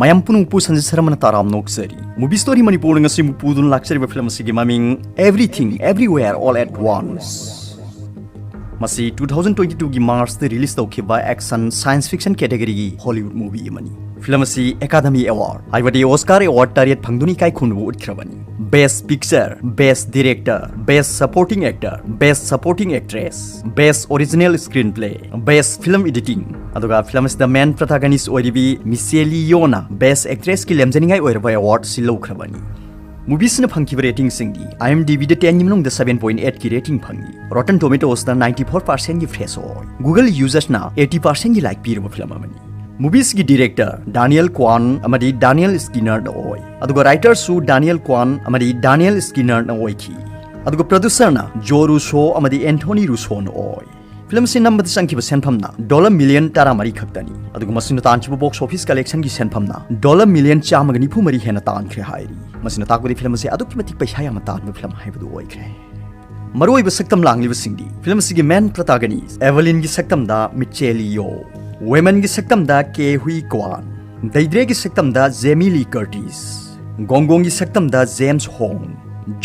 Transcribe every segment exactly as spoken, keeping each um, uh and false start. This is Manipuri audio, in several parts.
ꯃꯌꯥꯝ ꯄꯨꯝꯅꯃꯛꯄꯨ ꯁꯟꯖꯤꯠ ꯁꯔꯃꯅ ꯇꯔꯥꯝꯅ ꯑꯣꯛꯆꯔꯤ꯫ Movie Story ꯃꯅꯤꯄꯨꯔꯅ ꯉꯁꯤ ꯑꯃꯨꯛ ꯄꯨꯗꯨꯅ ꯂꯥꯛꯆꯔꯤꯕ ꯐꯤꯂꯝ ꯑꯁꯤꯒꯤ ꯃꯃꯤꯡ Everything Everywhere All at Once꯫ ꯃꯁꯤ two thousand twenty two ꯒꯤ March ꯇ release ꯇꯧꯈꯤꯕ action science fiction category ꯒꯤ Hollywood movie ꯑꯃꯅꯤ꯫ ꯐꯤꯂꯝ ꯑꯁꯤ Academy Award, ꯍꯥꯏꯕꯗꯤ Oscar Award ꯇꯔꯦꯠ ꯐꯪꯗꯨꯅ ꯏꯀꯥꯏ ꯈꯨꯝꯅꯕ ꯎꯠꯈ꯭ꯔꯕꯅꯤ꯫ Best Picture, Best Director, Best Supporting Actor, Best Supporting Actress, Best Original Screenplay, Best Film Editing, ꯑꯗꯨꯒ ꯐꯤꯂꯝ ꯑꯁꯤꯗ main protagonist ꯑꯣꯏꯔꯤꯕꯤ ꯃꯤꯆꯦꯂꯤ ꯌꯣꯅ Best Actress ꯀꯤ ꯂꯦꯝꯖꯅꯤꯡꯉꯥꯏ ꯑꯣꯏꯔꯕ award ꯑꯁꯤ ꯂꯧꯈ꯭ꯔꯕꯅꯤ꯫ Movie ꯁꯤꯅ ꯐꯪꯈꯤꯕ rating ꯁꯤꯡꯗꯤ IMDb ꯗ ten ꯒꯤ ꯃꯅꯨꯡꯗ seven point eight ꯀꯤ rating ꯐꯪꯉꯤ, Rotten Tomatoes ꯗ ninety four percent ꯒꯤ fresh ꯑꯣꯏ꯫ Google users ꯅ eighty percent ꯒꯤ like ꯄꯤꯔꯕ ꯐꯤꯂꯝ ꯑꯃꯅꯤ꯫ Movie ꯁꯤꯒꯤ director Daniel Kwan ꯑꯃꯗꯤ Daniel Skinner ꯅ ꯑꯣꯏ, ꯑꯗꯨꯒ writer ꯁꯨ Daniel Kwan ꯑꯃꯗꯤ Daniel Skinner ꯅ ꯑꯣꯏꯈꯤ, ꯑꯗꯨꯒ producer ꯅ Joe Russo ꯑꯃꯗꯤ Anthony Russo ꯅ ꯑꯣꯏ꯫ ꯐꯤꯂꯝ ꯑꯁꯤ ꯅꯝꯕꯗ ꯆꯪꯈꯤꯕ ꯁꯦꯟꯐꯝꯅ dollar million ꯇꯔꯥꯃꯔꯤ ꯈꯛꯇꯅꯤ, ꯑꯗꯨꯒ ꯃꯁꯤꯅ ꯇꯥꯟꯈꯤꯕ box office collection ꯒꯤ ꯁꯦꯟꯐꯝꯅ dollar million ꯆꯥꯝꯃꯒ ꯅꯤꯐꯨ ꯃꯔꯤ ꯍꯦꯟꯅ ꯇꯥꯟꯈ꯭ꯔꯦ ꯍꯥꯏꯔꯤ꯫ ꯃꯁꯤꯅ ꯇꯥꯛꯄꯗꯤ ꯐꯤꯂꯝ ꯑꯁꯤ ꯑꯗꯨꯛꯀꯤ ꯃꯇꯤꯛ ꯄꯩꯁꯥ ꯌꯥꯝꯅ ꯇꯥꯟꯕ ꯐꯤꯂꯝ ꯍꯥꯏꯕꯗꯨ ꯑꯣꯏꯈ꯭ꯔꯦ꯫ ꯃꯔꯨꯑꯣꯏꯕ ꯁꯛꯇꯝ ꯂꯥꯡꯂꯤꯕꯁꯤꯡꯗꯤ ꯐꯤꯂꯝ ꯑꯁꯤꯒꯤ main protagonist Evelyn ꯒꯤ ꯁꯛꯇꯝꯗ ꯃꯤꯆꯦꯂꯤ ꯌꯣ, Woman ꯒꯤ ꯁꯛꯇꯝꯗ ꯀꯦ ꯍꯨꯏ ꯀ꯭ꯋꯥꯟ, ꯗꯩꯗ꯭ꯔꯦꯒꯤ ꯁꯛꯇꯝꯗ ꯖꯦꯃꯤ ꯂꯤ ꯀꯔꯇꯤꯁ, ꯒꯣꯡꯒꯣꯡꯒꯤ ꯁꯛꯇꯝꯗ ꯖꯦꯝꯁ ꯍꯣꯡ,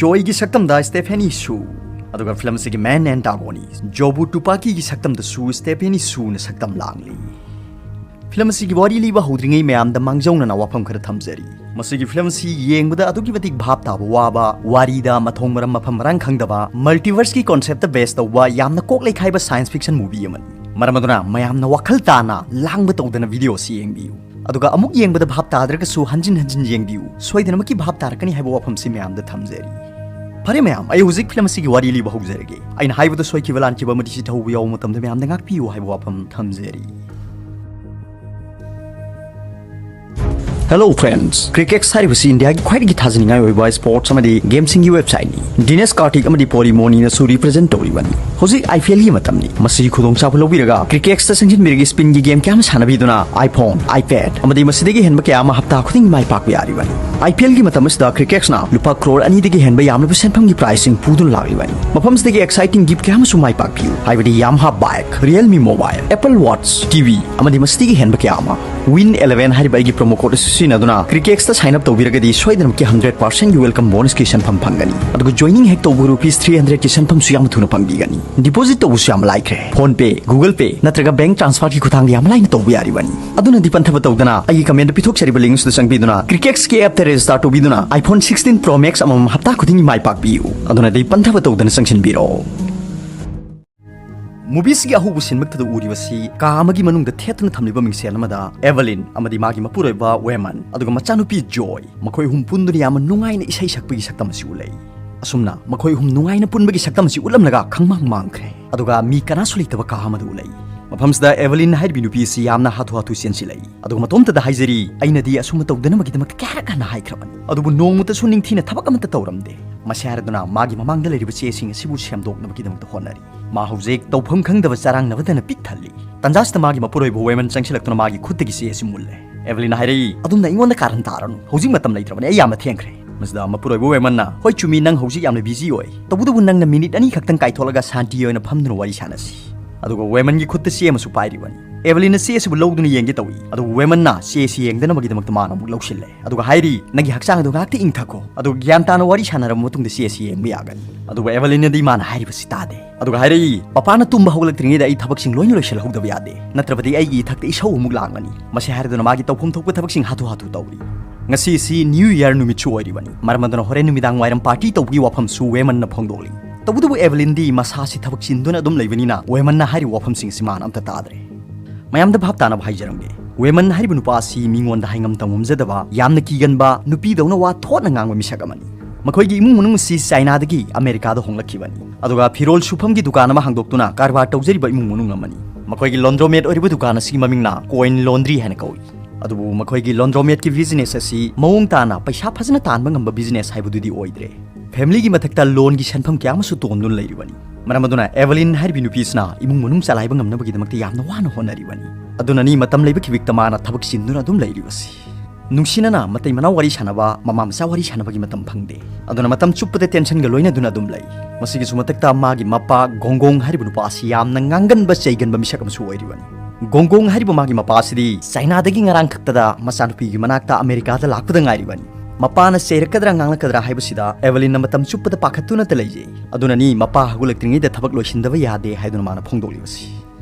ꯖꯣꯏꯒꯤ ꯁꯛꯇꯝꯗ ꯁ꯭ꯇꯦꯐꯦꯅꯤ ꯁꯨ, ꯑꯗꯨꯒ ꯐꯤꯂꯝ ꯑꯁꯤꯒꯤ main antagonist ꯖꯣꯕꯨ ꯇꯨꯄꯥꯀꯤꯒꯤ ꯁꯛꯇꯝꯗꯁꯨ ꯁ꯭ꯇꯦꯐꯦꯅꯤ ꯁꯨꯅ ꯁꯛꯇꯝ ꯂꯥꯡꯂꯤ꯫ ꯐꯤꯂꯝ ꯑꯁꯤꯒꯤ ꯋꯥꯔꯤ ꯂꯤꯕ ꯍꯧꯗ꯭ꯔꯤꯉꯩ ꯃꯌꯥꯝꯗ ꯃꯥꯡꯖꯧꯅꯅ ꯋꯥꯐꯝ ꯈꯔ ꯊꯝꯖꯔꯤ꯫ ꯃꯁꯤꯒꯤ ꯐꯤꯂꯝ ꯑꯁꯤ ꯌꯦꯡꯕꯗ ꯑꯗꯨꯛꯀꯤ ꯃꯇꯤꯛ ꯚꯥꯞ ꯇꯥꯕ ꯋꯥꯕ, ꯋꯥꯔꯤꯗ ꯃꯊꯣꯡ ꯃꯔꯝ ꯃꯐꯝ ꯃꯔꯥꯡ ꯈꯪꯗꯕ, multiverse ꯀꯤ concept ꯇ base ꯇꯧꯕ ꯌꯥꯝꯅ ꯀꯣꯛ ꯂꯩꯈꯥꯏꯕ science fiction movie ꯑꯃꯅꯤ꯫ ꯃꯔꯝ ꯑꯗꯨꯅ ꯃꯌꯥꯝꯅ ꯋꯥꯈꯜ ꯇꯥꯅ ꯂꯥꯡꯕ ꯇꯧꯗꯅ video ꯑꯁꯤ ꯌꯦꯡꯕꯤꯌꯨ꯫ ꯑꯗꯨꯒ ꯑꯃꯨꯛ ꯌꯦꯡꯕꯗ ꯚꯥꯞ ꯇꯥꯗ꯭ꯔꯒꯁꯨ ꯍꯟꯖꯤꯟ ꯍꯟꯖꯤꯟ ꯌꯦꯡꯕꯤꯌꯨ, ꯁꯣꯏꯗꯅꯃꯛꯀꯤ ꯚꯥꯞ ꯇꯥꯔꯛꯀꯅꯤ ꯍꯥꯏꯕ ꯋꯥꯐꯝꯁꯤ ꯃꯌꯥꯝꯗ ꯊꯝꯖꯔꯤ꯫ ꯐꯔꯦ ꯃꯌꯥꯝ, ꯑꯩ ꯍꯧꯖꯤꯛ ꯐꯤꯂꯝ ꯑꯁꯤꯒꯤ ꯋꯥꯔꯤ ꯂꯤꯕ ꯍꯧꯖꯔꯒꯦ꯫ ꯑꯩꯅ ꯍꯥꯏꯕꯗ ꯁꯣꯏꯈꯤꯕ ꯂꯥꯟꯈꯤꯕ ꯑꯃꯗꯤ ꯆꯤꯊꯍꯧꯕ ꯌꯥꯎꯕ ꯃꯇꯝꯗ ꯃꯌꯥꯝꯅ ꯉꯥꯛꯄꯤꯌꯨ ꯍꯥꯏꯕ ꯋꯥꯐꯝ ꯊꯝꯖꯔꯤ꯫ Hello friends, Cricket ꯍꯥꯏꯔꯤꯕꯁꯤ ꯏꯟꯗꯤꯌꯥꯒꯤ ꯈ꯭ꯋꯥꯏꯗꯒꯤ ꯊꯥꯖꯅꯤꯡꯉꯥꯏ ꯑꯣꯏꯕ sports ꯑꯃꯗꯤ game ꯁꯤꯡꯒꯤ website ꯅꯤ꯫ ꯗꯤꯅꯦꯁ ꯀꯥꯔꯇꯤꯛ ꯑꯃꯗꯤ ꯄꯣꯔꯤꯃꯣꯅꯤꯅꯁꯨ represent ꯇꯧꯔꯤꯕꯅꯤ꯫ ꯍꯧꯖꯤꯛ IPL ꯒꯤ ꯃꯇꯝꯅꯤ꯫ ꯃꯁꯤꯒꯤ ꯈꯨꯗꯣꯡꯆꯥꯕ ꯂꯧꯕꯤꯔꯒ Cricket ꯇ ꯆꯪꯁꯤꯟꯕꯤꯔꯒ spin ꯒꯤ game ꯀꯌꯥ ꯑꯃ ꯁꯥꯟꯅꯕꯤꯗꯨꯅ iPhone, iPad ꯑꯃꯗꯤ ꯃꯁꯤꯗꯒꯤ ꯍꯦꯟꯕ ꯀꯌꯥ ꯑꯃ ꯍꯞꯇꯥ ꯈꯨꯗꯤꯡꯒꯤ ꯃꯥꯏ ꯄꯥꯛꯄ ꯌꯥꯔꯤꯕꯅꯤ꯫ IPL ꯒꯤ ꯃꯇꯝ ꯑꯁꯤꯗ Cricket ꯅ ꯂꯨꯄꯥ ꯀ꯭ꯔꯣꯔ ꯑꯅꯤꯗꯒꯤ ꯍꯦꯟꯕ ꯌꯥꯝꯂꯕ ꯁꯦꯟꯐꯝꯒꯤ prize ꯁꯤꯡ ꯄꯨꯗꯨꯅ ꯂꯥꯛꯂꯤꯕꯅꯤ꯫ ꯃꯐꯝꯁꯤꯗꯒꯤ exciting gift ꯀꯌꯥ ꯑꯃꯁꯨ ꯃꯥꯏ ꯄꯥꯛꯄꯤꯌꯨ, ꯍꯥꯏꯕꯗꯤ Yamaha bike, Realme mobile, Apple Watch, TV ꯑꯃꯗꯤ ꯃꯁꯤꯗꯒꯤ ꯍꯦꯟꯕ ꯀꯌꯥ ꯑꯃ꯫ Win eleven ꯍꯥꯏꯔꯤꯕ ꯑꯩꯒꯤ promo code ꯑꯁꯤ ꯁꯤꯖꯤꯟꯅꯗꯨꯅ Cricket X ꯇ sign up ꯇꯧꯕꯤꯔꯒꯗꯤ ꯁꯣꯏꯗꯅꯃꯛꯀꯤ hundred percent ꯒꯤ welcome bonus ꯀꯤ ꯁꯦꯟꯐꯝ ꯐꯪꯒꯅꯤ꯫ ꯑꯗꯨꯒ joining ꯍꯦꯛ ꯇꯧꯕ rupees three hundred ꯀꯤ ꯁꯦꯟꯐꯝꯁꯨ ꯌꯥꯝꯅ ꯊꯨꯅ ꯐꯪꯕꯤꯒꯅꯤ꯫ Deposit ꯇꯧꯕꯁꯨ ꯌꯥꯝ ꯂꯥꯏꯈ꯭ꯔꯦ꯫ PhonePe, Google Pay ꯅꯠꯇ꯭ꯔꯒ bank transfer ꯀꯤ ꯈꯨꯠꯊꯥꯡꯗ ꯌꯥꯝ ꯂꯥꯏꯅ ꯇꯧꯕ ꯌꯥꯔꯤꯕꯅꯤ꯫ ꯑꯗꯨꯅꯗꯤ ꯄꯟꯊꯕ ꯇꯧꯗꯅ ꯑꯩꯒꯤ comment ꯗ ꯄꯤꯊꯣꯛꯆꯔꯤꯕ link ꯁꯤꯗ ꯆꯪꯕꯤꯗꯨꯅ Cricket X ꯀꯤ app ꯇ register ꯇꯧꯕꯤꯗꯨꯅ iPhone sixteen Pro Max ꯑꯃꯃꯝ ꯍꯞꯇꯥ ꯈꯨꯗꯤꯡꯒꯤ ꯃꯥꯏ ꯄꯥꯛꯄꯤꯌꯨ꯫ ꯑꯗꯨꯅꯗꯤ ꯄꯟꯊꯕ ꯇꯧꯗꯅ ꯆꯪꯁꯤꯟꯕꯤꯔꯣ꯫ Movie ꯁꯤꯒꯤ ꯑꯍꯧꯕ scene ꯃꯛꯇꯗ ꯎꯔꯤꯕꯁꯤ ꯀꯥ ꯑꯃꯒꯤ ꯃꯅꯨꯡꯗ ꯊꯦꯠꯇꯨꯅ ꯊꯝꯂꯤꯕ ꯃꯤꯡꯁꯦꯜ ꯑꯃꯗ Evelyn ꯑꯃꯗꯤ ꯃꯥꯒꯤ ꯃꯄꯨꯔꯣꯏꯕ Waymon ꯑꯗꯨꯒ ꯃꯆꯥꯅꯨꯄꯤ Joy, ꯃꯈꯣꯏ ꯑꯍꯨꯝ ꯄꯨꯟꯗꯨꯅ ꯌꯥꯝꯅ ꯅꯨꯡꯉꯥꯏꯅ ꯏꯁꯩ ꯁꯛꯄꯒꯤ ꯁꯛꯇꯝ ꯑꯁꯤ ꯎꯠꯂꯛꯏ꯫ ꯑꯁꯨꯝꯅ ꯃꯈꯣꯏ ꯑꯍꯨꯝ ꯅꯨꯡꯉꯥꯏꯅ ꯄꯨꯟꯕꯒꯤ ꯁꯛꯇꯝ ꯑꯁꯤ ꯎꯠꯂꯝꯂꯒ ꯈꯪꯃꯥꯡ ꯃꯥꯡꯈ꯭ꯔꯦ꯫ ꯑꯗꯨꯒ ꯃꯤ ꯀꯅꯥꯁꯨ ꯂꯩꯇꯕ ꯀꯥ ꯑꯃꯗ ꯎꯠꯂꯛꯏ꯫ ꯃꯐꯝꯁꯤꯗ Evelyn ꯍꯥꯏꯔꯤꯕꯤ ꯅꯨꯄꯤ ꯑꯁꯤ ꯌꯥꯝꯅ ꯍꯥꯊꯨ ꯍꯥꯊꯨ ꯆꯦꯟꯁꯤꯜꯂꯛꯏ꯫ ꯑꯗꯨꯒ ꯃꯇꯣꯝꯇꯗ ꯍꯥꯏꯖꯔꯤ, "ꯑꯩꯅꯗꯤ ꯑꯁꯨꯝꯕ ꯇꯧꯗꯅꯕꯒꯤꯗꯃꯛꯇ ꯀꯌꯥꯔꯛ ꯍꯟꯅ ꯍꯥꯏꯈ꯭ꯔꯕꯅꯤ, ꯑꯗꯨꯕꯨ ꯅꯣꯡꯃꯇꯁꯨ ꯅꯤꯡꯊꯤꯅ ꯊꯕꯛ ꯑꯃꯠꯇ ꯇꯧꯔꯝꯗꯦ"꯫ ꯃꯁꯤ ꯍꯥꯏꯔꯗꯨꯅ ꯃꯥꯒꯤ ꯃꯃꯥꯡꯗ ꯂꯩꯔꯤꯕ ꯆꯦꯁꯤꯡ ꯑꯁꯤꯕꯨ ꯁꯦꯝꯗꯣꯛꯅꯕꯒꯤꯗꯃꯛꯇ ꯍꯣꯠꯅꯔꯤ꯫ ꯃꯥ ꯍꯧꯖꯤꯛ ꯇꯧꯐꯝ ꯈꯪꯗꯕ ꯆꯔꯥꯡꯅꯕꯗꯅ ꯄꯤꯛ ꯊꯜꯂꯤ꯫ ꯇꯟꯖꯥꯁꯤꯗ ꯃꯥꯒꯤ ꯃꯄꯨꯔꯣꯏꯕ Waymon ꯆꯪꯁꯤꯜꯂꯛꯇꯨꯅ ꯃꯥꯒꯤ ꯈꯨꯠꯇꯒꯤ ꯆꯦ ꯑꯁꯤ ꯃꯨꯜꯂꯦ꯫ Evelyn ꯍꯥꯏꯔꯛꯏ, "ꯑꯗꯨꯝꯅ ꯑꯩꯉꯣꯟꯗ ꯀꯥꯔꯟ ꯇꯥꯔꯅꯨ, ꯍꯧꯖꯤꯛ ꯃꯇꯝ ꯂꯩꯇ꯭ꯔꯕꯅꯤ, ꯑꯩ ꯌꯥꯝꯅ ꯊꯦꯡꯈ꯭ꯔꯦ"꯫ ꯃꯁꯤꯗ ꯃꯄꯨꯔꯣꯏꯕ Waymon ꯅ, "ꯍꯣꯏ ꯆꯨꯝꯃꯤ, ꯅꯪ ꯍꯧꯖꯤꯛ ꯌꯥꯝꯅ busy ꯑꯣꯏ, ꯇꯧꯕꯇꯕꯨ ꯅꯪꯅ minute ꯑꯅꯤ ꯈꯛꯇꯪ ꯀꯥꯏꯊꯣꯛꯂꯒ ꯁꯥꯟꯇꯤ ꯑꯣꯏꯅ ꯐꯝꯗꯨꯅ ꯋꯥꯔꯤ ꯁꯥꯟꯅꯁꯤ"꯫ ꯑꯗꯨꯒ Waymon ꯒꯤ ꯈꯨꯠꯇ ꯆꯦ ꯑꯃꯁꯨ ꯄꯥꯏꯔꯤꯕꯅꯤ꯫ Evelyn ꯅ ꯆꯦ ꯑꯁꯤꯕꯨ ꯂꯧꯗꯨꯅ ꯌꯦꯡꯒꯦ ꯇꯧꯏ, ꯑꯗꯨꯕꯨ Waymon ꯅ ꯆꯦ ꯑꯁꯤ ꯌꯦꯡꯗꯅꯕꯒꯤꯗꯃꯛꯇ ꯃꯥꯅ ꯑꯃꯨꯛ ꯂꯧꯁꯤꯜꯂꯦ꯫ ꯑꯗꯨꯒ ꯍꯥꯏꯔꯤ, "ꯅꯪꯒꯤ ꯍꯛꯆꯥꯡ ꯑꯗꯨ ꯉꯥꯏꯍꯥꯛꯇ ꯏꯪꯊꯈꯣ, ꯑꯗꯨꯒ ꯒ꯭ꯌꯥꯟ ꯇꯥꯅ ꯋꯥꯔꯤ ꯁꯥꯟꯅꯔꯕ ꯃꯇꯨꯡꯗ ꯆꯦ ꯑꯁꯤ ꯌꯦꯡꯕ ꯌꯥꯒꯅꯤ"꯫ ꯑꯗꯨꯒ Evelyn ꯅꯗꯤ ꯃꯥꯅ ꯍꯥꯏꯔꯤꯕꯁꯤ ꯇꯥꯗꯦ꯫ ꯑꯗꯨꯒ ꯍꯥꯏꯔꯛꯏ, "ꯄꯄꯥꯅ ꯇꯨꯝꯕ ꯍꯧꯒꯠꯂꯛꯇ꯭ꯔꯤꯉꯩꯗ ꯑꯩ ꯊꯕꯛꯁꯤꯡ ꯂꯣꯏꯅ ꯂꯣꯏꯁꯤꯜꯍꯧꯗꯕ ꯌꯥꯗꯦ, ꯅꯠꯇ꯭ꯔꯕꯗꯤ ꯑꯩꯒꯤ ꯏꯊꯛꯇ ꯏꯁꯧ ꯑꯃꯨꯛ ꯂꯥꯡꯒꯅꯤ"꯫ ꯃꯁꯤ ꯍꯥꯏꯔꯗꯨꯅ ꯃꯥꯒꯤ ꯇꯧꯐꯝ ꯊꯣꯛꯄ ꯊꯕꯛꯁꯤꯡ ꯍꯥꯊꯨ ꯍꯥꯊꯨ ꯇꯧꯔꯤ꯫ ꯉꯁꯤꯁꯤ New Year ꯅꯨꯃꯤꯠꯁꯨ ꯑꯣꯏꯔꯤꯕꯅꯤ, ꯃꯔꯝ ꯑꯗꯨꯅ ꯍꯣꯔꯦꯟ ꯅꯨꯃꯤꯗꯥꯡ ꯋꯥꯏꯔꯝ party ꯇꯧꯕꯒꯤ ꯋꯥꯐꯝꯁꯨ Waymon ꯅ ꯐꯣꯡꯗꯣꯛꯂꯤ꯫ ꯇꯧꯕꯇꯕꯨ Evelyn ꯗꯤ ꯃꯁꯥꯁꯤ ꯊꯕꯛ ꯆꯤꯟꯗꯨꯅ ꯑꯗꯨꯝ ꯂꯩꯕꯅꯤꯅ Waymon ꯅ ꯍꯥꯏꯔꯤꯕ ꯋꯥꯐꯝꯁꯤꯡ ꯑꯁꯤ ꯃꯥꯅ ꯑꯝꯇ ꯇꯥꯗ꯭ꯔꯦ꯫ ꯃꯌꯥꯝꯗ ꯚꯥꯞ ꯇꯥꯅꯕ ꯍꯥꯏꯖꯔꯝꯒꯦ, Waymon ꯍꯥꯏꯔꯤꯕ ꯅꯨꯄꯥ ꯑꯁꯤ ꯃꯤꯉꯣꯟꯗ ꯍꯥꯏꯉꯝ ꯇꯧꯉꯝꯖꯗꯕ, ꯌꯥꯝꯅ ꯀꯤꯒꯟꯕ, ꯅꯨꯄꯤꯗꯧꯅ ꯋꯥ ꯊꯣꯠꯅ ꯉꯥꯡꯕ ꯃꯤꯁꯛ ꯑꯃꯅꯤ꯫ ꯃꯈꯣꯏꯒꯤ ꯏꯃꯨꯡ ꯃꯅꯨꯡ ꯑꯁꯤ ꯆꯥꯏꯅꯥꯗꯒꯤ ꯑꯃꯦꯔꯤꯀꯥꯗ ꯍꯣꯡꯂꯛꯈꯤꯕꯅꯤ, ꯑꯗꯨꯒ ꯐꯤꯔꯣꯜ ꯁꯨꯐꯝꯒꯤ ꯗꯨꯀꯥꯟ ꯑꯃ ꯍꯥꯡꯗꯣꯛꯇꯨꯅ ꯀꯔꯕꯥꯔ ꯇꯧꯖꯔꯤꯕ ꯏꯃꯨꯡ ꯃꯅꯨꯡ ꯑꯃꯅꯤ꯫ ꯃꯈꯣꯏꯒꯤ laundromat ꯑꯣꯏꯔꯤꯕ ꯗꯨꯀꯥꯟ ꯑꯁꯤꯒꯤ ꯃꯃꯤꯡꯅ Coin Laundry ꯍꯥꯏꯅ ꯀꯧꯏ꯫ ꯑꯗꯨꯕꯨ ꯃꯈꯣꯏꯒꯤ laundromat ꯀꯤ business ꯑꯁꯤ ꯃꯑꯣꯡ ꯇꯥꯅ ꯄꯩꯁꯥ ꯐꯖꯅ ꯇꯥꯟꯕ ꯉꯝꯕ business ꯍꯥꯏꯕꯗꯨꯗꯤ ꯑꯣꯏꯗ꯭ꯔꯦ꯫ Family ꯒꯤ ꯃꯊꯛꯇ loan ꯒꯤ ꯁꯦꯟꯐꯝ ꯀꯌꯥ ꯑꯃꯁꯨ ꯇꯣꯟꯗꯨꯅ ꯂꯩꯔꯤꯕꯅꯤ꯫ ꯃꯔꯝ ꯑꯗꯨꯅ Evelyn ꯍꯥꯏꯔꯤꯕꯤ ꯅꯨꯄꯤꯁꯤꯅ ꯏꯃꯨꯡ ꯃꯅꯨꯡ ꯆꯂꯥꯏꯕ ꯉꯝꯅꯕꯒꯤꯗꯃꯛꯇ ꯌꯥꯝꯅ ꯋꯥꯅ ꯍꯣꯠꯅꯔꯤꯕꯅꯤ꯫ ꯑꯗꯨꯅꯅꯤ ꯃꯇꯝ ꯂꯩꯕ ꯈꯤꯕꯤꯛꯇ ꯃꯥꯅ ꯊꯕꯛ ꯆꯤꯟꯗꯨꯅ ꯑꯗꯨꯝ ꯂꯩꯔꯤꯕꯁꯤ꯫ ꯅꯨꯡꯁꯤꯅꯅ ꯃꯇꯩ ꯃꯅꯥꯎ ꯋꯥꯔꯤ ꯁꯥꯟꯅꯕ, ꯃꯃꯥ ꯃꯆꯥ ꯋꯥꯔꯤ ꯁꯥꯟꯅꯕꯒꯤ ꯃꯇꯝ ꯐꯪꯗꯦ꯫ ꯑꯗꯨꯅ ꯃꯇꯝ ꯆꯨꯞꯄꯗ tension ꯒ ꯂꯣꯏꯅꯗꯨꯅ ꯑꯗꯨꯝ ꯂꯩ꯫ ꯃꯁꯤꯒꯤꯁꯨ ꯃꯊꯛꯇ ꯃꯥꯒꯤ ꯃꯄꯥ ꯒꯣꯡꯒꯣꯡ ꯍꯥꯏꯔꯤꯕ ꯅꯨꯄꯥ ꯑꯁꯤ ꯌꯥꯝꯅ ꯉꯥꯡꯒꯟꯕ ꯆꯩꯒꯟꯕ ꯃꯤꯁꯛ ꯑꯃꯁꯨ ꯑꯣꯏꯔꯤꯕꯅꯤ꯫ ꯒꯣꯡꯒꯣꯡ ꯍꯥꯏꯔꯤꯕ ꯃꯥꯒꯤ ꯃꯄꯥ ꯑꯁꯤꯗꯤ ꯆꯥꯏꯅꯥꯗꯒꯤ ꯉꯔꯥꯡ ꯈꯛꯇꯗ ꯃꯆꯥꯅꯨꯄꯤꯒꯤ ꯃꯅꯥꯛꯇ ꯑꯃꯦꯔꯤꯀꯥꯗ ꯂꯥꯛꯄꯗ ꯉꯥꯏꯔꯤꯕꯅꯤ꯫ ꯃꯄꯥꯅ ꯆꯩꯔꯛꯀꯗ꯭ꯔꯥ ꯉꯥꯡꯂꯛꯀꯗ꯭ꯔꯥ ꯍꯥꯏꯕꯁꯤꯗ ꯑꯦꯚꯦꯂꯤꯟꯅ ꯃꯇꯝ ꯆꯨꯞꯄꯗ ꯄꯥꯈꯠꯇꯨꯅꯇ ꯂꯩꯖꯩ꯫ ꯑꯗꯨꯅꯅꯤ ꯃꯄꯥ ꯍꯧꯒꯠꯂꯛꯇ꯭ꯔꯤꯉꯩꯗ ꯊꯕꯛ ꯂꯣꯏꯁꯤꯟꯗꯕ ꯌꯥꯗꯦ ꯍꯥꯏꯗꯨꯅ ꯃꯥꯅ ꯐꯣꯡꯗꯣꯛꯂꯤꯕꯁꯤ꯫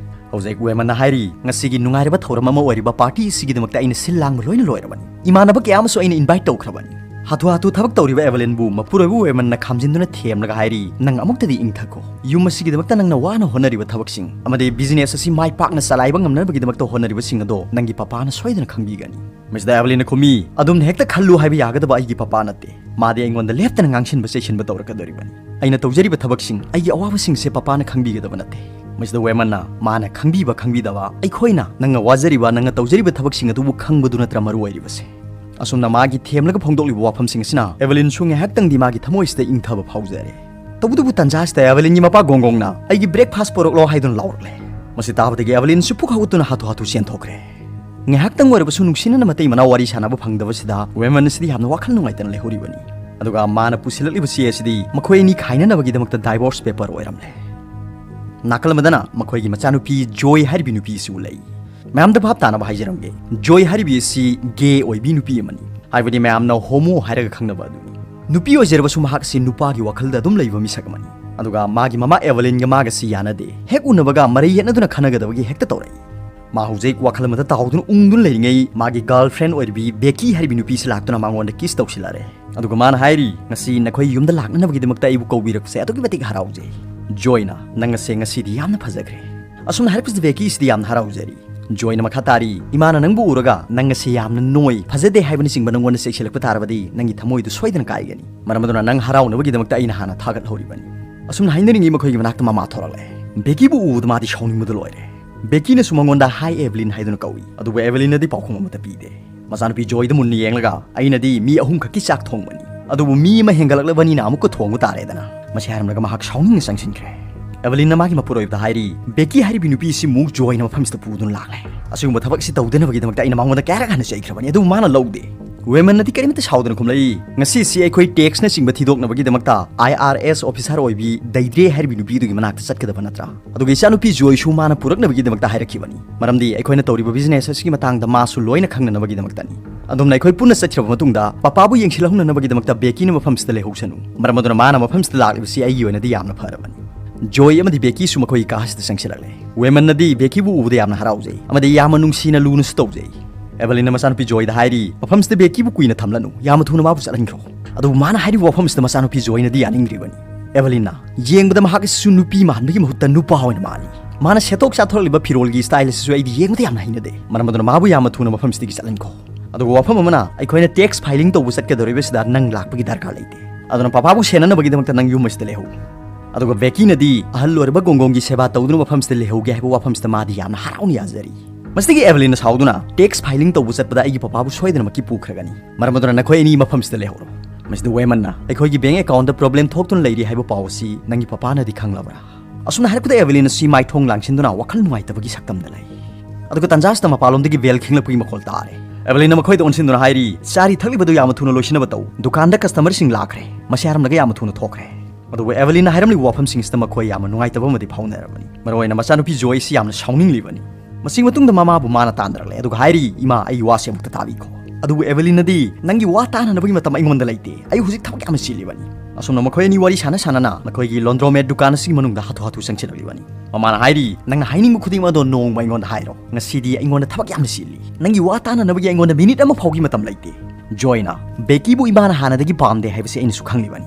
ꯍꯧꯖꯤꯛ ꯋꯦꯃꯟꯅ ꯍꯥꯏꯔꯤ, "ꯉꯁꯤꯒꯤ ꯅꯨꯡꯉꯥꯏꯔꯕ ꯊꯧꯔꯝ ꯑꯃ ꯑꯣꯏꯔꯤꯕ ꯄꯥꯔꯇꯤ ꯑꯁꯤꯒꯤꯗꯃꯛꯇ ꯑꯩꯅ ꯁꯤꯜ ꯂꯥꯡꯕ ꯂꯣꯏꯅ ꯂꯣꯏꯔꯕꯅꯤ꯫ ꯏꯃꯥꯟꯅꯕ ꯀꯌꯥ ꯑꯃꯁꯨ ꯑꯩꯅ ꯏꯟꯚꯥꯏꯠ ꯇꯧꯈ꯭ꯔꯕꯅꯤ"꯫ ꯍꯥꯊꯨ ꯍꯥꯊꯨ ꯊꯕꯛ ꯇꯧꯔꯤꯕ ꯑꯦꯚꯦꯂꯤꯟꯕꯨ ꯃꯄꯨꯔꯣꯏꯕ ꯋꯦꯃꯟꯅ ꯈꯥꯝꯖꯤꯟꯗꯨꯅ ꯊꯦꯝꯂꯒ ꯍꯥꯏꯔꯤ, "ꯅꯪ ꯑꯃꯨꯛꯇꯗꯤ ꯏꯪꯊꯈꯣ꯫ ꯌꯨꯝ ꯑꯁꯤꯒꯤꯗꯃꯛꯇ ꯅꯪꯅ ꯋꯥꯅ ꯍꯣꯠꯅꯔꯤꯕ ꯊꯕꯛꯁꯤꯡ ꯑꯃꯗꯤ ꯕꯤꯖꯤꯅꯦꯁ ꯑꯁꯤ ꯃꯥꯏ ꯄꯥꯛꯅ ꯆꯂꯥꯏꯕ ꯉꯝꯅꯕꯒꯤꯗꯃꯛꯇ ꯍꯣꯠꯅꯔꯤꯕꯁꯤꯡ ꯑꯗꯣ ꯅꯪꯒꯤ ꯄꯄꯥꯅ ꯁꯣꯏꯗꯅ ꯈꯪꯕꯤꯒꯅꯤ"꯫ ꯃꯁꯤꯗ ꯑꯦꯚꯦꯂꯤꯟꯅ ꯈꯨꯝꯃꯤ, "ꯑꯗꯨꯝꯅ ꯍꯦꯛꯇ ꯈꯜꯂꯨ ꯍꯥꯏꯕ ꯌꯥꯒꯗꯕ ꯑꯩꯒꯤ ꯄꯄꯥ ꯅꯠꯇꯦ꯫ ꯃꯥꯗꯤ ꯑꯩꯉꯣꯟꯗ ꯂꯦꯞꯇꯅ ꯉꯥꯡꯁꯤꯟꯕ ꯆꯩꯁꯤꯟꯕ ꯇꯧꯔꯛꯀꯗꯧꯔꯤꯕꯅꯤ꯫ ꯑꯩꯅ ꯇꯧꯖꯔꯤꯕ ꯊꯕꯛꯁꯤꯡ, ꯑꯩꯒꯤ ꯑꯋꯥꯕꯁꯤꯡꯁꯦ ꯄꯄꯥꯅ ꯈꯪꯕꯤꯒꯗꯕ ꯅꯠꯇꯦ"꯫ ꯃꯁꯤꯗ ꯋꯦꯃꯟꯅ, "ꯃꯥꯅ ꯈꯪꯕꯤꯕ ꯈꯪꯕꯤꯗꯕ, ꯑꯩꯈꯣꯏꯅ ꯅꯪꯅ ꯋꯥꯖꯔꯤꯕ, ꯅꯪꯅ ꯇꯧꯖꯔꯤꯕ ꯊꯕꯛꯁꯤꯡ ꯑꯗꯨꯕꯨ ꯈꯪꯕꯗꯨ ꯅꯠꯇ꯭ꯔ ꯃꯔꯨ ꯑꯣꯏꯔꯤꯕꯁꯦ?" ꯑꯁꯨꯝꯅ ꯃꯥꯒꯤ ꯊꯦꯝꯂꯒ ꯐꯣꯡꯗꯣꯛꯂꯤꯕ ꯋꯥꯐꯝꯁꯤꯡ ꯑꯁꯤꯅ ꯑꯦꯚꯦꯂꯤꯟꯁꯨ ꯉꯥꯏꯍꯥꯛꯇꯪꯗꯤ ꯃꯥꯒꯤ ꯊꯃꯣꯏꯁꯤꯗ ꯏꯪꯊꯕ ꯐꯥꯎꯖꯔꯦ꯫ ꯇꯧꯕꯇꯕꯨ ꯇꯟꯖꯥ ꯑꯁꯤꯗ ꯑꯦꯚꯦꯂꯤꯟꯒꯤ ꯃꯄꯥ ꯒꯣꯡꯒꯣꯡꯅ, "ꯑꯩꯒꯤ ꯕ꯭ꯔꯦꯛꯐꯥꯁ ꯄꯣꯔꯛꯂꯣ" ꯍꯥꯏꯗꯨꯅ ꯂꯥꯎꯔꯛꯂꯦ꯫ ꯃꯁꯤ ꯇꯥꯕꯗꯒꯤ ꯑꯦꯚꯦꯂꯤꯟꯁꯨ ꯄꯨꯛ ꯍꯧꯒꯠꯇꯨꯅ ꯍꯥꯊꯨ ꯍꯥꯊꯨ ꯆꯦꯟꯊꯣꯛꯈ꯭ꯔꯦ꯫ ꯉꯥꯏꯍꯥꯛꯇꯪ ꯑꯣꯏꯔꯕꯁꯨ ꯅꯨꯡꯁꯤꯅꯅ ꯃꯇꯩ ꯃꯅꯥꯎ ꯋꯥꯔꯤ ꯁꯥꯟꯅꯕ ꯐꯪꯗꯕꯁꯤꯗ ꯋꯦꯃꯟ ꯑꯁꯤꯗꯤ ꯌꯥꯝꯅ ꯋꯥꯈꯜ ꯅꯨꯡꯉꯥꯏꯇꯅ ꯂꯩꯍꯧꯔꯤꯕꯅꯤ꯫ ꯑꯗꯨꯒ ꯃꯥꯅ ꯄꯨꯁꯤꯜꯂꯛꯂꯤꯕ ꯆꯦ ꯑꯁꯤꯗꯤ ꯃꯈꯣꯏ ꯑꯅꯤ ꯈꯥꯏꯅꯅꯕꯒꯤꯗꯃꯛꯇ ꯗꯥꯏꯚꯣꯔꯁ ꯄꯦꯄꯔ ꯑꯣꯏꯔꯝꯂꯦ꯫ ꯅꯥꯀꯜ ꯑꯃꯗꯅ ꯃꯈꯣꯏꯒꯤ ꯃꯆꯥꯅꯨꯄꯤ ꯖꯣꯏ ꯍꯥꯏꯔꯤꯕꯤ ꯅꯨꯄꯤ ꯑꯁꯤꯕꯨ ꯂꯩ꯫ ꯃꯌꯥꯝꯗ ꯚꯥꯞ ꯇꯥꯅꯕ ꯍꯥꯏꯖꯔꯝꯒꯦ, ꯖꯣꯏ ꯍꯥꯏꯔꯤꯕꯤ ꯑꯁꯤ ꯒꯦ ꯑꯣꯏꯕꯤ ꯅꯨꯄꯤ ꯑꯃꯅꯤ꯫ ꯍꯥꯏꯕꯗꯤ ꯃꯌꯥꯝꯅ ꯍꯣꯃꯣ ꯍꯥꯏꯔꯒ ꯈꯪꯅꯕ ꯑꯗꯨꯅꯤ꯫ ꯅꯨꯄꯤ ꯑꯣꯏꯖꯔꯕꯁꯨ ꯃꯍꯥꯛ ꯑꯁꯤ ꯅꯨꯄꯥꯒꯤ ꯋꯥꯈꯜꯗ ꯑꯗꯨꯝ ꯂꯩꯕ ꯃꯤꯁꯛ ꯑꯃꯅꯤ꯫ ꯑꯗꯨꯒ ꯃꯥꯒꯤ ꯃꯃꯥ ꯑꯦꯚꯦꯂꯤꯟꯒ ꯃꯥꯒꯁꯤ ꯌꯥꯅꯗꯦ꯫ ꯍꯦꯛ ꯎꯅꯕꯒ ꯃꯔꯩ ꯌꯦꯠꯅꯗꯨꯅ ꯈꯟꯅꯒꯗꯕꯒꯤ ꯍꯦꯛꯇ ꯇꯧꯔꯛꯏ꯫ ꯃꯥ ꯍꯧꯖꯤꯛ ꯋꯥꯈꯜ ꯑꯃꯗ ꯇꯥꯎꯗꯨꯅ ꯎꯪꯗꯨꯅ ꯂꯩꯔꯤꯉꯩ ꯃꯥꯒꯤ ꯒꯔꯜꯐ꯭ꯔꯦꯟ ꯑꯣꯏꯔꯤꯕꯤ ꯕꯦꯀꯤ ꯍꯥꯏꯔꯤꯕꯤ ꯅꯨꯄꯤꯁꯤ ꯂꯥꯛꯇꯨꯅ ꯃꯉꯣꯟꯗ ꯀꯤꯁ ꯇꯧꯁꯤꯜꯂꯛꯂꯦ꯫ ꯑꯗꯨꯒ ꯃꯥꯅ ꯍꯥꯏꯔꯤ, "ꯉꯁꯤ ꯅꯈꯣꯏ ꯌꯨꯝꯗ ꯂꯥꯛꯅꯅꯕꯒꯤꯗꯃꯛꯇ ꯑꯩꯕꯨ ꯀꯧꯕꯤꯔꯛꯄꯁꯦ ꯑꯗꯨꯛꯀꯤ ꯃꯇꯤꯛ ꯍꯔꯥꯎꯖꯩ꯫ ꯖꯣꯏꯅ, ꯅꯪ ꯑꯁꯦ ꯉꯁꯤꯗꯤ ꯌꯥꯝꯅ ꯐꯖꯈ꯭ꯔꯦ"꯫ ꯑꯁꯨꯝꯅ ꯍꯥꯏꯔꯛꯄꯁꯤꯗ ꯕꯦꯀꯤꯁꯤꯗꯤ ꯌꯥꯝꯅ ꯍꯔꯥꯎꯖꯔꯤ꯫ ꯖꯣꯏꯅ ꯃꯈꯥ ꯇꯥꯔꯤ, "ꯏꯃꯥꯅ ꯅꯪꯕꯨ ꯎꯔꯒ ꯅꯪ ꯑꯁꯤ ꯌꯥꯝꯅ ꯅꯣꯏ, ꯐꯖꯗꯦ ꯍꯥꯏꯕꯅꯆꯤꯡꯕ ꯅꯪꯉꯣꯟꯗ ꯆꯩꯁꯤꯜꯂꯛꯄ ꯇꯥꯔꯕꯗꯤ ꯅꯪꯒꯤ ꯊꯃꯣꯏꯗꯨ ꯁꯣꯏꯗꯅ ꯀꯥꯏꯒꯅꯤ꯫ ꯃꯔꯝ ꯑꯗꯨꯅ ꯅꯪ ꯍꯔꯥꯎꯅꯕꯒꯤꯗꯃꯛꯇ ꯑꯩꯅ ꯍꯥꯟꯅ ꯊꯥꯒꯠꯍꯧꯔꯤꯕꯅꯤ"꯫ ꯑꯁꯨꯝꯅ ꯍꯥꯏꯅꯔꯤꯉꯩ ꯃꯈꯣꯏꯒꯤ ꯃꯅꯥꯛꯇ ꯃꯃꯥ ꯊꯣꯔꯛꯂꯦ꯫ ꯕꯦꯀꯤꯕꯨ ꯎꯕꯗ ꯃꯥꯗꯤ ꯁꯥꯎꯅꯤꯡꯕꯗ ꯂꯣꯏꯔꯦ꯫ "ꯍꯥꯏ ꯑꯦꯚꯂꯤꯟ" ꯍꯥꯏꯗꯨꯅ ꯀꯧꯏ, ꯑꯗꯨꯕꯨ ꯑꯦꯚꯂꯤꯟꯅꯗꯤ ꯄꯥꯎꯈꯨꯝ ꯑꯃꯠꯇ ꯄꯤꯗꯦ꯫ ꯃꯆꯥꯅꯨꯄꯤ ꯖꯣꯏꯗ ꯃꯨꯟꯅ ꯌꯦꯡꯂꯒ, "ꯑꯩꯅꯗꯤ ꯃꯤ ꯑꯍꯨꯝ ꯈꯛꯀꯤ ꯆꯥꯛ ꯊꯣꯡꯕꯅꯤ, ꯑꯗꯨꯕꯨ ꯃꯤ ꯑꯃ ꯍꯦꯟꯒꯠꯂꯛꯂꯕꯅꯤꯅ ꯑꯃꯨꯛꯀ ꯊꯣꯡꯕ ꯇꯥꯔꯦꯗꯅ"꯫ ꯃꯁꯤ ꯍꯥꯏꯔꯝꯂꯒ ꯃꯍꯥꯛ ꯁꯥꯎꯅꯤꯡꯅ ꯆꯪꯁꯤꯟꯈ꯭ꯔꯦ꯫ ꯑꯦꯚꯂꯤꯟꯅ ꯃꯥꯒꯤ ꯃꯄꯨꯔꯣꯏꯕꯗ ꯍꯥꯏꯔꯤ, "ꯕꯦꯀꯤ ꯍꯥꯏꯔꯤꯕꯤ ꯅꯨꯄꯤ ꯑꯁꯤ ꯃꯨꯛ ꯖꯣꯏꯅ ꯃꯐꯝꯁꯤꯗ ꯄꯨꯗꯨꯅ ꯂꯥꯛꯂꯦ꯫ ꯑꯁꯤꯒꯨꯝꯕ ꯊꯕꯛ ꯑꯁꯤ ꯇꯧꯗꯅꯕꯒꯤꯗꯃꯛꯇ ꯑꯩꯅ ꯃꯉꯣꯟꯗ ꯀꯌꯥꯔꯛ ꯍꯟꯅ ꯆꯩꯈ꯭ꯔꯕꯅꯤ, ꯑꯗꯨꯕꯨ ꯃꯥꯅ ꯂꯧꯗꯦ"꯫ ꯋꯦꯃꯟꯅꯗꯤ ꯀꯔꯤꯝꯇ ꯁꯥꯎꯗꯅ ꯈꯨꯝꯂꯛꯏ, "ꯉꯁꯤꯁꯤ ꯑꯩꯈꯣꯏ ꯇꯦꯛꯁꯅꯆꯤꯡꯕ ꯊꯤꯗꯣꯛꯅꯕꯒꯤꯗꯃꯛꯇ ꯑꯥꯏ ꯑꯥꯔ ꯑꯦꯁ ꯑꯣꯐꯤꯁꯥꯔ ꯑꯣꯏꯕꯤ ꯗꯩꯗ꯭ꯔꯦ ꯍꯥꯏꯔꯤꯕꯤ ꯅꯨꯄꯤꯗꯨꯒꯤ ꯃꯅꯥꯛꯇ ꯆꯠꯀꯗꯕ ꯅꯠꯇ꯭ꯔꯥ? ꯑꯗꯨꯒ ꯏꯆꯥꯅꯨꯄꯤ ꯖꯣꯏꯁꯨ ꯃꯥꯅ ꯄꯨꯔꯛꯅꯕꯒꯤꯗꯃꯛꯇ ꯍꯥꯏꯔꯛꯈꯤꯕꯅꯤ, ꯃꯔꯝꯗꯤ ꯑꯩꯈꯣꯏꯅ ꯇꯧꯔꯤꯕ ꯕꯤꯖꯤꯅꯦꯁ ꯑꯁꯤꯒꯤ ꯃꯇꯥꯡꯗ ꯃꯥꯁꯨ ꯂꯣꯏꯅ ꯈꯪꯅꯅꯕꯒꯤꯗꯃꯛꯇꯅꯤ꯫ ꯑꯗꯨꯝꯅ ꯑꯩꯈꯣꯏ ꯄꯨꯟꯅ ꯆꯠꯈ꯭ꯔꯕ ꯃꯇꯨꯡꯗ ꯄꯄꯥꯕꯨ ꯌꯦꯡꯁꯤꯜꯍꯧꯅꯅꯕꯒꯤꯗꯃꯛꯇ ꯕꯦꯀꯤꯅ ꯃꯐꯝꯁꯤꯗ ꯂꯩꯍꯧꯁꯅꯨ, ꯃꯔꯝ ꯑꯗꯨꯅ ꯃꯥꯅ ꯃꯐꯝꯁꯤꯗ ꯂꯥꯛꯂꯤꯕꯁꯤ ꯑꯩꯒꯤ ꯑꯣꯏꯅꯗꯤ ꯌꯥꯝꯅ ꯐꯔꯕꯅꯤ"꯫ ꯖꯣꯏ ꯑꯃꯗꯤ ꯕꯦꯀꯤꯁꯨ ꯃꯈꯣꯏꯒꯤ ꯀꯥꯁꯤꯗ ꯆꯪꯁꯤꯜꯂꯛꯂꯦ꯫ ꯋꯦꯃꯟꯅꯗꯤ ꯕꯦꯀꯤꯕꯨ ꯎꯕꯗ ꯌꯥꯝꯅ ꯍꯔꯥꯎꯖꯩ ꯑꯃꯗꯤ ꯌꯥꯝꯅ ꯅꯨꯡꯁꯤꯅ ꯂꯨꯅꯁꯨ ꯇꯧꯖꯩ꯫ ꯑꯦꯚꯦꯂꯤꯟꯅ ꯃꯆꯥꯅꯨꯄꯤ ꯖꯣꯏꯗ ꯍꯥꯏꯔꯤ, "ꯃꯐꯝꯁꯤꯗ ꯕꯦꯀꯤꯕꯨ ꯀꯨꯏꯅ ꯊꯝꯂꯅꯨ, ꯌꯥꯝꯅ ꯊꯨꯅ ꯃꯥꯕꯨ ꯆꯠꯍꯟꯈ꯭ꯔꯣ"꯫ ꯑꯗꯨꯕꯨ ꯃꯥꯅ ꯍꯥꯏꯔꯤꯕ ꯋꯥꯐꯝꯁꯤꯗ ꯃꯆꯥꯅꯨꯄꯤ ꯖꯣꯏꯅꯗꯤ ꯌꯥꯅꯤꯡꯗ꯭ꯔꯤꯕꯅꯤ꯫ ꯑꯦꯚꯦꯂꯤꯟꯅ ꯌꯦꯡꯕꯗ ꯃꯍꯥꯛ ꯑꯁꯤꯁꯨ ꯅꯨꯄꯤ ꯃꯥꯟꯕꯒꯤ ꯃꯍꯨꯠꯇ ꯅꯨꯄꯥ ꯑꯣꯏꯅ ꯃꯥꯜꯂꯤ꯫ ꯃꯥꯅ ꯁꯦꯠꯊꯣꯛ ꯆꯥꯊꯣꯔꯛꯂꯤꯕ ꯐꯤꯔꯣꯜꯒꯤ ꯁ꯭ꯇꯥꯏꯜ ꯑꯁꯤꯁꯨ ꯑꯩꯗꯤ ꯌꯦꯡꯕꯗ ꯌꯥꯝꯅ ꯍꯩꯅꯗꯦ, ꯃꯔꯝ ꯑꯗꯨꯅ ꯃꯥꯕꯨ ꯌꯥꯝꯅ ꯊꯨꯅ ꯃꯐꯝꯁꯤꯗꯒꯤ ꯆꯠꯍꯟꯈꯣ꯫ ꯑꯗꯨꯒ ꯋꯥꯐꯝ ꯑꯃꯅ, ꯑꯩꯈꯣꯏꯅ ꯇꯦꯛꯁ ꯐꯥꯏꯂꯤꯡ ꯇꯧꯕ ꯆꯠꯀꯗꯧꯔꯤꯕꯁꯤꯗ ꯅꯪ ꯂꯥꯛꯄꯒꯤ ꯗꯔꯀꯥꯔ ꯂꯩꯇꯦ, ꯑꯗꯨꯅ ꯄꯄꯥꯕꯨ ꯁꯦꯟꯅꯅꯕꯒꯤꯗꯃꯛꯇ ꯅꯪ ꯌꯨꯝ ꯑꯁꯤꯗ ꯂꯩꯍꯧ꯫ ꯑꯗꯨꯒ ꯕꯦꯀꯤꯅꯗꯤ ꯑꯍꯜ ꯑꯣꯏꯔꯕ ꯒꯣꯡꯒꯣꯡꯒꯤ ꯁꯦꯕꯥ ꯇꯧꯗꯨꯅ ꯃꯐꯝꯁꯤꯗ ꯂꯩꯍꯧꯒꯦ ꯍꯥꯏꯕ ꯋꯥꯐꯝꯁꯤꯗ ꯃꯥꯗꯤ ꯌꯥꯝꯅ ꯍꯔꯥꯎꯅ ꯌꯥꯖꯔꯤ꯫ ꯃꯁꯤꯗꯒꯤ ꯑꯦꯚꯦꯂꯤꯟꯅ ꯁꯥꯎꯗꯨꯅ, "ꯇꯦꯛꯁ ꯐꯥꯏꯂꯤꯡ ꯇꯧꯕ ꯆꯠꯄꯗ ꯑꯩꯒꯤ ꯄꯄꯥꯕꯨ ꯁꯣꯏꯗꯅꯃꯛꯀꯤ ꯄꯨꯈ꯭ꯔꯒꯅꯤ, ꯃꯔꯝ ꯑꯗꯨꯅ ꯅꯈꯣꯏ ꯑꯅꯤ ꯃꯐꯝꯁꯤꯗ ꯂꯩꯍꯧꯔꯣ"꯫ ꯃꯁꯤꯗ ꯋꯦꯃꯟꯅ, "ꯑꯩꯈꯣꯏꯒꯤ ꯕꯦꯡ ꯑꯦꯀꯥꯎꯟꯗ ꯄ꯭ꯔꯣꯕ꯭ꯂꯦꯝ ꯊꯣꯛꯇꯨꯅ ꯂꯩꯔꯤ ꯍꯥꯏꯕ ꯄꯥꯎ ꯑꯁꯤ ꯅꯪꯒꯤ ꯄꯄꯥꯅꯗꯤ ꯈꯪꯂꯕ꯭ꯔꯥ?" ꯑꯁꯨꯝꯅ ꯍꯥꯏꯔꯛꯄꯗ ꯑꯦꯚꯦꯂꯤꯟ ꯑꯁꯤ ꯃꯥꯏꯊꯣꯡ ꯂꯥꯡꯁꯤꯟꯗꯨꯅ ꯋꯥꯈꯜ ꯅꯨꯡꯉꯥꯏꯇꯕꯒꯤ ꯁꯛꯇꯝꯗ ꯂꯩ꯫ ꯑꯗꯨꯒ ꯇꯟꯖꯥꯁꯤꯗ ꯃꯄꯥꯟꯂꯣꯝꯗꯒꯤ ꯕꯦꯜ ꯈꯤꯡꯂꯛꯄꯒꯤ ꯃꯈꯣꯜ ꯇꯥꯔꯦ꯫ ꯑꯦꯚꯦꯂꯤꯟꯅ ꯃꯈꯣꯏꯗ ꯑꯣꯟꯁꯤꯟꯗꯨꯅ ꯍꯥꯏꯔꯤ, "ꯆꯥꯔꯤ ꯊꯛꯂꯤꯕꯗꯨ ꯌꯥꯝꯅ ꯊꯨꯅ ꯂꯣꯏꯁꯤꯟꯅꯕ ꯇꯧ꯫ ꯗꯨꯀꯥꯟꯗ ꯀꯁꯇꯃꯔꯁꯤꯡ ꯂꯥꯛꯈ꯭ꯔꯦ꯫ ꯃꯁꯤ ꯍꯥꯏꯔꯝꯂꯒ ꯌꯥꯝꯅ ꯊꯨꯅ ꯊꯣꯛꯈ꯭ꯔꯦ"꯫ ꯑꯗꯨꯕꯨ ꯑꯦꯚꯦꯂꯤꯟꯅ ꯍꯥꯏꯔꯝꯂꯤꯕ ꯋꯥꯐꯝꯁꯤꯡꯁꯤꯗ ꯃꯈꯣꯏ ꯌꯥꯝꯅ ꯅꯨꯡꯉꯥꯏꯇꯕ ꯑꯃꯗꯤ ꯐꯥꯎꯅꯔꯕꯅꯤ꯫ ꯃꯔꯨꯑꯣꯏꯅ ꯃꯆꯥꯅꯨꯄꯤ ꯖꯣꯏꯁꯤ ꯌꯥꯝꯅ ꯁꯥꯎꯅꯤꯡꯂꯤꯕꯅꯤ꯫ ꯃꯁꯤꯒꯤ ꯃꯇꯨꯡꯗ ꯃꯃꯥꯕꯨ ꯃꯥꯅ ꯇꯥꯟꯅꯔꯛꯂꯦ, ꯑꯗꯨꯒ ꯍꯥꯏꯔꯤ, "ꯏꯃꯥ, ꯑꯩ ꯋꯥꯁꯦ ꯑꯃꯨꯛꯇ ꯇꯥꯕꯤꯈꯣ"꯫ ꯑꯗꯨꯕꯨ ꯑꯦꯚꯦꯂꯤꯟꯅꯗꯤ, "ꯅꯪꯒꯤ ꯋꯥ ꯇꯥꯅꯅꯕꯒꯤ ꯃꯇꯝ ꯑꯩꯉꯣꯟꯗ ꯂꯩꯇꯦ, ꯑꯩ ꯍꯧꯖꯤꯛ ꯊꯕꯛ ꯌꯥꯝꯅ ꯆꯤꯜꯂꯤꯕꯅꯤ"꯫ ꯑꯁꯨꯝꯅ ꯃꯈꯣꯏ ꯑꯅꯤ ꯋꯥꯔꯤ ꯁꯥꯟꯅ ꯁꯥꯟꯅꯅ ꯃꯈꯣꯏꯒꯤ ꯂꯣꯟꯗ꯭ꯔꯣꯃꯦꯠ ꯗꯨꯀꯥꯟ ꯑꯁꯤꯒꯤ ꯃꯅꯨꯡꯗ ꯍꯥꯊꯨ ꯍꯥꯊꯨ ꯆꯪꯁꯤꯜꯂꯛꯂꯤꯕꯅꯤ꯫ ꯃꯃꯥꯅ ꯍꯥꯏꯔꯤ, "ꯅꯪꯅ ꯍꯥꯏꯅꯤꯡꯕ ꯈꯨꯗꯤꯡꯃꯛ ꯑꯗꯣ ꯅꯣꯡꯃ ꯑꯩꯉꯣꯟꯗ ꯍꯥꯏꯔꯣ꯫ ꯉꯁꯤꯗꯤ ꯑꯩꯉꯣꯟꯗ ꯊꯕꯛ ꯌꯥꯝꯅ ꯆꯤꯜꯂꯤ꯫ ꯅꯪꯒꯤ ꯋꯥ ꯇꯥꯅꯅꯕꯒꯤ ꯑꯩꯉꯣꯟꯗ ꯃꯤꯅꯤꯠ ꯑꯃ ꯐꯥꯎꯒꯤ ꯃꯇꯝ ꯂꯩꯇꯦ"꯫ ꯖꯣꯏꯅ, "ꯕꯦꯀꯤꯕꯨ ꯏꯃꯥꯅ ꯍꯥꯟꯅꯗꯒꯤ ꯄꯥꯝꯗꯦ ꯍꯥꯏꯕꯁꯤ ꯑꯩꯅꯁꯨ ꯈꯪꯂꯤꯕꯅꯤ꯫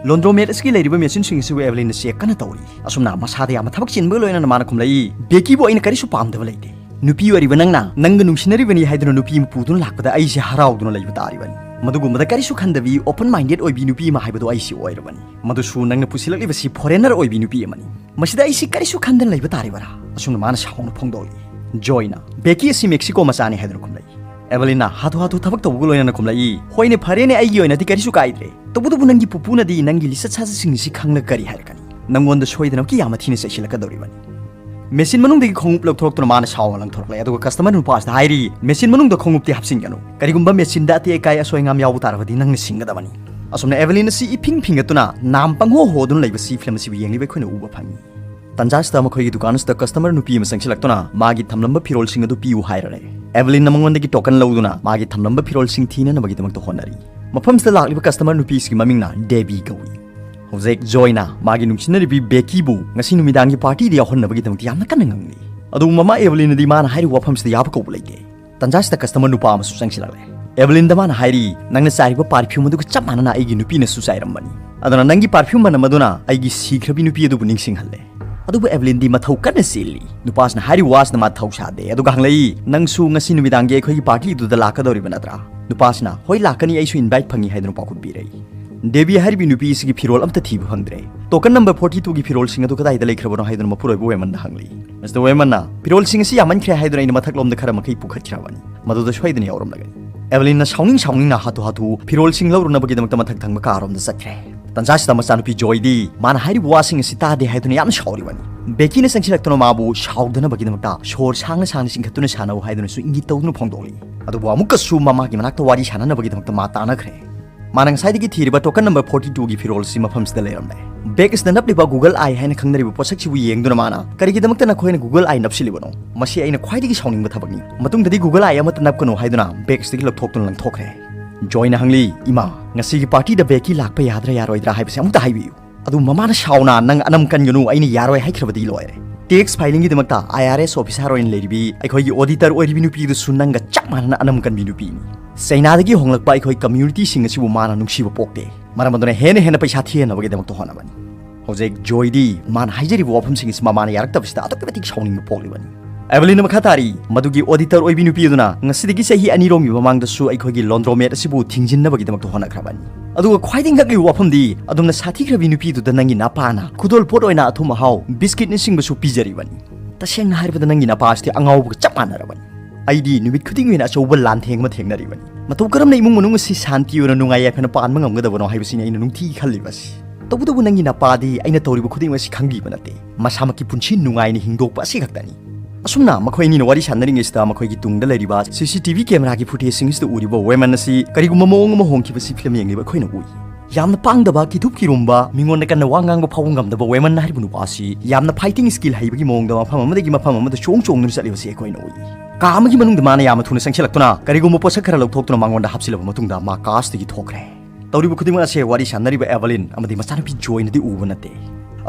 ꯂꯣꯟꯗ꯭ꯔꯣꯃꯦꯠ ꯑꯁꯤꯒꯤ ꯂꯩꯔꯤꯕ ꯃꯦꯆꯤꯟꯁꯤꯡ ꯑꯁꯤꯕꯨ ꯑꯦꯚꯦꯂꯤꯟꯅ ꯆꯦꯛ ꯀꯟꯅ ꯇꯧꯔꯤ"꯫ ꯑꯁꯨꯝꯅ ꯃꯁꯥꯗ ꯌꯥꯝꯅ ꯊꯕꯛ ꯆꯤꯟꯕꯒ ꯂꯣꯏꯅꯅ ꯃꯥꯅ ꯈꯨꯝꯂꯛꯏ, "ꯕꯦꯀꯤꯕꯨ ꯑꯩꯅ ꯀꯔꯤꯁꯨ ꯄꯥꯝꯗꯕ ꯂꯩꯇꯦ꯫ ꯅꯨꯄꯤ ꯑꯣꯏꯔꯤꯕ ꯅꯪꯅ ꯅꯪꯒ ꯅꯨꯡꯁꯤꯅꯔꯤꯕꯅꯤ ꯍꯥꯏꯗꯨꯅ ꯅꯨꯄꯤ ꯑꯃ ꯄꯨꯗꯨꯅ ꯂꯥꯛꯄꯗ ꯑꯩꯁꯦ ꯍꯔꯥꯎꯗꯨꯅ ꯂꯩꯕ ꯇꯥꯔꯤꯕꯅꯤ꯫ ꯃꯗꯨꯒꯨꯝꯕꯗ ꯀꯔꯤꯁꯨ ꯈꯟꯗꯕꯤ, ꯑꯣꯄꯟ ꯃꯥꯏꯟꯗꯦꯗ ꯑꯣꯏꯕꯤ ꯅꯨꯄꯤ ꯑꯃ ꯍꯥꯏꯕꯗꯨ ꯑꯩꯁꯤ ꯑꯣꯏꯔꯕꯅꯤ꯫ ꯃꯗꯨꯁꯨ ꯅꯪꯅ ꯄꯨꯁꯤꯜꯂꯛꯂꯤꯕꯁꯤ ꯐꯣꯔꯦꯅꯔ ꯑꯣꯏꯕꯤ ꯅꯨꯄꯤ ꯑꯃꯅꯤ꯫ ꯃꯁꯤꯗ ꯑꯩꯁꯤ ꯀꯔꯤꯁꯨ ꯈꯟꯗꯅ ꯂꯩꯕ ꯇꯥꯔꯤꯕꯔꯥ?" ꯑꯁꯨꯝꯅ ꯃꯥꯅ ꯁꯥꯎꯅ ꯐꯣꯡꯗꯣꯛꯂꯤ꯫ ꯖꯣꯏꯅ, "ꯕꯦꯀꯤ ꯑꯁꯤ ꯃꯦꯛꯁꯤꯀꯣ ꯃꯆꯥꯅꯤ" ꯍꯥꯏꯗꯨꯅ ꯈꯨꯝꯂꯛꯏ꯫ ꯑꯦꯚꯦꯂꯤꯟꯅ ꯍꯥꯊꯨ ꯍꯥꯊꯨ ꯊꯕꯛ ꯇꯧꯕꯒ ꯂꯣꯏꯅꯅ ꯈꯨꯝꯂꯛꯏ, "ꯍꯣꯏꯅꯦ, ꯐꯔꯦꯅꯦ, ꯑꯩꯒꯤ ꯑꯣꯏꯅꯗꯤ ꯀꯔꯤꯁꯨ ꯀꯥꯏꯗ꯭ꯔꯦ꯫ ꯇꯧꯕꯇꯕꯨ ꯅꯪꯒꯤ ꯄꯨꯄꯨꯅꯗꯤ ꯅꯪꯒꯤ ꯂꯤꯆꯠ ꯁꯥꯖꯠꯁꯤꯡꯁꯤ ꯈꯪꯂꯒ ꯀꯔꯤ ꯍꯥꯏꯔꯛꯀꯅꯤ? ꯅꯪꯉꯣꯟꯗ ꯁꯣꯏꯗꯅꯃꯛꯀꯤ ꯌꯥꯝꯅ ꯊꯤꯅ ꯆꯩꯁꯤꯜꯂꯛꯀꯗꯧꯔꯤꯕꯅꯤ"꯫ ꯃꯦꯆꯤꯟ ꯃꯅꯨꯡꯗꯒꯤ ꯈꯣꯡꯎꯞ ꯂꯧꯊꯣꯔꯛꯇꯨꯅ ꯃꯥꯅ ꯁꯥꯎꯅ ꯂꯪꯊꯣꯔꯛꯂꯦ, ꯑꯗꯨꯒ ꯀꯁꯇꯃꯔ ꯅꯨꯄꯥ ꯑꯁꯤꯗ ꯍꯥꯏꯔꯤ, "ꯃꯦꯆꯤꯟ ꯃꯅꯨꯡꯗ ꯈꯣꯡꯎꯞꯇꯤ ꯍꯥꯞꯆꯤꯟꯒꯅꯨ꯫ ꯀꯔꯤꯒꯨꯝꯕ ꯃꯦꯆꯤꯟꯗ ꯑꯇꯦꯛ ꯑꯀꯥꯏ ꯑꯁꯣꯏ ꯑꯉꯥꯝ ꯌꯥꯎꯕ ꯇꯥꯔꯕꯗꯤ ꯅꯪꯅ ꯁꯤꯡꯒꯗꯕꯅꯤ"꯫ ꯑꯁꯨꯝꯅ ꯑꯦꯚꯦꯂꯤꯟ ꯑꯁꯤ ꯏꯐꯤꯡ ꯐꯤꯡꯒꯠꯇꯨꯅ ꯅꯥꯝ ꯄꯪꯍꯣ ꯍꯣꯗꯨꯅ ꯂꯩꯕꯁꯤ ꯐꯤꯂꯝ ꯑꯁꯤꯕꯨ ꯌꯦꯡꯂꯤꯕ ꯑꯩꯈꯣꯏꯅ ꯎꯕ ꯐꯪꯉꯤ꯫ ꯇꯟꯖꯥ ꯑꯁꯤꯗ ꯃꯈꯣꯏꯒꯤ ꯗꯨꯀꯥꯟ ꯑꯁꯤꯗ ꯀꯁꯇꯃꯔ ꯅꯨꯄꯤ ꯑꯃ ꯆꯪꯁꯤꯜꯂꯛꯇꯨꯅ ꯃꯥꯒꯤ ꯊꯝꯂꯝꯕ ꯐꯤꯔꯣꯜꯁꯤꯡ ꯑꯗꯨ ꯄꯤꯌꯨ ꯍꯥꯏꯔꯔꯦ꯫ ꯑꯦꯚꯦꯂꯤꯟꯅ ꯃꯉꯣꯟꯗꯒꯤ ꯇꯣꯀꯟ ꯂꯧꯗꯨꯅ ꯃꯥꯒꯤ ꯊꯝꯂꯝꯕ ꯐꯤꯔꯣꯜꯁꯤꯡ ꯊꯤꯅꯅꯕꯒꯤꯗꯃꯛꯇ ꯍꯣꯠꯅꯔꯤ꯫ ꯃꯐꯝꯁꯤꯗ ꯂꯥꯛꯂꯤꯕ ꯀꯁꯇꯃꯔ ꯅꯨꯄꯤꯁꯤꯒꯤ ꯃꯃꯤꯡꯅ ꯗꯦꯕꯤ ꯀꯧꯏ꯫ ꯍꯧꯖꯤꯛ ꯖꯣꯏꯅ ꯃꯥꯒꯤ ꯅꯨꯡꯁꯤꯅꯔꯤꯕꯤ ꯕꯦꯀꯤꯕꯨ ꯉꯁꯤ ꯅꯨꯃꯤꯗꯥꯡꯒꯤ ꯄꯥꯔꯇꯤꯗ ꯌꯥꯎꯍꯟꯅꯕꯒꯤꯗꯃꯛꯇ ꯌꯥꯝꯅ ꯀꯟꯅ ꯉꯥꯡꯂꯤ꯫ ꯑꯗꯨꯕꯨ ꯃꯃꯥ ꯑꯦꯚꯦꯂꯤꯟꯅꯗꯤ ꯃꯥꯅ ꯍꯥꯏꯔꯤꯕ ꯋꯥꯐꯝꯁꯤꯗ ꯌꯥꯕ ꯀꯧꯕ ꯂꯩꯇꯦ꯫ ꯇꯟꯖꯥꯁꯤꯗ ꯀꯁꯇꯃꯔ ꯅꯨꯄꯥ ꯑꯃꯁꯨ ꯆꯪꯁꯤꯜꯂꯛꯂꯦ꯫ ꯑꯦꯚꯦꯂꯤꯟꯗ ꯃꯥꯅ ꯍꯥꯏꯔꯤ, "ꯅꯪꯅ ꯆꯥꯏꯔꯤꯕ ꯄꯥꯔꯐ꯭ꯌꯨꯝ ꯑꯗꯨꯒ ꯆꯞ ꯃꯥꯟꯅꯅ ꯑꯩꯒꯤ ꯅꯨꯄꯤꯅꯁꯨ ꯆꯥꯏꯔꯝꯕꯅꯤ꯫ ꯑꯗꯨꯅ ꯅꯪꯒꯤ ꯄꯥꯔꯐ꯭ꯌꯨꯝ ꯃꯅꯝ ꯑꯗꯨꯅ ꯑꯩꯒꯤ ꯁꯤꯈ꯭ꯔꯕꯤ ꯅꯨꯄꯤ ꯑꯗꯨꯕꯨ ꯅꯤꯡꯁꯤꯡꯍꯜꯂꯦ"꯫ ꯑꯗꯨꯕꯨ ꯑꯦꯚꯦꯂꯤꯟꯗꯤ ꯃꯊꯧ ꯀꯟꯅ ꯆꯦꯜꯂꯤ꯫ ꯅꯨꯄꯥꯁꯤꯅ ꯍꯥꯏꯔꯤꯕ ꯋꯥꯁꯤꯅ ꯃꯥ ꯊꯧ ꯁꯥꯗꯦ, ꯑꯗꯨꯒ ꯍꯪꯂꯛꯏ, "ꯅꯪꯁꯨ ꯉꯁꯤ ꯅꯨꯃꯤꯗꯥꯡꯒꯤ ꯑꯩꯈꯣꯏꯒꯤ ꯄꯥꯔꯇꯤꯗꯨꯗ ꯂꯥꯛꯀꯗꯧꯔꯤꯕ ꯅꯠꯇ꯭ꯔꯥ?" ꯅꯨꯄꯥꯁꯤꯅ, "ꯍꯣꯏ, ꯂꯥꯛꯀꯅꯤ, ꯑꯩꯁꯨ ꯏꯟꯚꯥꯏꯠ ꯐꯪꯉꯤ" ꯍꯥꯏꯗꯨꯅ ꯄꯥꯎꯈꯨꯝ ꯄꯤꯔꯛꯏ꯫ ꯗꯦꯕꯤ ꯍꯥꯏꯔꯤꯕꯤ ꯅꯨꯄꯤ ꯑꯁꯤꯒꯤ ꯐꯤꯔꯣꯜ ꯑꯝꯇ ꯊꯤꯕ ꯐꯪꯗ꯭ꯔꯦ꯫ "ꯇꯣꯀꯟ ꯅꯝꯕꯔ ꯐꯣꯔꯇꯤ ꯇꯨꯒꯤ ꯐꯤꯔꯣꯜꯁꯤꯡ ꯑꯗꯨ ꯀꯗꯥꯏꯗ ꯂꯩꯈ꯭ꯔꯕꯅꯣ?" ꯍꯥꯏꯗꯨꯅ ꯃꯄꯨꯔꯣꯏꯕ ꯋꯦꯃꯟꯗ ꯍꯪꯂꯤ꯫ ꯃꯤꯁꯇꯔ ꯋꯦꯃꯟꯅ, "ꯐꯤꯔꯣꯜꯁꯤꯡ ꯑꯁꯤ ꯌꯥꯝꯃꯟꯈ꯭ꯔꯦ" ꯍꯥꯏꯗꯨꯅ ꯑꯩꯅ ꯃꯊꯛꯂꯣꯝꯗ ꯈꯔ ꯃꯈꯩ ꯄꯨꯈꯠꯈ꯭ꯔꯕꯅꯤ꯫ ꯃꯗꯨꯗ ꯁꯣꯏꯗꯅ ꯌꯥꯎꯔꯝꯂꯒꯅꯤ꯫ ꯑꯦꯚꯦꯂꯤꯟꯅ ꯁꯥꯎꯅꯤꯡ ꯁꯥꯎꯅꯤꯡꯅ ꯍꯥꯊꯨ ꯍꯥꯊꯨ ꯐꯤꯔꯣꯜꯁꯤꯡ ꯂꯧꯔꯨꯅꯕꯒꯤꯗꯃꯛꯇ ꯃꯊꯛ ꯊꯪꯕ ꯀꯥꯔꯣꯝꯗ ꯆꯠꯈ꯭ꯔꯦ꯫ ꯇꯟꯖꯥꯁꯤꯗ ꯃꯆꯥꯅꯨꯄꯤ ꯖꯣꯏꯗꯤ ꯃꯥꯅ ꯍꯥꯏꯔꯤꯕ ꯋꯥꯁꯤꯡ ꯑꯁꯤ ꯇꯥꯗꯦ ꯍꯥꯏꯗꯨꯅ ꯌꯥꯝꯅ ꯁꯥꯎꯔꯤꯕꯅꯤ꯫ ꯕꯦꯀꯤꯅ ꯆꯪꯁꯤꯜꯂꯛꯇꯨꯅ ꯃꯥꯕꯨ ꯁꯥꯎꯗꯅꯕꯒꯤꯗꯃꯛꯇ ꯁꯣꯔ ꯁꯥꯡꯅ ꯁꯥꯡꯅ ꯆꯤꯡꯈꯠꯇꯨꯅ ꯁꯥꯟꯅꯧ ꯍꯥꯏꯗꯨꯅꯁꯨ ꯏꯪꯒꯤꯠ ꯇꯧꯗꯨꯅ ꯐꯣꯡꯗꯣꯛꯂꯤ꯫ ꯑꯗꯨꯕꯨ ꯑꯃꯨꯛꯀꯁꯨ ꯃꯃꯥꯒꯤ ꯃꯅꯥꯛꯇ ꯋꯥꯔꯤ ꯁꯥꯟꯅꯅꯕꯒꯤꯗꯃꯛꯇ ꯃꯥ ꯇꯥꯅꯈ꯭ꯔꯦ꯫ ꯃꯥꯅ ꯉꯁꯥꯏꯗꯒꯤ ꯊꯤꯔꯤꯕ ꯇꯣꯀꯟ ꯅꯝꯕꯔ ꯐꯣꯔꯇꯤ ꯇꯨꯒꯤ ꯐꯤꯔꯣꯜ ꯑꯁꯤ ꯃꯐꯝꯁꯤꯗ ꯂꯩꯔꯝꯂꯦ꯫ ꯕꯦꯛ ꯑꯁꯤꯗ ꯅꯞꯂꯤꯕ ꯒꯨꯒꯜ ꯑꯥꯏ ꯍꯥꯏꯅ ꯈꯪꯅꯔꯤꯕ ꯄꯣꯠꯁꯛꯁꯤꯕꯨ ꯌꯦꯡꯗꯨꯅ ꯃꯥꯅ, "ꯀꯔꯤꯒꯤꯗꯃꯛꯇ ꯅꯈꯣꯏꯅ ꯒꯨꯒꯜ ꯑꯥꯏ ꯅꯞꯁꯤꯜꯂꯤꯕꯅꯣ? ꯃꯁꯤ ꯑꯩꯅ ꯈ꯭ꯋꯥꯏꯗꯒꯤ ꯁꯥꯎꯅꯤꯡꯕ ꯊꯕꯛꯅꯤ꯫ ꯃꯇꯨꯡꯗꯗꯤ ꯒꯨꯒꯜ ꯑꯥꯏ ꯑꯃꯠꯇ ꯅꯞꯀꯅꯨ" ꯍꯥꯏꯗꯨꯅ ꯕꯦꯛ ꯑꯁꯤꯗꯒꯤ ꯂꯧꯊꯣꯛꯇꯨꯅ ꯂꯪꯊꯣꯛꯈ꯭ꯔꯦ꯫ ꯖꯣꯏꯅ ꯍꯪꯂꯤ, "ꯏꯃꯥ, ꯉꯁꯤꯒꯤ ꯄꯥꯔꯇꯤꯗ ꯕꯦꯀꯤ ꯂꯥꯛꯄ ꯌꯥꯗ꯭ꯔꯥ ꯌꯥꯔꯣꯏꯗ꯭ꯔꯥ ꯍꯥꯏꯕꯁꯤ ꯑꯃꯨꯛꯇ ꯍꯥꯏꯕꯤꯌꯨ"꯫ ꯑꯗꯨ ꯃꯃꯥꯅ ꯁꯥꯎꯅ, "ꯅꯪ ꯑꯅꯝ ꯀꯟꯒꯅꯨ, ꯑꯩꯅ ꯌꯥꯔꯣꯏ ꯍꯥꯏꯈ꯭ꯔꯕꯗꯤ ꯂꯣꯏꯔꯦ꯫ ꯇꯦꯛꯁ ꯐꯥꯏꯂꯤꯡꯒꯤꯗꯃꯛꯇ ꯑꯥꯏ ꯑꯥꯔ ꯑꯦꯁ ꯑꯣꯐꯤꯁꯥꯔ ꯑꯣꯏꯅ ꯂꯩꯔꯤꯕꯤ ꯑꯩꯈꯣꯏꯒꯤ ꯑꯣꯗꯤꯇꯔ ꯑꯣꯏꯔꯤꯕꯤ ꯅꯨꯄꯤ ꯑꯗꯨꯁꯨ ꯅꯪꯒ ꯆꯞ ꯃꯥꯟꯅꯅ ꯑꯅꯝ ꯀꯟꯕꯤ ꯅꯨꯄꯤꯅꯤ꯫ ꯆꯩꯅꯥꯗꯒꯤ ꯍꯣꯡꯂꯛꯄ ꯑꯩꯈꯣꯏ ꯀꯝꯃ꯭ꯌꯨꯅꯤꯇꯤꯁꯤꯡ ꯑꯁꯤꯕꯨ ꯃꯥꯅ ꯅꯨꯡꯁꯤꯕ ꯄꯣꯛꯇꯦ꯫ ꯃꯔꯝ ꯑꯗꯨꯅ ꯍꯦꯟꯅ ꯍꯦꯟꯅ ꯄꯩꯁꯥ ꯊꯤꯍꯟꯅꯕꯒꯤꯗꯃꯛꯇ ꯍꯣꯠꯅꯕꯅꯤ"꯫ ꯍꯧꯖꯤꯛ ꯖꯣꯏꯗꯤ ꯃꯥꯅ ꯍꯥꯏꯖꯔꯤꯕ ꯋꯥꯐꯝꯁꯤꯡ ꯑꯁꯤ ꯃꯃꯥꯅ ꯌꯥꯔꯛꯇꯕꯁꯤꯗ ꯑꯗꯨꯛꯀꯤ ꯃꯇꯤꯛ ꯁꯥꯎꯅꯤꯡꯕ ꯄꯣꯛꯂꯤꯕꯅꯤ꯫ ꯑꯦꯚꯦꯂꯤꯟꯅ ꯃꯈꯥ ꯇꯥꯔꯤ, ꯃꯗꯨꯒꯤ ꯑꯣꯗꯤꯇꯔ ꯑꯣꯏꯕꯤ ꯅꯨꯄꯤ ꯑꯗꯨꯅ ꯉꯁꯤꯗꯒꯤ ꯆꯍꯤ ꯑꯅꯤꯔꯣꯝꯒꯤ ꯃꯃꯥꯡꯗꯁꯨ ꯑꯩꯈꯣꯏꯒꯤ ꯂꯣꯟꯗ꯭ꯔꯣꯃꯦꯠ ꯑꯁꯤꯕꯨ ꯊꯤꯡꯖꯤꯟꯅꯕꯒꯤꯗꯃꯛꯇ ꯍꯣꯠꯅꯈ꯭ꯔꯕꯅꯤ꯫ ꯑꯗꯨꯒ ꯈ꯭ꯋꯥꯏꯗꯒꯤ ꯉꯛꯂꯤꯕ ꯋꯥꯐꯝꯗꯤ, ꯑꯗꯨꯝꯅ ꯁꯥꯊꯤꯈ꯭ꯔꯕꯤ ꯅꯨꯄꯤꯗꯨꯗ ꯅꯪꯒꯤ ꯅꯄꯥꯅ ꯈꯨꯗꯣꯜꯄꯣꯠ ꯑꯣꯏꯅ ꯑꯊꯨꯝ ꯑꯍꯥꯎ, ꯕꯤꯁꯀꯤꯠꯅꯆꯤꯡꯕꯁꯨ ꯄꯤꯖꯔꯤꯕꯅꯤ꯫ ꯇꯁꯦꯡꯅ ꯍꯥꯏꯔꯕꯗ ꯅꯪꯒꯤ ꯅꯄꯥ ꯑꯁꯤꯗꯤ ꯑꯉꯥꯎꯕꯒ ꯆꯞ ꯃꯥꯟꯅꯔꯕꯅꯤ꯫ ꯑꯩꯗꯤ ꯅꯨꯃꯤꯠ ꯈꯨꯗꯤꯡꯒꯤ ꯑꯣꯏꯅ ꯑꯆꯧꯕ ꯂꯥꯟꯊꯦꯡ ꯑꯃ ꯊꯦꯡꯅꯔꯤꯕꯅꯤ꯫ ꯃꯇꯧ ꯀꯔꯝꯅ ꯏꯃꯨꯡ ꯃꯅꯨꯡ ꯑꯁꯤ ꯁꯥꯟꯇꯤ ꯑꯣꯏꯅ ꯅꯨꯡꯉꯥꯏ ꯌꯥꯏꯐꯅ ꯄꯥꯟꯕ ꯉꯝꯒꯗꯕꯅꯣ ꯍꯥꯏꯕꯁꯤꯅꯤ ꯑꯩꯅ ꯅꯨꯡꯇꯤꯒꯤ ꯈꯜꯂꯤꯕꯁꯤ꯫ "ꯇꯧꯕꯇꯕꯨ ꯅꯪꯒꯤ ꯅꯄꯥꯗꯤ ꯑꯩꯅ ꯇꯧꯔꯤꯕ ꯈꯨꯗꯤꯡꯃꯛ ꯑꯁꯤ ꯈꯪꯕꯤꯕ ꯅꯠꯇꯦ꯫ ꯃꯁꯥꯃꯛꯀꯤ ꯄꯨꯟꯁꯤ ꯅꯨꯡꯉꯥꯏꯅ ꯍꯤꯡꯗꯣꯛꯄ ꯑꯁꯤ ꯈꯛꯇꯅꯤ"꯫ ꯑꯁꯨꯝꯅ ꯃꯈꯣꯏ ꯑꯅꯤꯅ ꯋꯥꯔꯤ ꯁꯥꯟꯅꯔꯤꯉꯩꯁꯤꯗ ꯃꯈꯣꯏꯒꯤ ꯇꯨꯡꯗ ꯂꯩꯔꯤꯕ C C T V camera ꯒꯤ footage ꯁꯤꯡ ꯑꯁꯤꯗ ꯎꯔꯤꯕ ꯋꯦꯃꯟ ꯑꯁꯤ ꯀꯔꯤꯒꯨꯝꯕ ꯃꯑꯣꯡ ꯑꯃ ꯍꯣꯡꯈꯤꯕ ꯑꯁꯤ ꯐꯤꯂꯝ ꯌꯦꯡꯂꯤꯕ ꯑꯩꯈꯣꯏꯅ ꯎꯏ꯫ ꯌꯥꯝꯅ ꯄꯥꯡꯗꯕ, ꯀꯤꯊꯨꯞ ꯀꯤꯔꯨꯝꯕ, ꯃꯤꯉꯣꯟꯗ ꯀꯟꯅ ꯋꯥ ꯉꯥꯡꯕ ꯐꯥꯎꯕ ꯉꯝꯗꯕ ꯋꯦꯃꯟ ꯍꯥꯏꯔꯤꯕ ꯅꯨꯄꯥ ꯑꯁꯤ ꯌꯥꯝꯅ fighting skill ꯍꯩꯕꯒꯤ ꯃꯑꯣꯡꯗ ꯃꯐꯝ ꯑꯃꯗꯒꯤ ꯃꯐꯝ ꯑꯃꯗ ꯆꯣꯡ ꯆꯣꯡꯗꯨꯅ ꯆꯠꯂꯤꯕꯁꯤ ꯑꯩꯈꯣꯏꯅ ꯎꯏ꯫ ꯀꯥ ꯑꯃꯒꯤ ꯃꯅꯨꯡꯗ ꯃꯥꯅ ꯌꯥꯝꯅ ꯊꯨꯅ ꯆꯪꯁꯤꯜꯂꯛꯇꯨꯅ ꯀꯔꯤꯒꯨꯝꯕ ꯄꯣꯠꯁꯛ ꯈꯔ ꯂꯧꯊꯣꯛꯇꯨꯅ ꯃꯉꯣꯟꯗ ꯍꯥꯞꯆꯤꯜꯂꯕ ꯃꯇꯨꯡꯗ ꯃꯥ ꯀꯥꯁꯇꯒꯤ ꯊꯣꯛꯈ꯭ꯔꯦ꯫ ꯇꯧꯔꯤꯕ ꯈꯨꯗꯤꯡꯃꯛ ꯑꯁꯦ ꯋꯥꯔꯤ ꯁꯥꯟꯅꯔꯤꯕ ꯑꯦꯚꯂꯤꯟ ꯑꯃꯗꯤ ꯃꯆꯥꯅꯨꯄꯤ ꯖꯣꯏꯅꯗꯤ ꯎꯕ ꯅꯠꯇꯦ꯫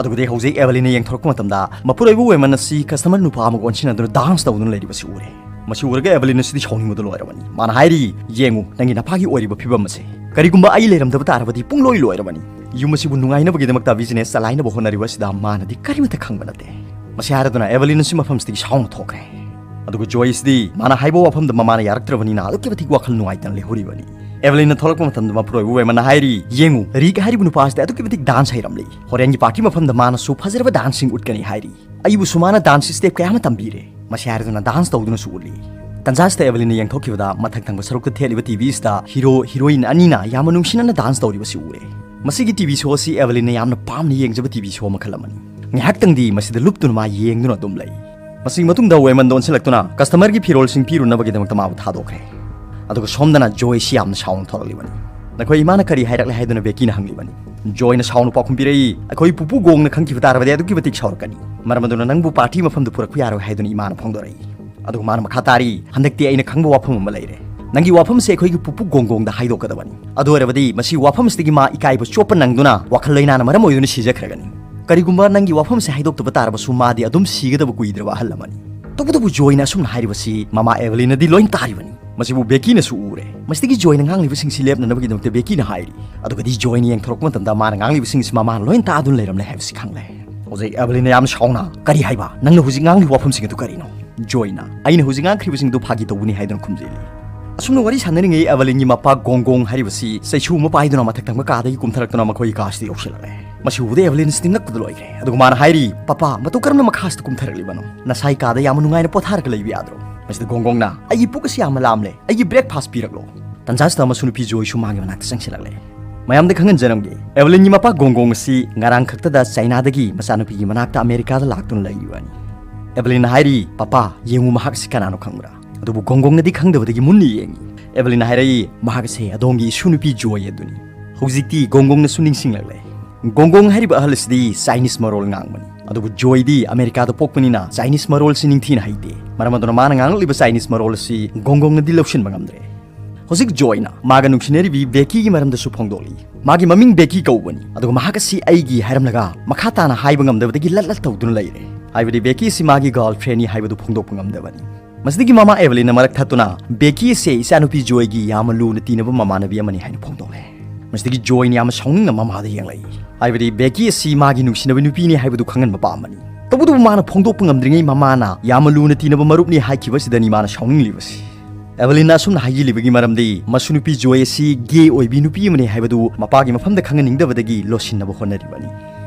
ꯑꯗꯨꯒꯗꯤ ꯍꯧꯖꯤꯛ ꯑꯦꯚꯂꯤꯟꯅ ꯌꯦꯡꯊꯣꯔꯛꯄ ꯃꯇꯝꯗ ꯃꯄꯨꯔꯣꯏꯕ ꯋꯦꯃꯟ ꯑꯁꯤ customer ꯅꯨꯄꯥ ꯑꯃꯒ ꯑꯣꯟꯁꯤꯟꯅꯗꯨꯅ dance ꯇꯧꯗꯨꯅ ꯂꯩꯔꯤꯕꯁꯤ ꯎꯔꯦ꯫ ꯃꯁꯤ ꯎꯔꯒ ꯑꯦꯚꯂꯤꯟ ꯑꯁꯤꯗꯤ ꯁꯥꯎꯅꯤꯡꯕꯗ ꯂꯣꯏꯔꯕꯅꯤ꯫ ꯃꯥꯅ ꯍꯥꯏꯔꯤ, "ꯌꯦꯡꯉꯨ, ꯅꯪꯒꯤ ꯅꯄꯥꯒꯤ ꯑꯣꯏꯔꯤꯕ ꯐꯤꯕꯝ ꯑꯁꯦ꯫ ꯀꯔꯤꯒꯨꯝꯕ ꯑꯩ ꯂꯩꯔꯝꯗꯕ ꯇꯥꯔꯕꯗꯤ ꯄꯨꯡꯂꯣꯏ ꯂꯣꯏꯔꯕꯅꯤ꯫ ꯌꯨꯝ ꯑꯁꯤꯕꯨ ꯅꯨꯡꯉꯥꯏꯅꯕꯒꯤꯗꯃꯛꯇ business ꯆꯂꯥꯏꯅꯕ ꯍꯣꯠꯅꯔꯤꯕ ꯑꯁꯤꯗ ꯃꯥꯅꯗꯤ ꯀꯔꯤꯃꯠꯇ ꯈꯪꯕ ꯅꯠꯇꯦ"꯫ ꯃꯁꯤ ꯍꯥꯏꯔꯗꯨꯅ ꯑꯦꯚꯂꯤꯟ ꯑꯁꯤ ꯃꯐꯝꯁꯤꯗꯒꯤ ꯁꯥꯎꯅ ꯊꯣꯛꯈ꯭ꯔꯦ꯫ ꯑꯗꯨꯒ ꯖꯣꯏꯁꯤꯗꯤ ꯃꯥꯅ ꯍꯥꯏꯕ ꯋꯥꯐꯝꯗ ꯃꯃꯥꯅ ꯌꯥꯔꯛꯇ꯭ꯔꯕꯅꯤꯅ ꯑꯗꯨꯛꯀꯤ ꯃꯇꯤꯛ ꯋꯥꯈꯜ ꯅꯨꯡꯉꯥꯏꯇꯅ ꯂꯩꯍꯧꯔꯤꯕꯅꯤ꯫ ꯑꯦꯚꯂꯤꯟꯅ ꯊꯣꯛꯂꯛꯄ ꯃꯇꯝꯗ ꯃꯄꯨꯔꯣꯏꯕ ꯋꯦꯃꯟꯅ ꯍꯥꯏꯔꯤ, "ꯌꯦꯡꯉꯨ, ꯔꯤꯛ ꯍꯥꯏꯔꯤꯕ ꯅꯨꯄꯥ ꯑꯁꯤꯗꯤ ꯑꯗꯨꯛꯀꯤ ꯃꯇꯤꯛ dance ꯍꯩꯔꯝꯂꯤ꯫ ꯍꯣꯔꯦꯟꯒꯤ party ꯃꯐꯝꯗ ꯃꯥꯅꯁꯨ ꯐꯖꯔꯕ dancing ꯎꯠꯀꯅꯤ ꯍꯥꯏꯔꯤ꯫ ꯑꯩꯕꯨꯁꯨ ꯃꯥꯅ dance step ꯀꯌꯥ ꯑꯃ ꯇꯝꯕꯤꯔꯦ"꯫ ꯃꯁꯤ ꯍꯥꯏꯔꯗꯨꯅ dance ꯇꯧꯗꯨꯅꯁꯨ ꯎꯠꯂꯤ꯫ ꯇꯟꯖꯥꯁꯤꯗ ꯑꯦꯚꯂꯤꯟꯅ ꯌꯦꯡꯊꯣꯛꯈꯤꯕꯗ ꯃꯊꯛ ꯊꯪꯕ ꯁꯔꯨꯛꯇ ꯊꯦꯠꯂꯤꯕ T V ꯁꯤꯗ ꯍꯤꯔꯣ ꯍꯤꯔꯣꯏꯟ ꯑꯅꯤꯅ ꯌꯥꯝꯅ ꯅꯨꯡꯁꯤꯅꯅ dance ꯇꯧꯔꯤꯕꯁꯤ ꯎꯔꯦ꯫ ꯃꯁꯤꯒꯤ T V show ꯑꯁꯤ ꯑꯦꯚꯂꯤꯟꯅ ꯌꯥꯝꯅ ꯄꯥꯝꯅ ꯌꯦꯡꯖꯕ T V show ꯃꯈꯜ ꯑꯃꯅꯤ꯫ ꯉꯥꯏꯍꯥꯛꯇꯪꯗꯤ ꯃꯁꯤꯗ ꯂꯨꯞꯇꯨꯅ ꯃꯥ ꯌꯦꯡꯗꯨꯅ ꯑꯗꯨꯝ ꯂꯩ꯫ ꯃꯁꯤꯒꯤ ꯃꯇꯨꯡꯗ ꯋꯦꯃꯟꯗ ꯑꯣꯟꯁꯤꯜꯂꯛꯇꯨꯅ customer ꯒꯤ ꯐꯤꯔꯣꯜꯁꯤꯡ ꯄꯤꯔꯨꯅꯕꯒꯤꯗꯃꯛꯇ ꯃꯥꯕꯨ ꯊꯥꯗꯣꯛꯈ꯭ꯔꯦ꯫ ꯑꯗꯨꯒ ꯁꯣꯝꯗꯅ ꯖꯣꯏꯁꯤ ꯌꯥꯝꯅ ꯁꯥꯎꯅ ꯊꯣꯛꯂꯛꯂꯤꯕꯅꯤ꯫ "ꯅꯈꯣꯏ ꯏꯃꯥꯅ ꯀꯔꯤ ꯍꯥꯏꯔꯛꯂꯦ?" ꯍꯥꯏꯗꯨꯅ ꯕꯦꯀꯤꯅ ꯍꯪꯂꯤꯕꯅꯤ꯫ ꯖꯣꯏꯅ ꯁꯥꯎꯅ ꯄꯥꯎꯈꯨꯝ ꯄꯤꯔꯛꯏ, "ꯑꯩꯈꯣꯏ ꯄꯨꯄꯨ ꯒꯣꯡꯅ ꯈꯪꯈꯤꯕ ꯇꯥꯔꯕꯗꯤ ꯑꯗꯨꯛꯀꯤ ꯃꯇꯤꯛ ꯁꯥꯎꯔꯛꯀꯅꯤ꯫ ꯃꯔꯝ ꯑꯗꯨꯅ ꯅꯪꯕꯨ party ꯃꯐꯝꯗ ꯄꯨꯔꯛꯄ ꯌꯥꯔꯣꯏ" ꯍꯥꯏꯗꯨꯅ ꯏꯃꯥꯅ ꯐꯣꯡꯗꯣꯔꯛꯏ꯫ ꯑꯗꯨꯒ ꯃꯥꯅ ꯃꯈꯥ ꯇꯥꯔꯤ, "ꯍꯟꯗꯛꯇꯤ ꯑꯩꯅ ꯈꯪꯕ ꯋꯥꯐꯝ ꯑꯃ ꯂꯩꯔꯦ꯫ ꯅꯪꯒꯤ ꯋꯥꯐꯝꯁꯦ ꯑꯩꯈꯣꯏꯒꯤ ꯄꯨꯄꯨ ꯒꯣꯡꯒꯣꯡꯗ ꯍꯥꯏꯗꯣꯛꯀꯗꯕꯅꯤ꯫ ꯑꯗꯨ ꯑꯣꯏꯔꯕꯗꯤ ꯃꯁꯤ ꯋꯥꯐꯝꯁꯤꯗꯒꯤ ꯃꯥ ꯏꯀꯥꯏꯕ ꯆꯣꯞꯄ ꯅꯪꯗꯨꯅ ꯋꯥꯈꯜ ꯂꯩꯅꯥꯅ ꯃꯔꯝ ꯑꯣꯏꯗꯨꯅ ꯁꯤꯖꯈ꯭ꯔꯒꯅꯤ꯫ ꯀꯔꯤꯒꯨꯝꯕ ꯅꯪꯒꯤ ꯋꯥꯐꯝꯁꯦ ꯍꯥꯏꯗꯣꯛꯇꯕ ꯇꯥꯔꯕꯁꯨ ꯃꯥꯗꯤ ꯑꯗꯨꯝ ꯁꯤꯒꯗꯕ ꯀꯨꯏꯗ꯭ꯔꯕ ꯑꯍꯜ ꯑꯃꯅꯤ"꯫ ꯇꯧꯕꯇꯕꯨ ꯖꯣꯏꯅ ꯑꯁꯨꯝꯅ ꯍꯥꯏꯔꯤꯕꯁꯤ ꯃꯃꯥ ꯑꯦꯚꯂꯤꯟꯅꯗꯤ ꯂꯣꯏꯅ ꯇꯥꯔꯤꯕꯅꯤ꯫ ꯃꯁꯤꯕꯨ ꯕꯦꯀꯤꯅꯁꯨ ꯎꯔꯦ꯫ ꯃꯁꯤꯗꯒꯤ ꯖꯣꯏꯅ ꯉꯥꯡꯂꯤꯕꯁꯤꯡꯁꯤ ꯂꯦꯞꯅꯅꯕꯒꯤꯗꯃꯛꯇ ꯕꯦꯀꯤꯅ ꯍꯥꯏꯔꯤ꯫ ꯑꯗꯨꯒꯗꯤ ꯖꯣꯏꯅ ꯌꯦꯡꯊꯣꯔꯛꯄ ꯃꯇꯝꯗ ꯃꯥꯅ ꯉꯥꯡꯂꯤꯕꯁꯤꯡꯁꯤ ꯃꯃꯥꯅ ꯂꯣꯏꯅ ꯇꯥꯗꯨꯅ ꯂꯩꯔꯝꯂꯦ ꯍꯥꯏꯕꯁꯤ ꯈꯪꯂꯦ꯫ ꯍꯧꯖꯤꯛ ꯑꯦꯚꯂꯤꯟꯅ ꯌꯥꯝ ꯁꯥꯎꯅ, "ꯀꯔꯤ ꯍꯥꯏꯕ? ꯅꯪꯅ ꯍꯧꯖꯤꯛ ꯉꯥꯡꯂꯤꯕ ꯋꯥꯐꯝꯁꯤꯡ ꯑꯗꯨ ꯀꯔꯤꯅꯣ?" ꯖꯣꯏꯅ, "ꯑꯩꯅ ꯍꯧꯖꯤꯛ ꯉꯥꯡꯈ꯭ꯔꯤꯕꯁꯤꯡꯗꯨ ꯐꯥꯒꯤ ꯇꯧꯕꯅꯤ" ꯍꯥꯏꯗꯨꯅ ꯈꯨꯝꯖꯤꯜꯂꯤ꯫ ꯑꯁꯨꯝꯅ ꯋꯥꯔꯤ ꯁꯥꯟꯅꯔꯤꯉꯩ ꯑꯦꯚꯂꯤꯟꯒꯤ ꯃꯄꯥ ꯒꯣꯡꯒꯣꯡ ꯍꯥꯏꯔꯤꯕꯁꯤ ꯆꯩꯁꯨ ꯑꯃ ꯄꯥꯏꯗꯨꯅ ꯃꯊꯛ ꯊꯪꯕ ꯀꯥꯗꯒꯤ ꯀꯨꯝꯊꯔꯛꯇꯨꯅ ꯃꯈꯣꯏꯒꯤ ꯀꯥꯁꯤꯗ ꯌꯧꯁꯤꯜꯂꯛꯂꯦ꯫ ꯃꯁꯤ ꯎꯕꯗ ꯑꯦꯚꯂꯤꯟ ꯑꯁꯤꯗꯤ ꯉꯛꯄꯗ ꯂꯣꯏꯈ꯭ꯔꯦ꯫ ꯑꯗꯨꯒ ꯃꯥꯅ ꯍꯥꯏꯔꯤ, "ꯄꯄꯥ, ꯃꯇꯧ ꯀꯔꯝꯅ ꯃꯈꯥꯁꯤꯗ ꯀꯨꯝꯊꯔꯛꯂꯤꯕꯅꯣ? ꯅꯁꯥꯒꯤ ꯀꯥꯗ ꯌꯥꯝꯅ ꯅꯨꯡꯉꯥꯏꯅ ꯄꯣꯊꯥꯔꯒ ꯂꯩꯕ ꯌꯥꯗ꯭ꯔꯣ?" ꯃꯁꯤꯗ ꯒꯣꯡꯒꯣꯡꯅ, "ꯑꯩꯒꯤ ꯄꯨꯛ ꯑꯁꯤ ꯌꯥꯝꯅ ꯂꯥꯝꯂꯦ, ꯑꯩꯒꯤ breakfast ꯄꯤꯔꯛꯂꯣ"꯫ ꯇꯟꯖꯥꯁꯤꯗ ꯃꯁꯨ ꯅꯨꯄꯤ ꯖꯣꯏꯁꯨ ꯃꯥꯒꯤ ꯃꯅꯥꯛꯇ ꯆꯪꯁꯤꯜꯂꯛꯂꯦ꯫ ꯃꯌꯥꯝꯗ ꯈꯪꯍꯟꯖꯔꯝꯒꯦ, ꯑꯦꯚꯂꯤꯟꯒꯤ ꯃꯄꯥ ꯒꯣꯡꯒꯣꯡ ꯑꯁꯤ ꯉꯔꯥꯡ ꯈꯛꯇꯗ ꯆꯥꯏꯅꯥꯗꯒꯤ ꯃꯆꯥꯅꯨꯄꯤꯒꯤ ꯃꯅꯥꯛꯇ ꯑꯃꯦꯔꯤꯀꯥꯗ ꯂꯥꯛꯇꯨꯅ ꯂꯩꯔꯤꯕꯅꯤ꯫ ꯑꯦꯚꯂꯤꯟꯅ ꯍꯥꯏꯔꯤ, "ꯄꯄꯥ, ꯌꯦꯡꯉꯨ, ꯃꯍꯥꯛ ꯑꯁꯤ ꯀꯅꯥꯅꯣ ꯈꯪꯕ꯭ꯔꯥ?" ꯑꯗꯨꯕꯨ ꯒꯣꯡꯒꯣꯡꯅꯗꯤ ꯈꯪꯗꯕꯗꯒꯤ ꯃꯨꯟꯅ ꯌꯦꯡꯉꯤ꯫ ꯑꯦꯚꯂꯤꯟꯅ ꯍꯥꯏꯔꯛꯏ, "ꯃꯍꯥꯛ ꯑꯁꯦ ꯑꯗꯣꯝꯒꯤ ꯏꯁꯨ ꯅꯨꯄꯤ ꯖꯣꯏ ꯑꯗꯨꯅꯤ"꯫ ꯍꯧꯖꯤꯛꯇꯤ ꯒꯣꯡꯒꯣꯡꯅꯁꯨ ꯅꯤꯡꯁꯤꯡꯂꯛꯂꯦ꯫ ꯒꯣꯡꯒꯣꯡ ꯍꯥꯏꯔꯤꯕ ꯑꯍꯜ ꯑꯁꯤꯗꯤ ꯆꯥꯏꯅꯤꯁ ꯃꯔꯣꯜ ꯉꯥꯡꯕꯅꯤ, ꯑꯗꯨꯕꯨ ꯖꯣꯏꯗꯤ ꯑꯃꯦꯔꯤꯀꯥꯗ ꯄꯣꯛꯄꯅꯤꯅ ꯆꯥꯏꯅꯤꯁ ꯃꯔꯣꯜꯁꯤ ꯅꯤꯡꯊꯤꯅ ꯍꯩꯇꯦ꯫ ꯃꯔꯝ ꯑꯗꯨꯅ ꯃꯥꯅ ꯉꯥꯡꯂꯛꯂꯤꯕ ꯆꯥꯏꯅꯤꯁ ꯃꯔꯣꯜ ꯑꯁꯤ ꯒꯣꯡꯒꯣꯡꯅꯗꯤ ꯂꯧꯁꯤꯟꯕ ꯉꯝꯗ꯭ꯔꯦ꯫ ꯍꯧꯖꯤꯛ ꯖꯣꯏꯅ ꯃꯥꯒ ꯅꯨꯡꯁꯤꯅꯔꯤꯕꯤ ꯕꯦꯀꯤꯒꯤ ꯃꯔꯝꯗꯁꯨ ꯐꯣꯡꯗꯣꯛꯂꯤ꯫ ꯃꯥꯒꯤ ꯃꯃꯤꯡ ꯕꯦꯀꯤ ꯀꯧꯕꯅꯤ, ꯑꯗꯨꯒ ꯃꯍꯥꯛ ꯑꯁꯤ ꯑꯩꯒꯤ ꯍꯥꯏꯔꯝꯂꯒ ꯃꯈꯥ ꯇꯥꯅ ꯍꯥꯏꯕ ꯉꯝꯗꯕꯗꯒꯤ ꯂꯠ ꯂꯠ ꯇꯧꯗꯨꯅ ꯂꯩꯔꯦ꯫ ꯍꯥꯏꯕꯗꯤ ꯕꯦꯀꯤ ꯑꯁꯤ ꯃꯥꯒꯤ ꯒꯔꯜꯐ꯭ꯔꯦꯟꯅꯤ ꯍꯥꯏꯕꯗꯨ ꯐꯣꯡꯗꯣꯛꯄ ꯉꯝꯗꯕꯅꯤ꯫ ꯃꯁꯤꯗꯒꯤ ꯃꯃꯥ ꯑꯦꯚꯂꯤꯟꯅ ꯃꯔꯛ ꯊꯠꯇꯨꯅ ꯕꯦꯀꯤ ꯑꯁꯤ ꯏꯆꯥꯅꯨꯄꯤ ꯖꯣꯏꯒꯤ ꯌꯥꯝꯅ ꯂꯨꯅ ꯇꯤꯟꯅꯕ ꯃꯃꯥꯟꯅꯕꯤ ꯑꯃꯅꯤ ꯍꯥꯏꯅ ꯐꯣꯡꯗꯣꯛꯂꯦ꯫ ꯃꯁꯤꯗꯒꯤ ꯖꯣꯏꯅ ꯌꯥꯝꯅ ꯁꯥꯎꯅꯤꯡꯅ ꯃꯃꯥꯗ ꯌꯦꯡꯂꯛꯏ꯫ ꯍꯥꯏꯕꯗꯤ ꯕꯦꯀꯤ ꯑꯁꯤ ꯃꯥꯒꯤ ꯅꯨꯡꯁꯤꯅꯕ ꯅꯨꯄꯤꯅꯤ ꯍꯥꯏꯕꯗꯨ ꯈꯪꯍꯟꯕ ꯄꯥꯝꯕꯅꯤ꯫ ꯇꯧꯕꯇꯕꯨ ꯃꯥꯅ ꯐꯣꯡꯗꯣꯛꯄ ꯉꯝꯗ꯭ꯔꯤꯉꯩ ꯃꯃꯥꯅ ꯌꯥꯝꯅ ꯂꯨꯅ ꯇꯤꯟꯅꯕ ꯃꯔꯨꯞꯅꯤ ꯍꯥꯏꯈꯤꯕꯁꯤꯗꯅꯤ ꯃꯥꯅ ꯁꯥꯎꯅꯤꯡꯂꯤꯕꯁꯤ꯫ ꯑꯦꯚꯂꯤꯟꯅ ꯑꯁꯨꯝꯅ ꯍꯥꯏꯖꯤꯜꯂꯤꯕꯒꯤ ꯃꯔꯝꯗꯤ ꯃꯁꯨ ꯅꯨꯄꯤ ꯖꯣꯏ ꯑꯁꯤ ꯒꯦ ꯑꯣꯏꯕꯤ ꯅꯨꯄꯤ ꯑꯃꯅꯤ ꯍꯥꯏꯕꯗꯨ ꯃꯄꯥꯒꯤ ꯃꯐꯝꯗ ꯈꯪꯍꯟꯅꯤꯡꯗꯕꯗꯒꯤ ꯂꯣꯠꯁꯤꯟꯅꯕ ꯍꯣꯠꯅꯔꯤꯕꯅꯤ꯫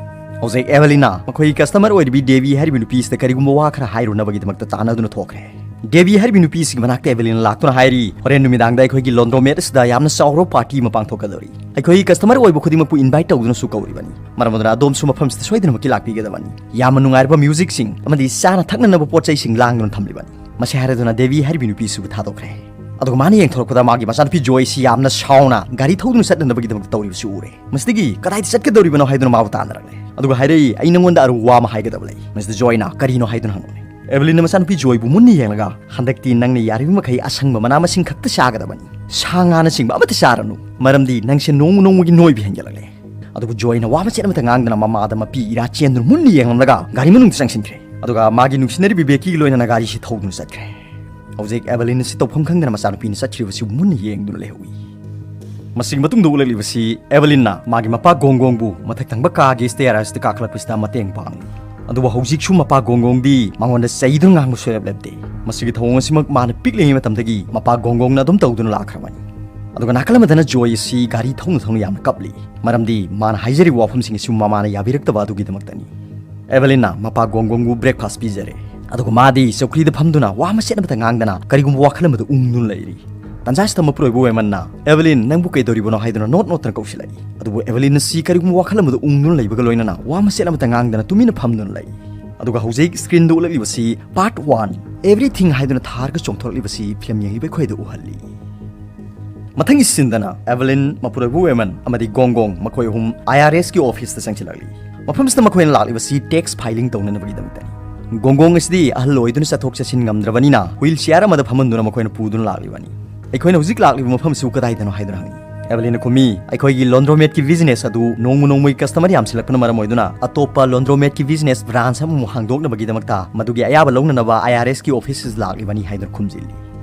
ꯍꯧꯖꯤꯛ ꯑꯦꯚꯂꯤꯟꯅ ꯃꯈꯣꯏꯒꯤ ꯀꯁꯇꯃꯔ ꯑꯣꯏꯔꯤꯕꯤ ꯗꯦꯕꯤ ꯍꯥꯏꯔꯤꯕ ꯅꯨꯄꯤ ꯑꯁꯤꯗ ꯀꯔꯤꯒꯨꯝꯕ ꯋꯥ ꯈꯔ ꯍꯥꯏꯔꯨꯅꯕꯒꯤꯗꯃꯛꯇ ꯇꯥꯟꯅꯗꯨꯅ ꯊꯣꯛꯈ꯭ꯔꯦ꯫ ꯗꯦꯕꯤ ꯍꯥꯏꯔꯤꯕꯤ ꯅꯨꯄꯤ ꯑꯁꯤꯒꯤ ꯃꯅꯥꯛꯇ ꯑꯦꯚꯂꯤꯟꯅ ꯂꯥꯛꯇꯨꯅ ꯍꯥꯏꯔꯤ, "ꯍꯣꯔꯦꯟ ꯅꯨꯃꯤꯗꯥꯡꯗ ꯑꯩꯈꯣꯏꯒꯤ ꯂꯣꯟꯗ꯭ꯔꯣꯃꯦꯠ ꯑꯁꯤꯗ ꯌꯥꯝꯅ ꯆꯥꯎꯔꯕ ꯄꯥꯔꯇꯤ ꯑꯃ ꯄꯥꯡꯊꯣꯛꯀꯗꯧꯔꯤ꯫ ꯑꯩꯈꯣꯏꯒꯤ ꯀꯁꯇꯃꯔ ꯑꯣꯏꯕ ꯈꯨꯗꯤꯡꯃꯛꯄꯨ ꯏꯟꯚꯥꯏꯠ ꯇꯧꯗꯨꯅꯁꯨ ꯀꯧꯔꯤꯕꯅꯤ꯫ ꯃꯔꯝ ꯑꯗꯨꯅ ꯑꯗꯣꯝꯁꯨ ꯃꯐꯝꯁꯤꯗ ꯁꯣꯏꯗꯅꯃꯛꯀꯤ ꯂꯥꯛꯄꯤꯒꯗꯕꯅꯤ꯫ ꯌꯥꯝꯅ ꯅꯨꯡꯉꯥꯏꯔꯕ ꯃ꯭ꯌꯨꯖꯤꯛꯁꯤꯡ ꯑꯃꯗꯤ ꯆꯥꯅ ꯊꯛꯅꯅꯕ ꯄꯣꯠ ꯆꯩꯁꯤꯡ ꯂꯥꯡꯗꯨꯅ ꯊꯝꯂꯤꯕꯅꯤ"꯫ ꯃꯁꯤ ꯍꯥꯏꯔꯗꯨꯅ ꯗꯦꯕꯤ ꯍꯥꯏꯔꯤꯕꯤ ꯅꯨꯄꯤꯁꯤꯕꯨ ꯊꯥꯗꯣꯛꯈ꯭ꯔꯦ꯫ ꯑꯗꯨꯒ ꯃꯥꯅ ꯌꯦꯡꯊꯣꯔꯛꯄꯗ ꯃꯥꯒꯤ ꯃꯆꯥꯅꯨꯄꯤ ꯖꯣꯏꯁꯤ ꯌꯥꯝꯅ ꯁꯥꯎꯅ ꯒꯥꯔꯤ ꯊꯧꯗꯨꯅ ꯆꯠꯅꯅꯕꯒꯤꯗꯃꯛꯇ ꯇꯧꯔꯤꯕꯁꯤ ꯎꯔꯦ꯫ ꯃꯁꯤꯗꯒꯤ ꯀꯗꯥꯏꯗ ꯆꯠꯀꯗꯧꯔꯤꯕꯅꯣ ꯍꯥꯏꯗꯨꯅ ꯃꯥꯕꯨ ꯇꯥꯟꯅꯔꯛꯂꯦ꯫ ꯑꯗꯨꯒ ꯍꯥꯏꯔꯛꯏ, "ꯑꯩ ꯅꯉꯣꯟꯗ ꯑꯔꯨꯕ ꯋꯥ ꯑꯃ ꯍꯥꯏꯒꯗꯕ ꯂꯩ"꯫ ꯃꯁꯤꯗ ꯖꯣꯏꯅ, "ꯀꯔꯤꯅꯣ?" ꯍꯥꯏꯗꯨꯅ ꯍꯪꯂꯛꯂꯦ꯫ ꯑꯦꯚꯂꯤꯟꯅ ꯃꯆꯥꯅꯨꯄꯤ ꯖꯣꯏꯕꯨ ꯃꯨꯟꯅ ꯌꯦꯡꯂꯒ, "ꯍꯟꯗꯛꯇꯤ ꯅꯪꯅ ꯌꯥꯔꯤꯕ ꯃꯈꯩ ꯑꯁꯪꯕ ꯃꯅꯥ ꯃꯁꯤꯡ ꯈꯛꯇ ꯆꯥꯒꯗꯕꯅꯤ꯫ ꯁꯥ ꯉꯥꯅꯆꯤꯡꯕ ꯑꯃꯠꯇ ꯆꯥꯔꯅꯨ, ꯃꯔꯝꯗꯤ ꯅꯪꯁꯦ ꯅꯣꯡꯃ ꯅꯣꯡꯃꯒꯤ ꯅꯣꯏꯕ ꯍꯦꯟꯒꯠꯂꯛꯂꯦ"꯫ ꯑꯗꯨꯕꯨ ꯖꯣꯏꯅ ꯋꯥ ꯃꯆꯦꯠ ꯑꯃꯠꯇ ꯉꯥꯡꯗꯅ ꯃꯃꯥꯗ ꯃꯄꯤ ꯏꯔꯥ ꯆꯦꯟꯗꯨꯅ ꯃꯨꯟꯅ ꯌꯦꯡꯂꯝꯂꯒ ꯒꯥꯔꯤ ꯃꯅꯨꯡꯗ ꯆꯪꯁꯤꯟꯈ꯭ꯔꯦ꯫ ꯑꯗꯨꯒ ꯃꯥꯒꯤ ꯅꯨꯡꯁꯤꯅꯔꯤꯕꯤ ꯕꯦꯀꯤꯒ ꯂꯣꯏꯅꯅ ꯒꯥꯔꯤꯁꯤ ꯊꯧꯗꯨꯅ ꯆꯠꯈ꯭ꯔꯦ꯫ ꯍꯧꯖꯤꯛ ꯑꯦꯚꯂꯤꯟ ꯑꯁꯤ ꯇꯧꯐꯝ ꯈꯪꯗꯅ ꯃꯆꯥꯅꯨꯄꯤꯅ ꯆꯠꯈ꯭ꯔꯤꯕꯁꯤ ꯃꯨꯟꯅ ꯌꯦꯡꯗꯨꯅ ꯂꯩꯍꯧꯏ꯫ ꯃꯁꯤꯒꯤ ꯃꯇꯨꯡꯗ ꯎꯠꯂꯛꯂꯤꯕꯁꯤ ꯑꯦꯚꯂꯤꯟꯅ ꯃꯥꯒꯤ ꯃꯄꯥ ꯒꯣꯡꯒꯣꯡꯕꯨ ꯃꯊꯛ ꯊꯪꯕ ꯀꯥꯒꯤ ꯁ꯭ꯇꯦꯌꯔꯁꯇ ꯀꯥꯈꯠꯂꯛꯄꯁꯤꯗ ꯃꯇꯦꯡ ꯄꯥꯡꯂꯤ꯫ ꯑꯗꯨꯕꯨ ꯍꯧꯖꯤꯛꯁꯨ ꯃꯄꯥ ꯒꯣꯡꯒꯣꯡꯗꯤ ꯃꯉꯣꯟꯗ ꯆꯩꯗꯨꯅ ꯉꯥꯡꯕ ꯁꯣꯏꯔꯞ ꯂꯦꯞꯇꯦ꯫ ꯃꯁꯤꯒꯤ ꯊꯧꯑꯣꯡ ꯑꯁꯤꯃꯛ ꯃꯥꯅ ꯄꯤꯛꯂꯤꯉꯩ ꯃꯇꯝꯗꯒꯤ ꯃꯄꯥ ꯒꯣꯡꯒꯣꯡꯅ ꯑꯗꯨꯝ ꯇꯧꯗꯨꯅ ꯂꯥꯛꯈ꯭ꯔꯕꯅꯤ꯫ ꯑꯗꯨꯒ ꯅꯥꯀꯜ ꯑꯃꯗꯅ ꯖꯣꯏ ꯑꯁꯤ ꯒꯥꯔꯤ ꯊꯧꯅ ꯊꯧꯅ ꯌꯥꯝꯅ ꯀꯞꯂꯤ, ꯃꯔꯝꯗꯤ ꯃꯥꯅ ꯍꯥꯏꯖꯔꯤꯕ ꯋꯥꯐꯝꯁꯤꯡ ꯑꯁꯤ ꯃꯃꯥꯅ ꯌꯥꯕꯤꯔꯛꯇꯕ ꯑꯗꯨꯒꯤꯗꯃꯛꯇꯅꯤ꯫ ꯑꯦꯚꯂꯤꯟꯅ ꯃꯄꯥ ꯒꯣꯡꯒꯣꯡꯕꯨ ꯕ꯭ꯔꯦꯛꯐꯥꯁ ꯄꯤꯖꯔꯦ, ꯑꯗꯨꯒ ꯃꯥꯗꯤ ꯆꯧꯀ꯭ꯔꯤꯗ ꯐꯝꯗꯨꯅ ꯋꯥ ꯃꯆꯦꯠ ꯑꯃꯠꯇ ꯉꯥꯡꯗꯅ ꯀꯔꯤꯒꯨꯝꯕ ꯋꯥꯈꯜ ꯑꯃꯗ ꯎꯪꯗꯨꯅ ꯂꯩꯔꯤ꯫ ꯇꯟꯖꯥꯁꯤꯗ ꯃꯄꯨꯔꯣꯏꯕ ꯋꯦꯃꯟꯅ, "ꯑꯦꯚꯦꯂꯤꯟ, ꯅꯪꯕꯨ ꯀꯩꯗꯧꯔꯤꯕꯅꯣ?" ꯍꯥꯏꯗꯨꯅ ꯅꯣꯠ ꯅꯣꯠꯇꯅ ꯀꯧꯁꯤꯜꯂꯛꯏ꯫ ꯑꯗꯨꯕꯨ ꯑꯦꯚꯦꯂꯤꯟ ꯑꯁꯤ ꯀꯔꯤꯒꯨꯝꯕ ꯋꯥꯈꯜ ꯑꯃꯗ ꯎꯪꯗꯨꯅ ꯂꯩꯕꯒ ꯂꯣꯏꯅꯅ ꯋꯥ ꯃꯆꯦꯠ ꯑꯃꯠꯇ ꯉꯥꯡꯗꯅ ꯇꯨꯃꯤꯟꯅ ꯐꯝꯗꯨꯅ ꯂꯩ꯫ ꯑꯗꯨꯒ ꯍꯧꯖꯤꯛ ꯁ꯭ꯀ꯭ꯔꯤꯟꯗ ꯎꯠꯂꯛꯂꯤꯕꯁꯤ ꯄꯥꯔꯠ ꯋꯥꯟ, ꯑꯦꯚ꯭ꯔꯤꯊꯤꯡ ꯍꯥꯏꯗꯨꯅ ꯊꯥꯔꯒ ꯆꯣꯡꯊꯣꯔꯛꯂꯤꯕꯁꯤ ꯐꯤꯂꯝ ꯌꯦꯡꯂꯤꯕ ꯑꯩꯈꯣꯏꯗ ꯎꯍꯜꯂꯤ꯫ ꯃꯊꯪꯒꯤ ꯁꯤꯟꯗꯅ ꯑꯦꯚꯦꯂꯤꯟ, ꯃꯄꯨꯔꯣꯏꯕ ꯋꯦꯃꯟ ꯑꯃꯗꯤ ꯒꯣꯡ ꯒꯣꯡ, ꯃꯈꯣꯏ ꯑꯍꯨꯝ ꯑꯥꯏ ꯑꯥꯔ ꯑꯦꯁꯀꯤ ꯑꯣꯐꯤꯁꯇ ꯆꯪꯁꯤꯜꯂꯛꯂꯤ꯫ ꯃꯐꯝꯁꯤꯗ ꯃꯈꯣꯏꯅ ꯂꯥꯛꯂꯤꯕꯁꯤ ꯇꯦꯛꯁ ꯐꯥꯏꯂꯤꯡ ꯇꯧꯅꯅꯕꯒꯤꯗꯃꯛꯇꯅꯤ꯫ ꯒꯣꯡ ꯒꯣꯡ ꯑꯁꯤꯗꯤ ꯑꯍꯜ ꯑꯣꯏꯗꯨꯅ ꯆꯠꯊꯣꯛ ꯆꯠꯁꯤꯟ ꯉꯝꯗ꯭ꯔꯕꯅꯤꯅ ꯍꯨꯏꯜ ꯆꯤꯌꯥꯔ ꯑꯃꯗ ꯐꯝꯍꯟꯗꯨꯅ ꯃꯈꯣꯏꯅ ꯄꯨꯗꯨꯅ ꯂꯥꯛꯂꯤꯕꯅꯤ꯫ "ꯑꯩꯈꯣꯏꯅ ꯍꯧꯖꯤꯛ ꯂꯥꯛꯂꯤꯕ ꯃꯐꯝꯁꯤꯕꯨ ꯀꯗꯥꯏꯗꯅꯣ?" ꯍꯥꯏꯗꯨꯅ ꯍꯪꯉꯤ꯫ ꯑꯦꯚꯦꯂꯤꯟꯅ ꯈꯨꯝꯃꯤ, "ꯑꯩꯈꯣꯏꯒꯤ ꯂꯣꯟꯗ꯭ꯔꯣꯃꯦꯠꯀꯤ ꯕꯤꯖꯤꯅꯦꯁ ꯑꯗꯨ ꯅꯣꯡꯃ ꯅꯣꯡꯃꯒꯤ ꯀꯁꯇꯃꯔ ꯌꯥꯝꯁꯤꯜꯂꯛꯄꯅ ꯃꯔꯝ ꯑꯣꯏꯗꯨꯅ ꯑꯇꯣꯞꯄ ꯂꯣꯟꯗ꯭ꯔꯣꯃꯦꯠꯀꯤ ꯕꯤꯖꯤꯅꯦꯁ ꯕ꯭ꯔꯥꯟꯁ ꯑꯃꯃꯨꯛ ꯍꯥꯡꯗꯣꯛꯅꯕꯒꯤꯗꯃꯛꯇ ꯃꯗꯨꯒꯤ ꯑꯌꯥꯕ ꯂꯧꯅꯅꯕ ꯑꯥꯏ ꯑꯥꯔ ꯑꯦꯁꯀꯤ ꯑꯣꯐꯤꯁꯁꯤꯗ ꯂꯥꯛꯂꯤꯕꯅꯤ" ꯍꯥꯏꯗꯨꯅ ꯈꯨꯝꯖꯤꯜꯂꯤ꯫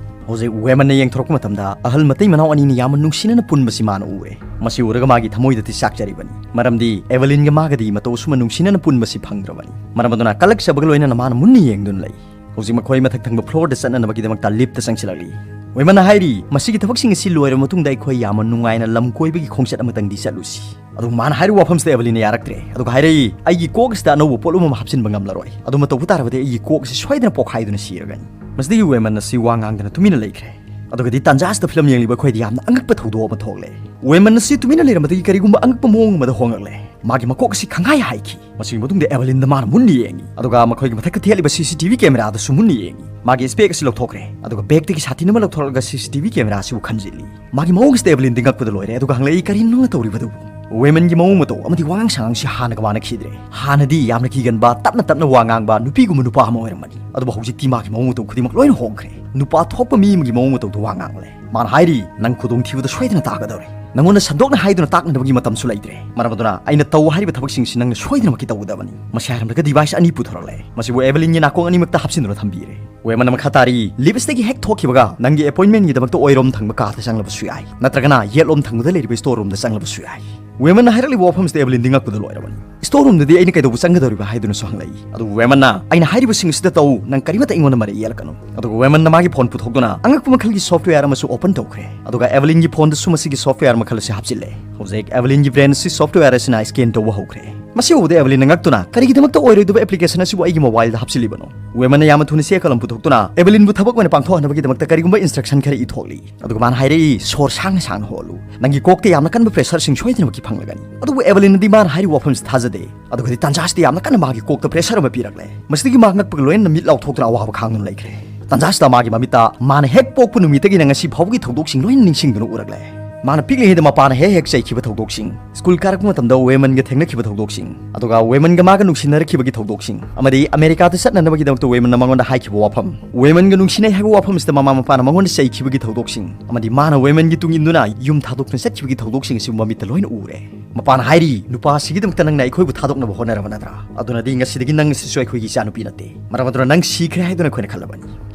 ꯍꯧꯖꯤꯛ ꯋꯦꯃꯟꯅ ꯌꯦꯡꯊꯣꯔꯛꯄ ꯃꯇꯝꯗ ꯑꯍꯜ ꯃꯇꯩ ꯃꯅꯥꯎ ꯑꯅꯤꯅ ꯌꯥꯝꯅ ꯅꯨꯡꯁꯤꯅꯅ ꯄꯨꯟꯕꯁꯤ ꯃꯥꯅ ꯎꯔꯦ꯫ ꯃꯁꯤ ꯎꯔꯒ ꯃꯥꯒꯤ ꯊꯃꯣꯏꯗꯗꯤ ꯆꯥꯛꯆꯔꯤꯕꯅꯤ, ꯃꯔꯝꯗꯤ ꯑꯦꯚꯦꯂꯤꯟꯒ ꯃꯥꯒꯗꯤ ꯃꯇꯧ ꯑꯁꯨꯝꯅ ꯅꯨꯡꯁꯤꯅꯅ ꯄꯨꯟꯕꯁꯤ ꯐꯪꯗ꯭ꯔꯕꯅꯤ꯫ ꯃꯔꯝ ꯑꯗꯨꯅ ꯀꯂꯛꯆꯕꯒ ꯂꯣꯏꯅꯅ ꯃꯥꯅ ꯃꯨꯟꯅ ꯌꯦꯡꯗꯨꯅ ꯂꯩ꯫ ꯍꯧꯖꯤꯛ ꯃꯈꯣꯏ ꯃꯊꯛ ꯊꯪꯕ ꯐ꯭ꯂꯣꯔꯗ ꯆꯠꯅꯅꯕꯒꯤꯗꯃꯛꯇ ꯂꯤꯐꯇ ꯆꯪꯁꯤꯜꯂꯛꯂꯤ꯫ ꯋꯦꯃꯟꯅ ꯍꯥꯏꯔꯤ, "ꯃꯁꯤꯒꯤ ꯊꯕꯛꯁꯤꯡ ꯑꯁꯤ ꯂꯣꯏꯔꯕ ꯃꯇꯨꯡꯗ ꯑꯩꯈꯣꯏ ꯌꯥꯝꯅ ꯅꯨꯡꯉꯥꯏꯅ ꯂꯝ ꯀꯣꯏꯕꯒꯤ ꯈꯣꯡꯆꯠ ꯑꯃꯇꯪꯗꯤ ꯆꯠꯂꯨꯁꯤ"꯫ ꯑꯗꯨꯕꯨ ꯃꯥꯅ ꯍꯥꯏꯔꯤꯕ ꯋꯥꯐꯝꯁꯤꯗ ꯑꯦꯚꯦꯂꯤꯟꯅ ꯌꯥꯔꯛꯇ꯭ꯔꯦ꯫ ꯑꯗꯨꯒ ꯍꯥꯏꯔꯛꯏ, "ꯑꯩꯒꯤ ꯀꯣꯛ ꯑꯁꯤꯗ ꯑꯅꯧꯕ ꯄꯣꯠꯂꯨꯝ ꯑꯃ ꯍꯥꯞꯆꯤꯟꯕ ꯉꯝꯂꯔꯣꯏ꯫ ꯑꯗꯨꯃ ꯇꯧꯕ ꯇꯥꯔꯕꯗꯤ ꯑꯩꯒꯤ ꯀꯣꯛ ꯑꯁꯤ ꯁꯣꯏꯗꯅ ꯄꯣꯛꯈꯥꯏꯗꯨꯅ ꯁꯤꯔꯒꯅꯤ"꯫ ꯃꯁꯤꯗꯒꯤ ꯋꯦꯃꯟ ꯑꯁꯤ ꯋꯥ ꯉꯥꯡꯗꯅ ꯇꯨꯃꯤꯟꯅ ꯂꯩꯈ꯭ꯔꯦ꯫ ꯑꯗꯨꯒꯗꯤ ꯇꯥꯟꯖꯥ ꯑꯁꯤꯗ ꯐꯤꯂꯝ ꯌꯦꯡꯂꯤꯕ ꯑꯩꯈꯣꯏꯗ ꯌꯥꯝꯅ ꯑꯉꯛꯄ ꯊꯧꯗꯣꯛ ꯑꯃ ꯊꯣꯛꯂꯦ꯫ ꯋꯦꯃꯟ ꯑꯁꯤ ꯇꯨꯃꯤꯟꯅ ꯂꯩꯔꯝꯕꯗꯒꯤ ꯀꯔꯤꯒꯨꯝꯕ ꯑꯉꯛꯄ ꯃꯑꯣꯡ ꯑꯃꯗ ꯍꯣꯡꯂꯛꯂꯦ꯫ ꯃꯥꯒꯤ ꯃꯀꯣꯛ ꯑꯁꯤ ꯈꯪꯍꯥꯏ ꯍꯥꯏꯈꯤ꯫ ꯃꯁꯤꯒꯤ ꯃꯇꯨꯡꯗ ꯑꯦꯚꯦꯂꯤꯟꯗ ꯃꯥꯅ ꯃꯨꯟꯅ ꯌꯦꯡꯉꯤ, ꯑꯗꯨꯒ ꯃꯈꯣꯏꯒꯤ ꯃꯊꯛꯇ ꯊꯦꯠꯂꯤꯕ ꯁꯤ ꯁꯤ ꯇꯤ ꯚꯤ ꯀꯦꯃꯦꯔꯥꯗꯁꯨ ꯃꯨꯟꯅ ꯌꯦꯡꯉꯤ꯫ ꯃꯥꯒꯤ ꯁ꯭ꯄꯦꯛ ꯑꯁꯤ ꯂꯧꯊꯣꯛꯈ꯭ꯔꯦ, ꯑꯗꯨꯒ ꯕꯦꯒꯇꯒꯤ ꯁꯥꯇꯤꯟ ꯑꯃ ꯂꯧꯊꯣꯔꯛꯂꯒ ꯁꯤ ꯁꯤ ꯇꯤ ꯚꯤ ꯀꯦꯃꯦꯔꯥ ꯑꯁꯤꯕꯨ ꯈꯟꯖꯤꯜꯂꯤ꯫ ꯃꯥꯒꯤ ꯃꯑꯣꯡꯁꯤꯗ ꯑꯦꯚꯦꯂꯤꯟꯗꯤ ꯉꯛꯄꯗ ꯂꯣꯏꯔꯦ, ꯑꯗꯨꯒ ꯍꯪꯂꯛꯏ, "ꯀꯔꯤꯅꯣ ꯅꯪꯅ ꯇꯧꯔꯤꯕꯗꯨꯕꯨ?" ꯋꯦꯃꯟꯒꯤ ꯃꯑꯣꯡ ꯃꯇꯧ ꯑꯃꯗꯤ ꯋꯥꯉꯥꯡ ꯁꯉꯥꯡꯁꯤ ꯍꯥꯟꯅꯒ ꯃꯥꯟꯅꯈꯤꯗ꯭ꯔꯦ꯫ ꯍꯥꯟꯅꯗꯤ ꯌꯥꯝꯅ ꯀꯤꯒꯟꯕ, ꯇꯞꯅ ꯇꯞꯅ ꯋꯥ ꯉꯥꯡꯕ ꯅꯨꯄꯤꯒꯨꯝꯕ ꯅꯨꯄꯥ ꯑꯃ ꯑꯣꯏꯔꯝꯕꯅꯤ, ꯑꯗꯨꯕꯨ ꯍꯧꯖꯤꯛꯇꯤ ꯃꯥꯒꯤ ꯃꯑꯣꯡ ꯃꯇꯧ ꯈꯨꯗꯤꯡꯃꯛ ꯂꯣꯏꯅ ꯍꯣꯡꯈ꯭ꯔꯦ꯫ ꯅꯨꯄꯥ ꯊꯣꯛꯄ ꯃꯤ ꯑꯃꯒꯤ ꯃꯑꯣꯡ ꯃꯇꯧꯗ ꯋꯥ ꯉꯥꯡꯂꯦ꯫ ꯃꯥꯅ ꯍꯥꯏꯔꯤ, "ꯅꯪ ꯈꯨꯗꯣꯡꯊꯤꯕꯗ ꯁꯣꯏꯗꯅ ꯇꯥꯒꯗꯧꯔꯦ꯫ ꯅꯪꯉꯣꯟꯗ ꯁꯟꯗꯣꯛꯅ ꯍꯥꯏꯗꯨꯅ ꯇꯥꯛꯅꯅꯕꯒꯤ ꯃꯇꯝꯁꯨ ꯂꯩꯇ꯭ꯔꯦ꯫ ꯃꯔꯝ ꯑꯗꯨꯅ ꯑꯩꯅ ꯇꯧ ꯍꯥꯏꯔꯤꯕ ꯊꯕꯛꯁꯤꯡꯁꯤ ꯅꯪꯅ ꯁꯣꯏꯗꯅꯃꯛꯀꯤ ꯇꯧꯒꯗꯕꯅꯤ"꯫ ꯃꯁꯤ ꯍꯥꯏꯔꯝꯂꯒ ꯗꯤꯚꯥꯏꯁ ꯑꯅꯤ ꯄꯨꯊꯣꯔꯛꯂꯦ꯫ ꯃꯁꯤꯕꯨ ꯑꯦꯚꯦꯂꯤꯟꯒꯤ ꯅꯥꯀꯣꯡ ꯑꯅꯤꯃꯛꯇ ꯍꯥꯞꯆꯤꯟꯗꯨꯅ ꯊꯝꯕꯤꯔꯦ꯫ ꯋꯦꯃꯟꯅ ꯃꯈꯥ ꯇꯥꯔꯤ, "ꯂꯤꯐꯁꯇꯒꯤ ꯍꯦꯛ ꯊꯣꯛꯈꯤꯕꯒ ꯅꯪꯒꯤ ꯑꯦꯄꯣꯏꯟꯃꯦꯟꯒꯤꯗꯃꯛꯇ ꯑꯣꯏꯔꯣꯝ ꯊꯪꯕ ꯀꯥꯗ ꯆꯪꯂꯕꯁꯨ ꯌꯥꯏ, ꯅꯠꯇ꯭ꯔꯒꯅ ꯌꯦꯠꯂꯣꯝ ꯊꯪꯕꯗ ꯂꯩꯔꯤꯕ ꯁ꯭ꯇꯣꯔ ꯔꯨꯝꯗ ꯆꯪꯂꯕꯁꯨ ꯌꯥꯏ"꯫ ꯋꯦꯃꯟꯅ ꯍꯥꯏꯔꯛꯂꯤꯕ ꯋꯥꯐꯝꯁꯤꯗ ꯑꯦꯚꯦꯂꯤꯟꯗꯤ ꯉꯛꯄꯗ ꯂꯣꯏꯔꯕꯅꯤ꯫ "ꯁ꯭ꯇꯣꯔ ꯔꯨꯝꯗꯗꯤ ꯑꯩꯅ ꯀꯩꯗꯧꯕ ꯆꯪꯒꯗꯧꯔꯤꯕ?" ꯍꯥꯏꯗꯨꯅꯁꯨ ꯍꯪꯂꯛꯏ꯫ ꯑꯗꯨꯕꯨ ꯋꯦꯃꯟꯅ, "ꯑꯩꯅ ꯍꯥꯏꯔꯤꯕꯁꯤꯡ ꯑꯁꯤꯗ ꯇꯧ, ꯅꯪ ꯀꯔꯤꯃꯠꯇ ꯑꯩꯉꯣꯟꯗ ꯃꯔꯩ ꯌꯦꯠꯂꯛꯀꯅꯨ"꯫ ꯑꯗꯨꯒ ꯋꯦꯃꯟꯅ ꯃꯥꯒꯤ ꯐꯣꯟ ꯄꯨꯊꯣꯛꯇꯨꯅ ꯑꯉꯛꯄ ꯃꯈꯜꯒꯤ ꯁꯣꯐ꯭ꯠꯋꯦꯌꯔ ꯑꯃꯁꯨ ꯑꯣꯄꯟ ꯇꯧꯈ꯭ꯔꯦ꯫ ꯑꯗꯨꯒ ꯑꯦꯚꯦꯂꯤꯟꯒꯤ ꯐꯣꯟꯗꯁꯨ ꯃꯁꯤꯒꯤ ꯁꯣꯐ꯭ꯠꯋꯦꯌꯔ ꯃꯈꯜ ꯑꯁꯤ ꯍꯥꯞꯆꯤꯜꯂꯦ꯫ ꯍꯧꯖꯤꯛ ꯑꯦꯚꯦꯂꯤꯟꯒꯤ ꯕ꯭ꯔꯦꯟ ꯑꯁꯤ ꯁꯣꯐ꯭ꯠꯋꯦꯌꯔ ꯑꯁꯤꯅ ꯁ꯭ꯀꯦꯟ ꯇꯧꯕ ꯍꯧꯈ꯭ꯔꯦ꯫ ꯃꯁꯤ ꯎꯕꯗ ꯑꯦꯚꯂꯤꯟꯅ ꯉꯛꯇꯨꯅ, "ꯀꯔꯤꯒꯤꯗꯃꯛꯇ ꯑꯣꯏꯔꯣꯏꯗꯕ ꯑꯦꯄ꯭ꯂꯤꯀꯦꯁꯟ ꯑꯁꯤꯕꯨ ꯑꯩꯒꯤ ꯃꯣꯕꯥꯏꯜꯗ ꯍꯥꯞꯆꯤꯜꯂꯤꯕꯅꯣ?" ꯋꯦꯃꯟꯅ ꯌꯥꯝꯅ ꯊꯨꯅ ꯆꯦ ꯀꯂꯝ ꯄꯨꯊꯣꯛꯇꯨꯅ ꯑꯦꯚꯂꯤꯟꯕꯨ ꯊꯕꯛ ꯑꯣꯏꯅ ꯄꯥꯡꯊꯣꯛꯍꯟꯅꯕꯒꯤꯗꯃꯛꯇ ꯀꯔꯤꯒꯨꯝꯕ ꯏꯟꯁꯇ꯭ꯔꯛꯁꯟ ꯈꯔ ꯏꯊꯣꯛꯂꯤ꯫ ꯑꯗꯨꯒ ꯃꯥꯅ ꯍꯥꯏꯔꯛꯏ, "ꯁꯣꯔ ꯁꯥꯡꯅ ꯁꯥꯡꯅ ꯍꯣꯜꯂꯨ꯫ ꯅꯪꯒꯤ ꯀꯣꯛꯇ ꯌꯥꯝꯅ ꯀꯟꯕ ꯄ꯭ꯔꯦꯁꯔꯁꯤꯡ ꯁꯣꯏꯗꯅꯃꯛꯀꯤ ꯐꯪꯂꯒꯅꯤ꯫" ꯑꯗꯨꯕꯨ ꯑꯦꯚꯂꯤꯟꯅꯗꯤ ꯃꯥꯅ ꯍꯥꯏꯔꯤꯕ ꯋꯥꯐꯝꯁꯤ ꯊꯥꯖꯗꯦ꯫ ꯑꯗꯨꯒꯗꯤ ꯇꯥꯟꯖꯥꯁꯤꯗ ꯌꯥꯝꯅ ꯀꯟꯅ ꯃꯥꯒꯤ ꯀꯣꯛꯇ ꯄ꯭ꯔꯦꯁꯔ ꯑꯃ ꯄꯤꯔꯛꯂꯦ꯫ ꯃꯁꯤꯗꯒꯤ ꯃꯥ ꯉꯛꯄꯒ ꯂꯣꯏꯅꯅ ꯃꯤꯠ ꯂꯥꯎꯊꯣꯛꯇꯨꯅ ꯑꯋꯥꯕ ꯈꯥꯡꯗꯨꯅ ꯂꯩꯈ꯭ꯔꯦ꯫ ꯇꯥꯟꯖꯥꯁꯤꯗ ꯃꯥꯒꯤ ꯃꯃꯤꯠꯇ ꯃꯥꯅ ꯍꯦꯛ ꯄꯣꯛꯄ ꯅꯨꯃꯤꯠꯇꯒꯤꯅ ꯉꯁꯤ ꯐꯥꯎꯕꯒꯤ ꯊꯧꯗꯣꯛꯁꯤꯡ ꯂꯣꯏꯅ ꯅꯤꯡꯁꯤꯡꯗꯨꯅ ꯎꯔꯛꯂꯦ꯫ ꯃꯥꯅ ꯄꯤꯛꯂꯤꯉꯩꯗ ꯃꯄꯥꯅ ꯍꯦꯛ ꯍꯦꯛ ꯆꯩꯈꯤꯕ ꯊꯧꯗꯣꯛꯁꯤꯡ, ꯁ꯭ꯀꯨꯜ ꯀꯥꯔꯛꯄ ꯃꯇꯝꯗ ꯋꯦꯃꯟꯒ ꯊꯦꯡꯅꯈꯤꯕ ꯊꯧꯗꯣꯛꯁꯤꯡ, ꯑꯗꯨꯒ ꯋꯦꯃꯟꯒ ꯃꯥꯒ ꯅꯨꯡꯁꯤꯅꯔꯛꯈꯤꯕꯒꯤ ꯊꯧꯗꯣꯛꯁꯤꯡ, ꯑꯃꯗꯤ ꯑꯃꯦꯔꯤꯀꯥꯗ ꯆꯠꯅꯅꯕꯒꯤꯗꯃꯛꯇ ꯋꯦꯃꯟꯅ ꯃꯉꯣꯟꯗ ꯍꯥꯏꯈꯤꯕ ꯋꯥꯐꯝ, ꯋꯦꯃꯟꯒ ꯅꯨꯡꯁꯤꯅꯩ ꯍꯥꯏꯕ ꯋꯥꯐꯝ ꯑꯁꯤꯗ ꯃꯃꯥ ꯃꯄꯥꯅ ꯃꯉꯣꯟꯗ ꯆꯩꯈꯤꯕꯒꯤ ꯊꯧꯗꯣꯛꯁꯤꯡ, ꯑꯃꯗꯤ ꯃꯥꯅ ꯋꯦꯃꯟꯒꯤ ꯇꯨꯡ ꯏꯟꯗꯨꯅ ꯌꯨꯝ ꯊꯥꯗꯣꯛꯇꯨꯅ ꯆꯠꯈꯤꯕꯒꯤ ꯊꯧꯗꯣꯛꯁꯤꯡ ꯑꯁꯤ ꯃꯃꯤꯠꯇ ꯂꯣꯏꯅ ꯎꯔꯦ꯫ ꯃꯄꯥꯅ ꯍꯥꯏꯔꯤ, "ꯅꯨꯄꯥ ꯑꯁꯤꯒꯤꯗꯃꯛꯇ ꯅꯪꯅ ꯑꯩꯈꯣꯏꯕꯨ ꯊꯥꯗꯣꯛꯅꯕ ꯍꯣꯠꯅꯔꯕ ꯅꯠꯇ꯭ꯔꯥ? ꯑꯗꯨꯅꯗꯤ ꯉꯁꯤꯗꯒꯤ ꯅꯪ ꯑꯁꯤꯁꯨ ꯑꯩꯈꯣꯏꯒꯤ ꯏꯆꯥꯅꯨꯄꯤ ꯅꯠꯇꯦ꯫ ꯃꯔꯝ ꯑꯗꯨꯅ ꯅꯪ ꯁꯤꯈ꯭ꯔꯦ ꯍꯥꯏꯗꯨꯅ ꯑꯩꯈꯣꯏꯅ ꯈꯜꯂꯕꯅꯤ꯫"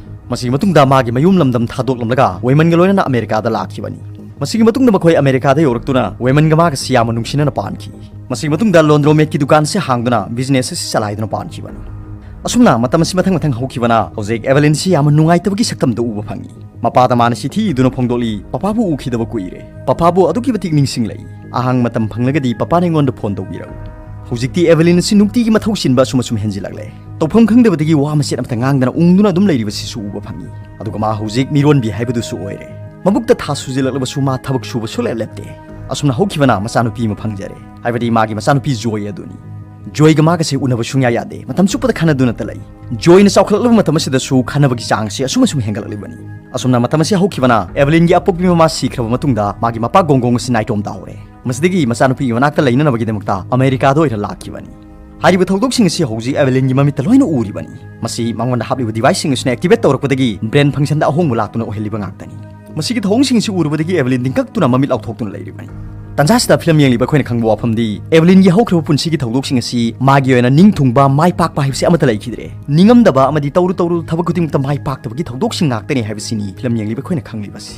ꯃꯁꯤꯒꯤ ꯃꯇꯨꯡꯗ ꯃꯥꯒꯤ ꯃꯌꯨꯝ ꯂꯝꯗꯝ ꯊꯥꯗꯣꯛꯂꯝꯂꯒ ꯋꯦꯃꯟꯒ ꯂꯣꯏꯅꯅ ꯑꯃꯦꯔꯤꯀꯥꯗ ꯂꯥꯛꯈꯤꯕꯅꯤ꯫ ꯃꯁꯤꯒꯤ ꯃꯇꯨꯡꯗ ꯃꯈꯣꯏ ꯑꯃꯦꯔꯤꯀꯥꯗ ꯌꯧꯔꯛꯇꯨꯅ ꯋꯦꯃꯟꯒ ꯃꯥꯒꯁꯤ ꯌꯥꯝꯅ ꯅꯨꯡꯁꯤꯅꯅ ꯄꯥꯟꯈꯤ꯫ ꯃꯁꯤꯒꯤ ꯃꯇꯨꯡꯗ ꯂꯣꯟꯗ꯭ꯔꯣꯃꯦꯠꯀꯤ ꯗꯨꯀꯥꯟꯁꯤ ꯍꯥꯡꯗꯨꯅ ꯕꯤꯖꯤꯅꯦꯁ ꯑꯁꯤ ꯆꯂꯥꯏꯗꯨꯅ ꯄꯥꯟꯈꯤꯕꯅꯤ꯫ ꯑꯁꯨꯝꯅ ꯃꯇꯝ ꯑꯁꯤ ꯃꯊꯪ ꯃꯊꯪ ꯍꯧꯈꯤꯕꯅ ꯍꯧꯖꯤꯛ ꯑꯦꯚꯂꯤꯟꯁꯤ ꯌꯥꯝꯅ ꯅꯨꯡꯉꯥꯏꯇꯕꯒꯤ ꯁꯛꯇꯝꯗ ꯎꯕ ꯐꯪꯉꯤ꯫ ꯃꯄꯥꯗ ꯃꯥꯅ ꯆꯤꯊꯤ ꯏꯗꯨꯅ ꯐꯣꯡꯗꯣꯛꯂꯤ, "ꯄꯄꯥꯕꯨ ꯎꯈꯤꯗꯕ ꯀꯨꯏꯔꯦ꯫ ꯄꯄꯥꯕꯨ ꯑꯗꯨꯛꯀꯤ ꯃꯇꯤꯛ ꯅꯤꯡꯁꯤꯡꯂꯛꯏ꯫ ꯑꯍꯥꯡ ꯃꯇꯝ ꯐꯪꯂꯒꯗꯤ ꯄꯄꯥꯅ ꯑꯩꯉꯣꯟꯗ ꯐꯣꯟ ꯇꯧꯕꯤꯔꯛꯎ꯫" ꯍꯧꯖꯤꯛꯇꯤ ꯑꯦꯚꯂꯤꯟ ꯑꯁꯤ ꯅꯨꯡꯇꯤꯒꯤ ꯃꯊꯧ ꯆꯤꯟꯕ ꯑꯁꯨꯝ ꯑꯁꯨꯝ ꯍꯦꯟꯖꯤꯜꯂꯛꯂꯦ꯫ ꯇꯧꯐꯝ ꯈꯪꯗꯕꯗꯒꯤ ꯋꯥ ꯃꯆꯦꯠ ꯑꯃꯇ ꯉꯥꯡꯗꯅ ꯎꯪꯗꯨꯅ ꯑꯗꯨꯝ ꯂꯩꯔꯤꯕꯁꯤꯁꯨ ꯎꯕ ꯐꯪꯉꯤ꯫ ꯑꯗꯨꯒ ꯃꯥ ꯍꯧꯖꯤꯛ ꯃꯤꯔꯣꯟꯕꯤ ꯍꯥꯏꯕꯗꯨꯁꯨ ꯑꯣꯏꯔꯦ꯫ ꯃꯕꯨꯛꯇ ꯊꯥ ꯁꯨꯖꯤꯜꯂꯛꯂꯕꯁꯨ ꯃꯥ ꯊꯕꯛ ꯁꯨꯕ ꯁꯨꯛꯂꯦꯞ ꯂꯦꯞꯇꯦ꯫ ꯑꯁꯨꯝꯅ ꯍꯧꯈꯤꯕꯅ ꯃꯆꯥꯅꯨꯄꯤ ꯑꯃ ꯐꯪꯖꯔꯦ, ꯍꯥꯏꯕꯗꯤ ꯃꯥꯒꯤ ꯃꯆꯥꯅꯨꯄꯤ ꯖꯣꯏ ꯑꯗꯨꯅꯤ꯫ ꯖꯣꯏꯒ ꯃꯥꯒꯁꯦ ꯎꯅꯕ ꯁꯨꯡꯌꯥ ꯌꯥꯗꯦ꯫ ꯃꯇꯝ ꯆꯨꯞꯄꯗ ꯈꯟꯅꯗꯨꯅꯇ ꯂꯩ꯫ ꯖꯣꯏꯅ ꯆꯥꯎꯈꯠꯂꯛꯂꯕ ꯃꯇꯝ ꯑꯁꯤꯗꯁꯨ ꯈꯟꯅꯕꯒꯤ ꯆꯥꯡ ꯑꯁꯤ ꯑꯁꯨꯝ ꯑꯁꯨꯝ ꯍꯦꯟꯒꯠꯂꯛꯂꯤꯕꯅꯤ꯫ ꯑꯁꯨꯝꯅ ꯃꯇꯝ ꯑꯁꯤ ꯍꯧꯈꯤꯕꯅ ꯑꯦꯚꯂꯤꯟꯒꯤ ꯑꯄꯣꯛꯄꯤ ꯃꯃꯥ ꯁꯤꯈ꯭ꯔꯕ ꯃꯇꯨꯡꯗ ꯃꯥꯒꯤ ꯃꯄꯥ ꯒꯣꯡꯒꯣꯡ ꯑꯁꯤ ꯅꯥꯏꯇꯣꯝ ꯇꯥꯍꯧꯔꯦ꯫ ꯃꯁꯤꯗꯒꯤ ꯃꯆꯥꯅꯨꯄꯤꯒꯤ ꯃꯅꯥꯛꯇ ꯂꯩꯅꯅꯕꯒꯤꯗꯃꯛꯇ ꯑꯃꯦꯔꯤꯀꯥꯗ ꯑꯣꯏꯅ ꯂꯥꯛꯈꯤꯕꯅꯤ꯫ ꯍꯥꯏꯔꯤꯕ ꯊꯧꯗꯣꯛꯁꯤꯡ ꯑꯁꯤ ꯍꯧꯖꯤꯛ ꯑꯦꯚꯂꯤꯟꯒꯤ ꯃꯃꯤꯠꯇ ꯂꯣꯏꯅ ꯎꯔꯤꯕꯅꯤ꯫ ꯃꯁꯤ ꯃꯉꯣꯟꯗ ꯍꯥꯞꯂꯤꯕ ꯗꯤꯚꯥꯏꯁꯁꯤꯡ ꯑꯁꯤꯅ ꯑꯦꯛꯇꯤꯚꯦꯠ ꯇꯧꯔꯛꯄꯗꯒꯤ ꯕ꯭ꯔꯦꯟ ꯐꯪꯁꯟꯗ ꯑꯍꯣꯡꯕ ꯂꯥꯛꯇꯨꯅ ꯑꯣꯏꯍꯜꯂꯤꯕ ꯉꯥꯛꯇꯅꯤ꯫ ꯃꯁꯤꯒꯤ ꯊꯧꯑꯣꯡꯁꯤꯡ ꯑꯁꯤ ꯎꯔꯨꯕꯗꯒꯤ ꯑꯦꯚꯂꯤꯟ ꯗꯤꯡꯀꯛꯇꯨꯅ ꯃꯃꯤꯠ ꯂꯥꯎꯊꯣꯛꯇꯨꯅ ꯂꯩꯔꯤꯕꯅꯤ꯫ ꯇꯥꯟꯖꯥꯁꯤꯗ ꯐꯤꯂꯝ ꯌꯦꯡꯂꯤꯕ ꯑꯩꯈꯣꯏꯅ ꯈꯪꯕ ꯋꯥꯐꯝꯗꯤ, ꯑꯦꯚꯂꯤꯟꯒꯤ ꯍꯧꯈ꯭ꯔꯕ ꯄꯨꯟꯁꯤꯒꯤ ꯊꯧꯗꯣꯛꯁꯤꯡ ꯑꯁꯤ ꯃꯥꯒꯤ ꯑꯣꯏꯅ ꯅꯤꯡ ꯊꯨꯡꯕ, ꯃꯥꯏ ꯄꯥꯛꯄ ꯍꯥꯏꯕꯁꯤ ꯑꯃꯠꯇ ꯂꯩꯈꯤꯗ꯭ꯔꯦ꯫ ꯅꯤꯡꯉꯝꯗꯕ ꯑꯃꯗꯤ ꯇꯧꯔꯨ ꯇꯧꯔꯨ ꯊꯕꯛ ꯈꯨꯗꯤꯡꯃꯛꯇ ꯃꯥꯏ ꯄꯥꯛꯇꯕꯒꯤ ꯊꯧꯗꯣꯛꯁꯤꯡ ꯉꯥꯛꯇꯅꯤ ꯍꯥꯏꯕꯁꯤꯅꯤ ꯐꯤꯂꯝ ꯌꯦꯡꯂꯤꯕ ꯑꯩꯈꯣꯏꯅ ꯈꯪꯂꯤꯕꯁꯤ꯫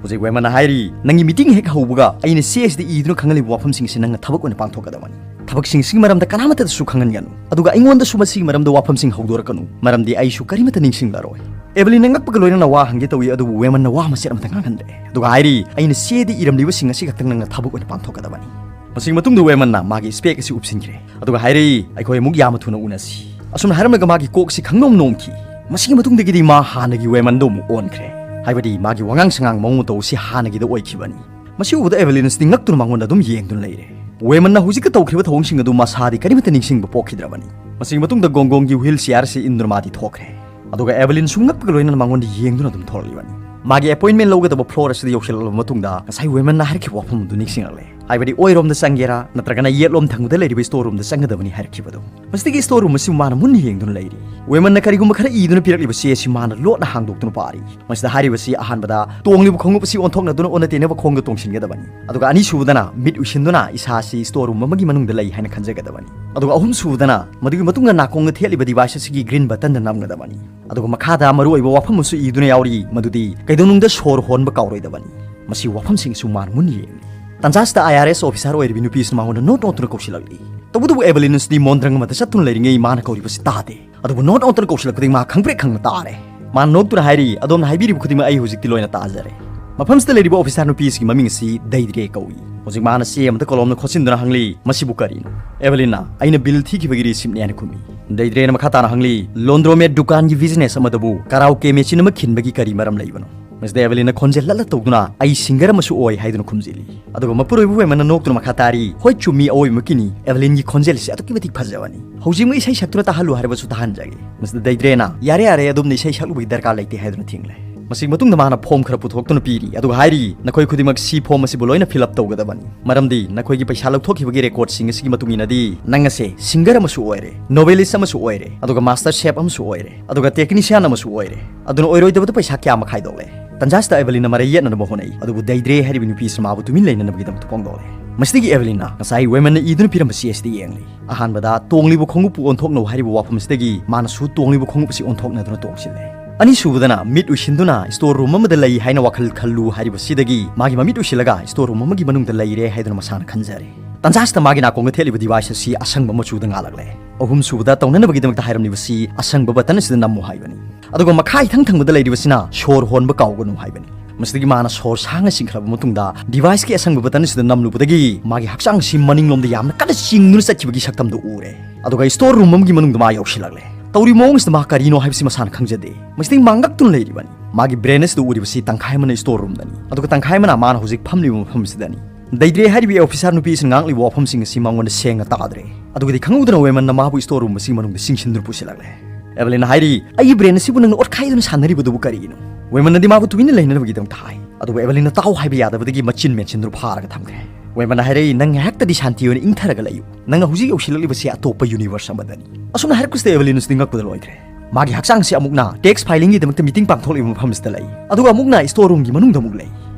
ꯍꯧꯖꯤꯛ ꯋꯦꯃꯟꯅ ꯍꯥꯏꯔꯤ, "ꯅꯪꯒꯤ ꯃꯤꯇꯤꯡ ꯍꯦꯛ ꯍꯧꯕꯒ ꯑꯩꯅ ꯆꯦ ꯑꯁꯤꯗ ꯏꯗꯨꯅ ꯈꯪꯍꯜꯂꯤꯕ ꯋꯥꯐꯝꯁꯤꯡꯁꯤ ꯅꯪꯅ ꯊꯕꯛ ꯑꯣꯏꯅ ꯄꯥꯡꯊꯣꯛꯀꯗꯕꯅꯤ꯫ ꯊꯕꯛꯁꯤꯡꯁꯤꯒꯤ ꯃꯔꯝꯗ ꯀꯅꯥꯃꯠꯇꯗꯁꯨ ꯈꯪꯍꯟꯒꯅꯨ, ꯑꯗꯨꯒ ꯑꯩꯉꯣꯟꯗꯁꯨ ꯃꯁꯤꯒꯤ ꯃꯔꯝꯗ ꯋꯥꯐꯝꯁꯤꯡ ꯍꯧꯗꯣꯔꯛꯀꯅꯨ, ꯃꯔꯝꯗꯤ ꯑꯩꯁꯨ ꯀꯔꯤꯃꯠꯇ ꯅꯤꯡꯁꯤꯡꯂꯔꯣꯏ꯫" ꯑꯦꯚꯂꯤꯟꯅ ꯉꯛꯄꯒ ꯂꯣꯏꯅꯅ ꯋꯥ ꯍꯪꯒꯦ ꯇꯧꯏ, ꯑꯗꯨꯕꯨ ꯋꯦꯃꯟꯅ ꯋꯥ ꯃꯆꯦꯠ ꯑꯃꯠꯇ ꯉꯥꯡꯍꯟꯗ꯭ꯔꯦ꯫ ꯑꯗꯨꯒ ꯍꯥꯏꯔꯤ, "ꯑꯩꯅ ꯆꯦꯗ ꯏꯔꯝꯂꯤꯕꯁꯤꯡ ꯑꯁꯤ ꯈꯛꯇꯪ ꯅꯪꯅ ꯊꯕꯛ ꯑꯣꯏꯅ ꯄꯥꯡꯊꯣꯛꯀꯗꯕꯅꯤ꯫" ꯃꯁꯤꯒꯤ ꯃꯇꯨꯡꯗ ꯋꯦꯃꯟꯅ ꯃꯥꯒꯤ ꯏꯁꯄꯦꯛ ꯑꯁꯤ ꯎꯞꯁꯤꯟꯈ꯭ꯔꯦ, ꯑꯗꯨꯒ ꯍꯥꯏꯔꯛꯏ, "ꯑꯩꯈꯣꯏ ꯑꯃꯨꯛ ꯌꯥꯝꯅ ꯊꯨꯅ ꯎꯅꯁꯤ"꯫ ꯑꯁꯨꯝꯅ ꯍꯥꯏꯔꯝꯂꯒ ꯃꯥꯒꯤ ꯀꯣꯛꯁꯤ ꯈꯪꯅꯣꯝ ꯅꯣꯝꯈꯤ꯫ ꯃꯁꯤꯒꯤ ꯃꯇꯨꯡꯗꯒꯤꯗꯤ ꯃꯥ ꯍꯥꯟꯅꯒꯤ ꯋꯦꯃꯟꯗꯣ ꯑꯃꯨꯛ ꯑꯣꯟꯈ꯭ꯔꯦ, ꯍꯥꯏꯕꯗꯤ ꯃꯥꯒꯤ ꯋꯥꯉꯥꯡ ꯁꯉꯥꯡ ꯃꯑꯣꯡ ꯃꯇꯧ ꯑꯁꯤ ꯍꯥꯟꯅꯒꯤꯗ ꯑꯣꯏꯈꯤꯕꯅꯤ꯫ ꯃꯁꯤ ꯎꯕꯗ ꯑꯦꯚꯦꯂꯤꯟꯁꯇꯤ ꯉꯛꯇꯨꯅ ꯃꯉꯣꯟꯗ ꯑꯗꯨꯝ ꯌꯦꯡꯗꯨꯅ ꯂꯩꯔꯦ꯫ ꯋꯦꯃꯟꯅ ꯍꯧꯖꯤꯛꯇ ꯇꯧꯈ꯭ꯔꯤꯕ ꯊꯧꯑꯣꯡꯁꯤꯡ ꯑꯗꯨ ꯃꯁꯥꯗꯤ ꯀꯔꯤꯃꯠꯇ ꯅꯤꯡꯁꯤꯡꯕ ꯄꯣꯛꯈꯤꯗ꯭ꯔꯕꯅꯤ꯫ ꯃꯁꯤꯒꯤ ꯃꯇꯨꯡꯗ ꯒꯣꯡꯒꯣꯡꯒꯤ ꯋꯤꯜ ꯆꯤꯌꯥꯔ ꯑꯁꯤ ꯏꯟꯗꯨꯅ ꯃꯥꯗꯤ ꯊꯣꯛꯈ꯭ꯔꯦ꯫ ꯑꯗꯨꯒ ꯑꯦꯚꯦꯂꯤꯟꯁꯨ ꯉꯛꯄꯒ ꯂꯣꯏꯅꯅ ꯃꯉꯣꯟꯗ ꯌꯦꯡꯗꯨꯅ ꯑꯗꯨꯝ ꯊꯣꯛꯂꯛꯂꯤꯕꯅꯤ꯫ ꯃꯥꯒꯤ ꯑꯦꯄꯣꯏꯟꯃꯦꯟ ꯂꯧꯒꯗꯕ ꯐ꯭ꯂꯣꯔ ꯑꯁꯤꯗ ꯌꯧꯁꯤꯜꯂꯛꯂꯕ ꯃꯇꯨꯡꯗ ꯉꯁꯥꯏ ꯋꯦꯃꯟꯅ ꯍꯥꯏꯔꯛꯈꯤꯕ ꯋꯥꯐꯝ ꯑꯗꯨ ꯅꯤꯡꯁꯤꯡꯂꯛꯂꯦ, ꯍꯥꯏꯕꯗꯤ ꯑꯣꯏꯔꯣꯝꯗ ꯆꯪꯒꯦꯔꯥ ꯅꯠꯇ꯭ꯔꯒꯅ ꯌꯦꯠꯂꯣꯝ ꯊꯪꯕꯗ ꯂꯩꯔꯤꯕ ꯁ꯭ꯇꯣꯔ ꯔꯨꯝꯗ ꯆꯪꯒꯗꯕꯅꯤ ꯍꯥꯏꯔꯛꯈꯤꯕꯗꯣ꯫ ꯃꯁꯤꯗꯒꯤ ꯁ꯭ꯇꯣꯔ ꯔꯨꯝ ꯑꯁꯤ ꯃꯥꯅ ꯃꯨꯟꯅ ꯌꯦꯡꯗꯨꯅ ꯂꯩꯔꯤ꯫ ꯋꯦꯃꯟꯅ ꯀꯔꯤꯒꯨꯝꯕ ꯈꯔ ꯏꯗꯨꯅ ꯄꯤꯔꯛꯂꯤꯕ ꯆꯦ ꯑꯁꯤ ꯃꯥꯅ ꯂꯣꯠꯅ ꯍꯥꯡꯗꯣꯛꯇꯨꯅ ꯄꯥꯔꯤ꯫ ꯃꯁꯤꯗ ꯍꯥꯏꯔꯤꯕꯁꯤ ꯑꯍꯥꯟꯕꯗ ꯇꯣꯡꯂꯤꯕ ꯈꯣꯡꯎꯞ ꯑꯁꯤ ꯑꯣꯟꯊꯣꯛꯅꯗꯨꯅ ꯑꯣꯟꯅ ꯇꯩꯅꯕ ꯈꯣꯡꯗ ꯇꯣꯡꯁꯤꯟꯒꯗꯕꯅꯤ꯫ ꯑꯗꯨꯒ ꯑꯅꯤꯁꯨꯕꯗꯅ ꯃꯤꯠ ꯎꯏꯁꯤꯟꯗꯨꯅ ꯏꯁꯥ ꯑꯁꯤ ꯁ꯭ꯇꯣꯔ ꯔꯨꯝ ꯑꯃꯒꯤ ꯃꯅꯨꯡꯗ ꯂꯩ ꯍꯥꯏꯅ ꯈꯟꯖꯒꯗꯕꯅꯤ꯫ ꯑꯗꯨꯒ ꯑꯍꯨꯝꯁꯨꯕꯗꯅ ꯃꯗꯨꯒꯤ ꯃꯇꯨꯡꯗ ꯅꯥꯀꯣꯡꯗ ꯊꯦꯠꯂꯤꯕ ꯗꯤꯚꯥꯏꯁ ꯑꯁꯤꯒꯤ ꯒ꯭ꯔꯤꯟ ꯕꯇꯟꯗ ꯅꯝꯒꯗꯕꯅꯤ꯫ ꯑꯗꯨꯒ ꯃꯈꯥꯗ ꯃꯔꯨꯑꯣꯏꯕ ꯋꯥꯐꯝ ꯑꯃꯁꯨ ꯏꯗꯨꯅ ꯌꯥꯎꯔꯤ, ꯃꯗꯨꯗꯤ ꯀꯩꯗꯧꯅꯨꯡꯗ ꯁꯣꯔ ꯍꯣꯟꯕ ꯀꯥꯎꯔꯣꯏꯗꯕꯅꯤ꯫ ꯃꯁꯤ ꯋꯥꯐꯝꯁꯤꯡꯁꯨ ꯃꯥꯅ ꯃꯨꯟꯅ ꯌꯦꯡꯂꯤ꯫ ꯇꯟꯖꯥꯁꯤꯗ ꯑꯥꯏ ꯑꯥꯔ ꯑꯦꯁ ꯑꯣꯐꯤꯁꯥꯔ ꯑꯣꯏꯔꯤꯕ ꯅꯨꯄꯤꯁꯤꯅ ꯃꯉꯣꯟꯗ ꯅꯣꯠ ꯅꯣꯠꯇꯨꯅ ꯀꯧꯁꯤꯜꯂꯛꯂꯤ꯫ ꯇꯧꯕꯇꯕꯨ ꯑꯦꯚꯦꯂꯤꯟꯁꯇꯤ ꯃꯣꯟꯗ꯭ꯔꯪ ꯑꯃꯗ ꯆꯠꯇꯨꯅ ꯂꯩꯔꯤꯉꯩ ꯃꯥꯅ ꯀꯧꯔꯤꯕꯁꯤ ꯇꯥꯗꯦ꯫ ꯑꯗꯨꯕꯨ ꯅꯣꯠ ꯅꯣꯠꯇꯨꯅ ꯀꯧꯁꯤꯜꯂꯛꯄꯗꯒꯤ ꯃꯥ ꯈꯪꯄ꯭ꯔꯦꯛ ꯈꯪꯅ ꯇꯥꯔꯦ꯫ ꯃꯥꯅ ꯅꯣꯛꯇꯨꯅ ꯍꯥꯏꯔꯤ, "ꯑꯗꯣꯝꯅ ꯍꯥꯏꯕꯤꯔꯤꯕ ꯈꯨꯗꯤꯡꯃꯛ ꯑꯩ ꯍꯧꯖꯤꯛꯇꯤ ꯂꯣꯏꯅ ꯇꯥꯖꯔꯦ"꯫ ꯃꯐꯝꯁꯤꯗ ꯂꯩꯔꯤꯕ ꯑꯣꯐꯤꯁꯥꯔ ꯅꯨꯄꯤ ꯑꯁꯤꯒꯤ ꯃꯃꯤꯡ ꯑꯁꯤ ꯗꯩꯗ꯭ꯔꯦ ꯀꯧꯏ꯫ ꯍꯧꯖꯤꯛ ꯃꯥꯅ ꯆꯦ ꯑꯃꯗ ꯀꯣꯂꯣꯝꯅ ꯈꯣꯠꯆꯤꯟꯗꯨꯅ ꯍꯪꯂꯤ, "ꯃꯁꯤꯕꯨ ꯀꯔꯤꯅꯣ?" ꯑꯦꯚꯦꯂꯤꯟꯅ, "ꯑꯩꯅ ꯕꯤꯜ ꯊꯤꯈꯤꯕꯒꯤ ꯔꯤꯁꯤꯞꯅꯦ" ꯍꯥꯏꯅ ꯈꯨꯝꯃꯤ꯫ ꯗꯩꯗ꯭ꯔꯦꯅ ꯃꯈꯥ ꯇꯥꯅ ꯍꯪꯂꯤ, "ꯂꯣꯟꯗ꯭ꯔꯣꯃꯦꯠ ꯗꯨꯀꯥꯟꯒꯤ ꯕꯤꯖꯤꯅꯦꯁ ꯑꯃꯗꯕꯨ ꯀꯔꯥꯎꯀꯦ ꯃꯦꯆꯤꯟ ꯑꯃ ꯈꯤꯟꯕꯒꯤ ꯀꯔꯤ ꯃꯔꯝ ꯂꯩꯕꯅꯣ?" ꯃꯁꯤꯗ ꯑꯦꯚꯦꯂꯤꯟꯅ ꯈꯣꯟꯖꯦꯜ ꯂꯠꯂ ꯇꯧꯗꯨꯅ, "ꯑꯩ ꯁꯤꯡꯒꯔ ꯑꯃꯁꯨ ꯑꯣꯏ" ꯍꯥꯏꯗꯨꯅ ꯈꯨꯝꯖꯤꯜꯂꯤ꯫ ꯑꯗꯨꯒ ꯃꯄꯨꯔꯣꯏꯕ ꯋꯦꯃꯟꯅ ꯅꯣꯛꯇꯨꯅ ꯃꯈꯥ ꯇꯥꯔꯤ, "ꯍꯣꯏ, ꯆꯨꯝꯃꯤ, ꯑꯋꯣꯏꯕꯃꯛꯀꯤꯅꯤ, ꯑꯦꯚꯦꯂꯤꯟꯒꯤ ꯈꯣꯟꯖꯦꯜ ꯑꯁꯤ ꯑꯗꯨꯛꯀꯤ ꯃꯇꯤꯛ ꯐꯖꯕꯅꯤ꯫ ꯍꯧꯖꯤꯛꯃꯛ ꯏꯁꯩ ꯁꯛꯇꯨꯅ ꯇꯥꯍꯜꯂꯨ ꯍꯥꯏꯔꯕꯁꯨ ꯇꯥꯍꯟꯖꯒꯦ"꯫ ꯃꯁꯤꯗ ꯗꯩꯗ꯭ꯔꯦꯅ, "ꯌꯥꯔꯦ, ꯌꯥꯔꯦ, ꯑꯗꯣꯝꯅ ꯏꯁꯩ ꯁꯛꯂꯨꯕꯒꯤ ꯗꯔꯀꯥꯔ ꯂꯩꯇꯦ" ꯍꯥꯏꯗꯨꯅ ꯊꯤꯡꯂꯦ꯫ ꯃꯁꯤꯒꯤ ꯃꯇꯨꯡꯗ ꯃꯥꯅ ꯐꯣꯝ ꯈꯔ ꯄꯨꯊꯣꯛꯇꯨꯅ ꯄꯤꯔꯤ, ꯑꯗꯨꯒ ꯍꯥꯏꯔꯤ, "ꯅꯈꯣꯏ ꯈꯨꯗꯤꯡꯃꯛ ꯁꯤ ꯐꯣꯝ ꯑꯁꯤꯕꯨ ꯂꯣꯏꯅ ꯐꯤꯜ ꯑꯞ ꯇꯧꯒꯗꯕꯅꯤ, ꯃꯔꯝꯗꯤ ꯅꯈꯣꯏꯒꯤ ꯄꯩꯁꯥ ꯂꯧꯊꯣꯛꯈꯤꯕꯒꯤ ꯔꯦꯀꯣꯔꯗꯁꯤꯡ ꯑꯁꯤꯒꯤ ꯃꯇꯨꯡ ꯏꯟꯅꯗꯤ ꯅꯪ ꯑꯁꯦ ꯁꯤꯡꯒꯔ ꯑꯃꯁꯨ ꯑꯣꯏꯔꯦ, ꯅꯣꯕꯦꯂꯤꯁ ꯑꯃꯁꯨ ꯑꯣꯏꯔꯦ, ꯑꯗꯨꯒ ꯃꯥꯁꯇꯔ ꯁꯦꯐ ꯑꯃꯁꯨ ꯑꯣꯏꯔꯦ, ꯑꯗꯨꯒ ꯇꯦꯛꯅꯤꯁꯤꯌꯥꯟ ꯑꯃꯁꯨ ꯑꯣꯏꯔꯦ꯫ ꯑꯗꯨꯅ ꯑꯣꯏꯔꯣꯏꯗꯕꯗ ꯄꯩꯁꯥ ꯀꯌꯥ ꯑꯃ ꯈꯥꯏꯗꯣꯛꯂꯦ"꯫ ꯇꯟꯖꯥꯁꯤꯗ ꯑꯦꯚꯦꯂꯤꯟꯅ ꯃꯔꯩ ꯌꯦꯠꯅꯅꯕ ꯍꯣꯠꯅꯩ, ꯑꯗꯨꯕꯨ ꯗꯩꯗ꯭ꯔꯦ ꯍꯥꯏꯔꯤꯕ ꯅꯨꯄꯤ ꯑꯁꯤꯅ ꯃꯥꯕꯨ ꯇꯨꯃꯤꯟ ꯂꯩꯅꯅꯕꯒꯤꯗꯃꯛꯇ ꯐꯣꯡꯗꯣꯛꯂꯦ꯫ ꯃꯁꯤꯗꯒꯤ ꯑꯦꯚꯦꯂꯤꯟꯅ ꯉꯁꯥꯏ ꯋꯦꯃꯟꯅ ꯏꯗꯨꯅ ꯄꯤꯔꯝꯕ ꯆꯦ ꯑꯁꯤꯗ ꯌꯦꯡꯂꯤ꯫ ꯑꯍꯥꯟꯕꯗ ꯇꯣꯡꯂꯤꯕ ꯈꯣꯡꯎꯞꯄꯨ ꯑꯣꯟꯊꯣꯛꯅꯧ ꯍꯥꯏꯔꯤꯕ ꯋꯥꯐꯝ ꯑꯁꯤꯗꯒꯤ ꯃꯥꯅꯁꯨ ꯇꯣꯡꯂꯤꯕ ꯈꯣꯡꯎꯞ ꯑꯁꯤ ꯑꯣꯟꯊꯣꯛꯅꯗꯨꯅ ꯇꯣꯡꯁꯤꯜꯂꯦ꯫ ꯑꯅꯤꯁꯨꯕꯗꯅ ꯃꯤꯠ ꯎꯏꯁꯤꯟꯗꯨꯅ ꯁ꯭ꯇꯣꯔ ꯔꯨꯝ ꯑꯃꯗ ꯂꯩ ꯍꯥꯏꯅ ꯋꯥꯈꯜ ꯈꯜꯂꯨ ꯍꯥꯏꯔꯤꯕꯁꯤꯗꯒꯤ ꯃꯥꯒꯤ ꯃꯃꯤꯠ ꯎꯏꯁꯤꯜꯂꯒ ꯁ꯭ꯇꯣꯔ ꯔꯨꯝ ꯑꯃꯒꯤ ꯃꯅꯨꯡꯗ ꯂꯩꯔꯦ ꯍꯥꯏꯗꯨꯅ ꯃꯁꯥꯅ ꯈꯟꯖꯔꯦ꯫ ꯇꯟꯖꯥꯁꯤꯗ ꯃꯥꯒꯤ ꯅꯥꯀꯣꯡꯗ ꯊꯦꯠꯂꯤꯕ ꯗꯤꯚꯥꯏꯁ ꯑꯁꯤ ꯑꯁꯪꯕ ꯃꯆꯨꯗ ꯉꯥꯜꯂꯛꯂꯦ꯫ ꯑꯍꯨꯝꯁꯨꯕꯗ ꯇꯧꯅꯅꯕꯒꯤꯗꯃꯛꯇ ꯍꯥꯏꯔꯝꯂꯤꯕꯁꯤ ꯑꯁꯪꯕ ꯕꯇꯟ ꯑꯁꯤꯗ ꯅꯝꯃꯨ ꯍꯥꯏꯕꯅꯤ꯫ ꯑꯗꯨꯒ ꯃꯈꯥ ꯏꯊꯪ ꯊꯪꯕꯗ ꯂꯩꯔꯤꯕꯁꯤꯅ ꯁꯣꯔ ꯍꯣꯟꯕ ꯀꯥꯎꯒꯅꯨ ꯍꯥꯏꯕꯅꯤ꯫ ꯃꯁꯤꯗꯒꯤ ꯃꯥꯅ ꯁꯣꯔ ꯁꯥꯡꯅ ꯆꯤꯡꯈꯠꯂꯕ ꯃꯇꯨꯡꯗ deviceꯀꯤ ꯑꯁꯪꯕ button ꯑꯁꯤꯗ ꯅꯝꯂꯨꯕꯗꯒꯤ ꯃꯥꯒꯤ ꯍꯛꯆꯥꯡꯁꯤ ꯃꯅꯤꯡꯂꯣꯝꯗ ꯌꯥꯝꯅ ꯀꯟꯅ ꯆꯤꯡꯗꯨꯅ ꯆꯠꯈꯤꯕꯒꯤ ꯁꯛꯇꯝꯗꯨ ꯎꯔꯦ꯫ ꯑꯗꯨꯒ store room ꯑꯃꯒꯤ ꯃꯅꯨꯡꯗ ꯃꯥ ꯌꯧꯁꯤꯜꯂꯛꯂꯦ꯫ ꯇꯧꯔꯤꯕ ꯃꯑꯣꯡ ꯑꯁꯤꯗ ꯃꯥ ꯀꯔꯤꯅꯣ ꯍꯥꯏꯕꯁꯤ ꯃꯁꯥꯅ ꯈꯪꯖꯗꯦ꯫ ꯃꯁꯤꯗꯒꯤ ꯃꯥ ꯉꯛꯇꯨꯅ ꯂꯩꯔꯤꯕꯅꯤ꯫ ꯃꯥꯒꯤ brain ꯑꯁꯤꯗ ꯎꯔꯤꯕꯁꯤ ꯇꯪꯈꯥꯏ ꯑꯃꯅ store roomꯗꯅꯤ, ꯑꯗꯨꯒ ꯇꯪꯈꯥꯏ ꯑꯃꯅ ꯃꯥꯅ ꯍꯧꯖꯤꯛ ꯐꯝꯂꯤꯕ ꯃꯐꯝ ꯑꯁꯤꯗꯅꯤ꯫ ꯗꯩꯗ꯭ꯔꯦ ꯍꯥꯏꯔꯤꯕ officer ꯅꯨꯄꯤ ꯑꯁꯤꯅ ꯉꯥꯡꯂꯤꯕ ꯋꯥꯐꯝꯁꯤꯡ ꯑꯁꯤ ꯃꯉꯣꯟꯗ ꯁꯦꯡꯅ ꯇꯥꯗ꯭ꯔꯦ꯫ ꯑꯗꯨꯒꯗꯤ ꯈꯪꯍꯧꯗꯅ ꯋꯦꯃꯟꯅ ꯃꯥꯕꯨ store room ꯑꯁꯤꯒꯤ ꯃꯅꯨꯡꯗ ꯆꯤꯡꯁꯤꯟꯗꯨꯅ ꯄꯨꯁꯤꯜꯂꯛꯂꯦ꯫ ꯑꯦꯚꯦꯂꯤꯟꯅ ꯍꯥꯏꯔꯤ, "ꯑꯩꯒꯤ brain ꯑꯁꯤꯕꯨ ꯅꯪꯅ ꯑꯣꯠꯈꯥꯏꯗꯨꯅ ꯁꯥꯟꯅꯔꯤꯕꯗꯨꯕꯨ ꯀꯔꯤꯒꯤꯅꯣ?" ꯋꯦꯃꯟꯅꯗꯤ ꯃꯥꯕꯨ ꯇꯨꯃꯤꯟꯅ ꯂꯩꯅꯅꯕꯒꯤꯗꯃꯛꯇ ꯍꯥꯏ꯫ ꯑꯗꯨꯕꯨ ꯑꯦꯚꯦꯂꯤꯟꯅ ꯇꯥꯎ ꯍꯥꯏꯕ ꯌꯥꯗꯕꯗꯒꯤ ꯃꯆꯤꯟ ꯃꯦꯟꯁꯤꯟꯗꯨꯅ ꯐꯥꯔꯒ ꯊꯝꯈ꯭ꯔꯦ꯫ ꯋꯦꯃꯟꯅ ꯍꯥꯏꯔꯛꯏ, "ꯅꯪ ꯉꯥꯏꯍꯥꯛꯇꯗꯤ ꯁꯥꯟꯇꯤ ꯑꯣꯏꯅ ꯏꯪꯊꯔꯒ ꯂꯩꯌꯨ꯫ ꯅꯪꯅ ꯍꯧꯖꯤꯛ ꯌꯧꯁꯤꯜꯂꯛꯂꯤꯕꯁꯤ ꯑꯇꯣꯞꯄ universe ꯑꯃꯗꯅꯤ꯫" ꯑꯁꯨꯝꯅ ꯍꯥꯏꯔꯛꯄꯁꯤꯗ ꯑꯦꯚꯦꯂꯤꯟ ꯑꯁꯤꯗꯤ ꯉꯛꯄꯗ ꯂꯣꯏꯈ꯭ꯔꯦ꯫ ꯃꯥꯒꯤ ꯍꯛꯆꯥꯡꯁꯤ ꯑꯃꯨꯛꯅ tax filingꯒꯤꯗꯃꯛꯇ meeting ꯄꯥꯡꯊꯣꯛꯂꯤꯕ ꯃꯐꯝꯁꯤꯗ ꯂꯩ, ꯑꯗꯨꯒ ꯑꯃꯨꯛꯅ store roomꯒꯤ ꯃꯅꯨꯡꯗ ꯑꯃꯨꯛ ꯂꯩ꯫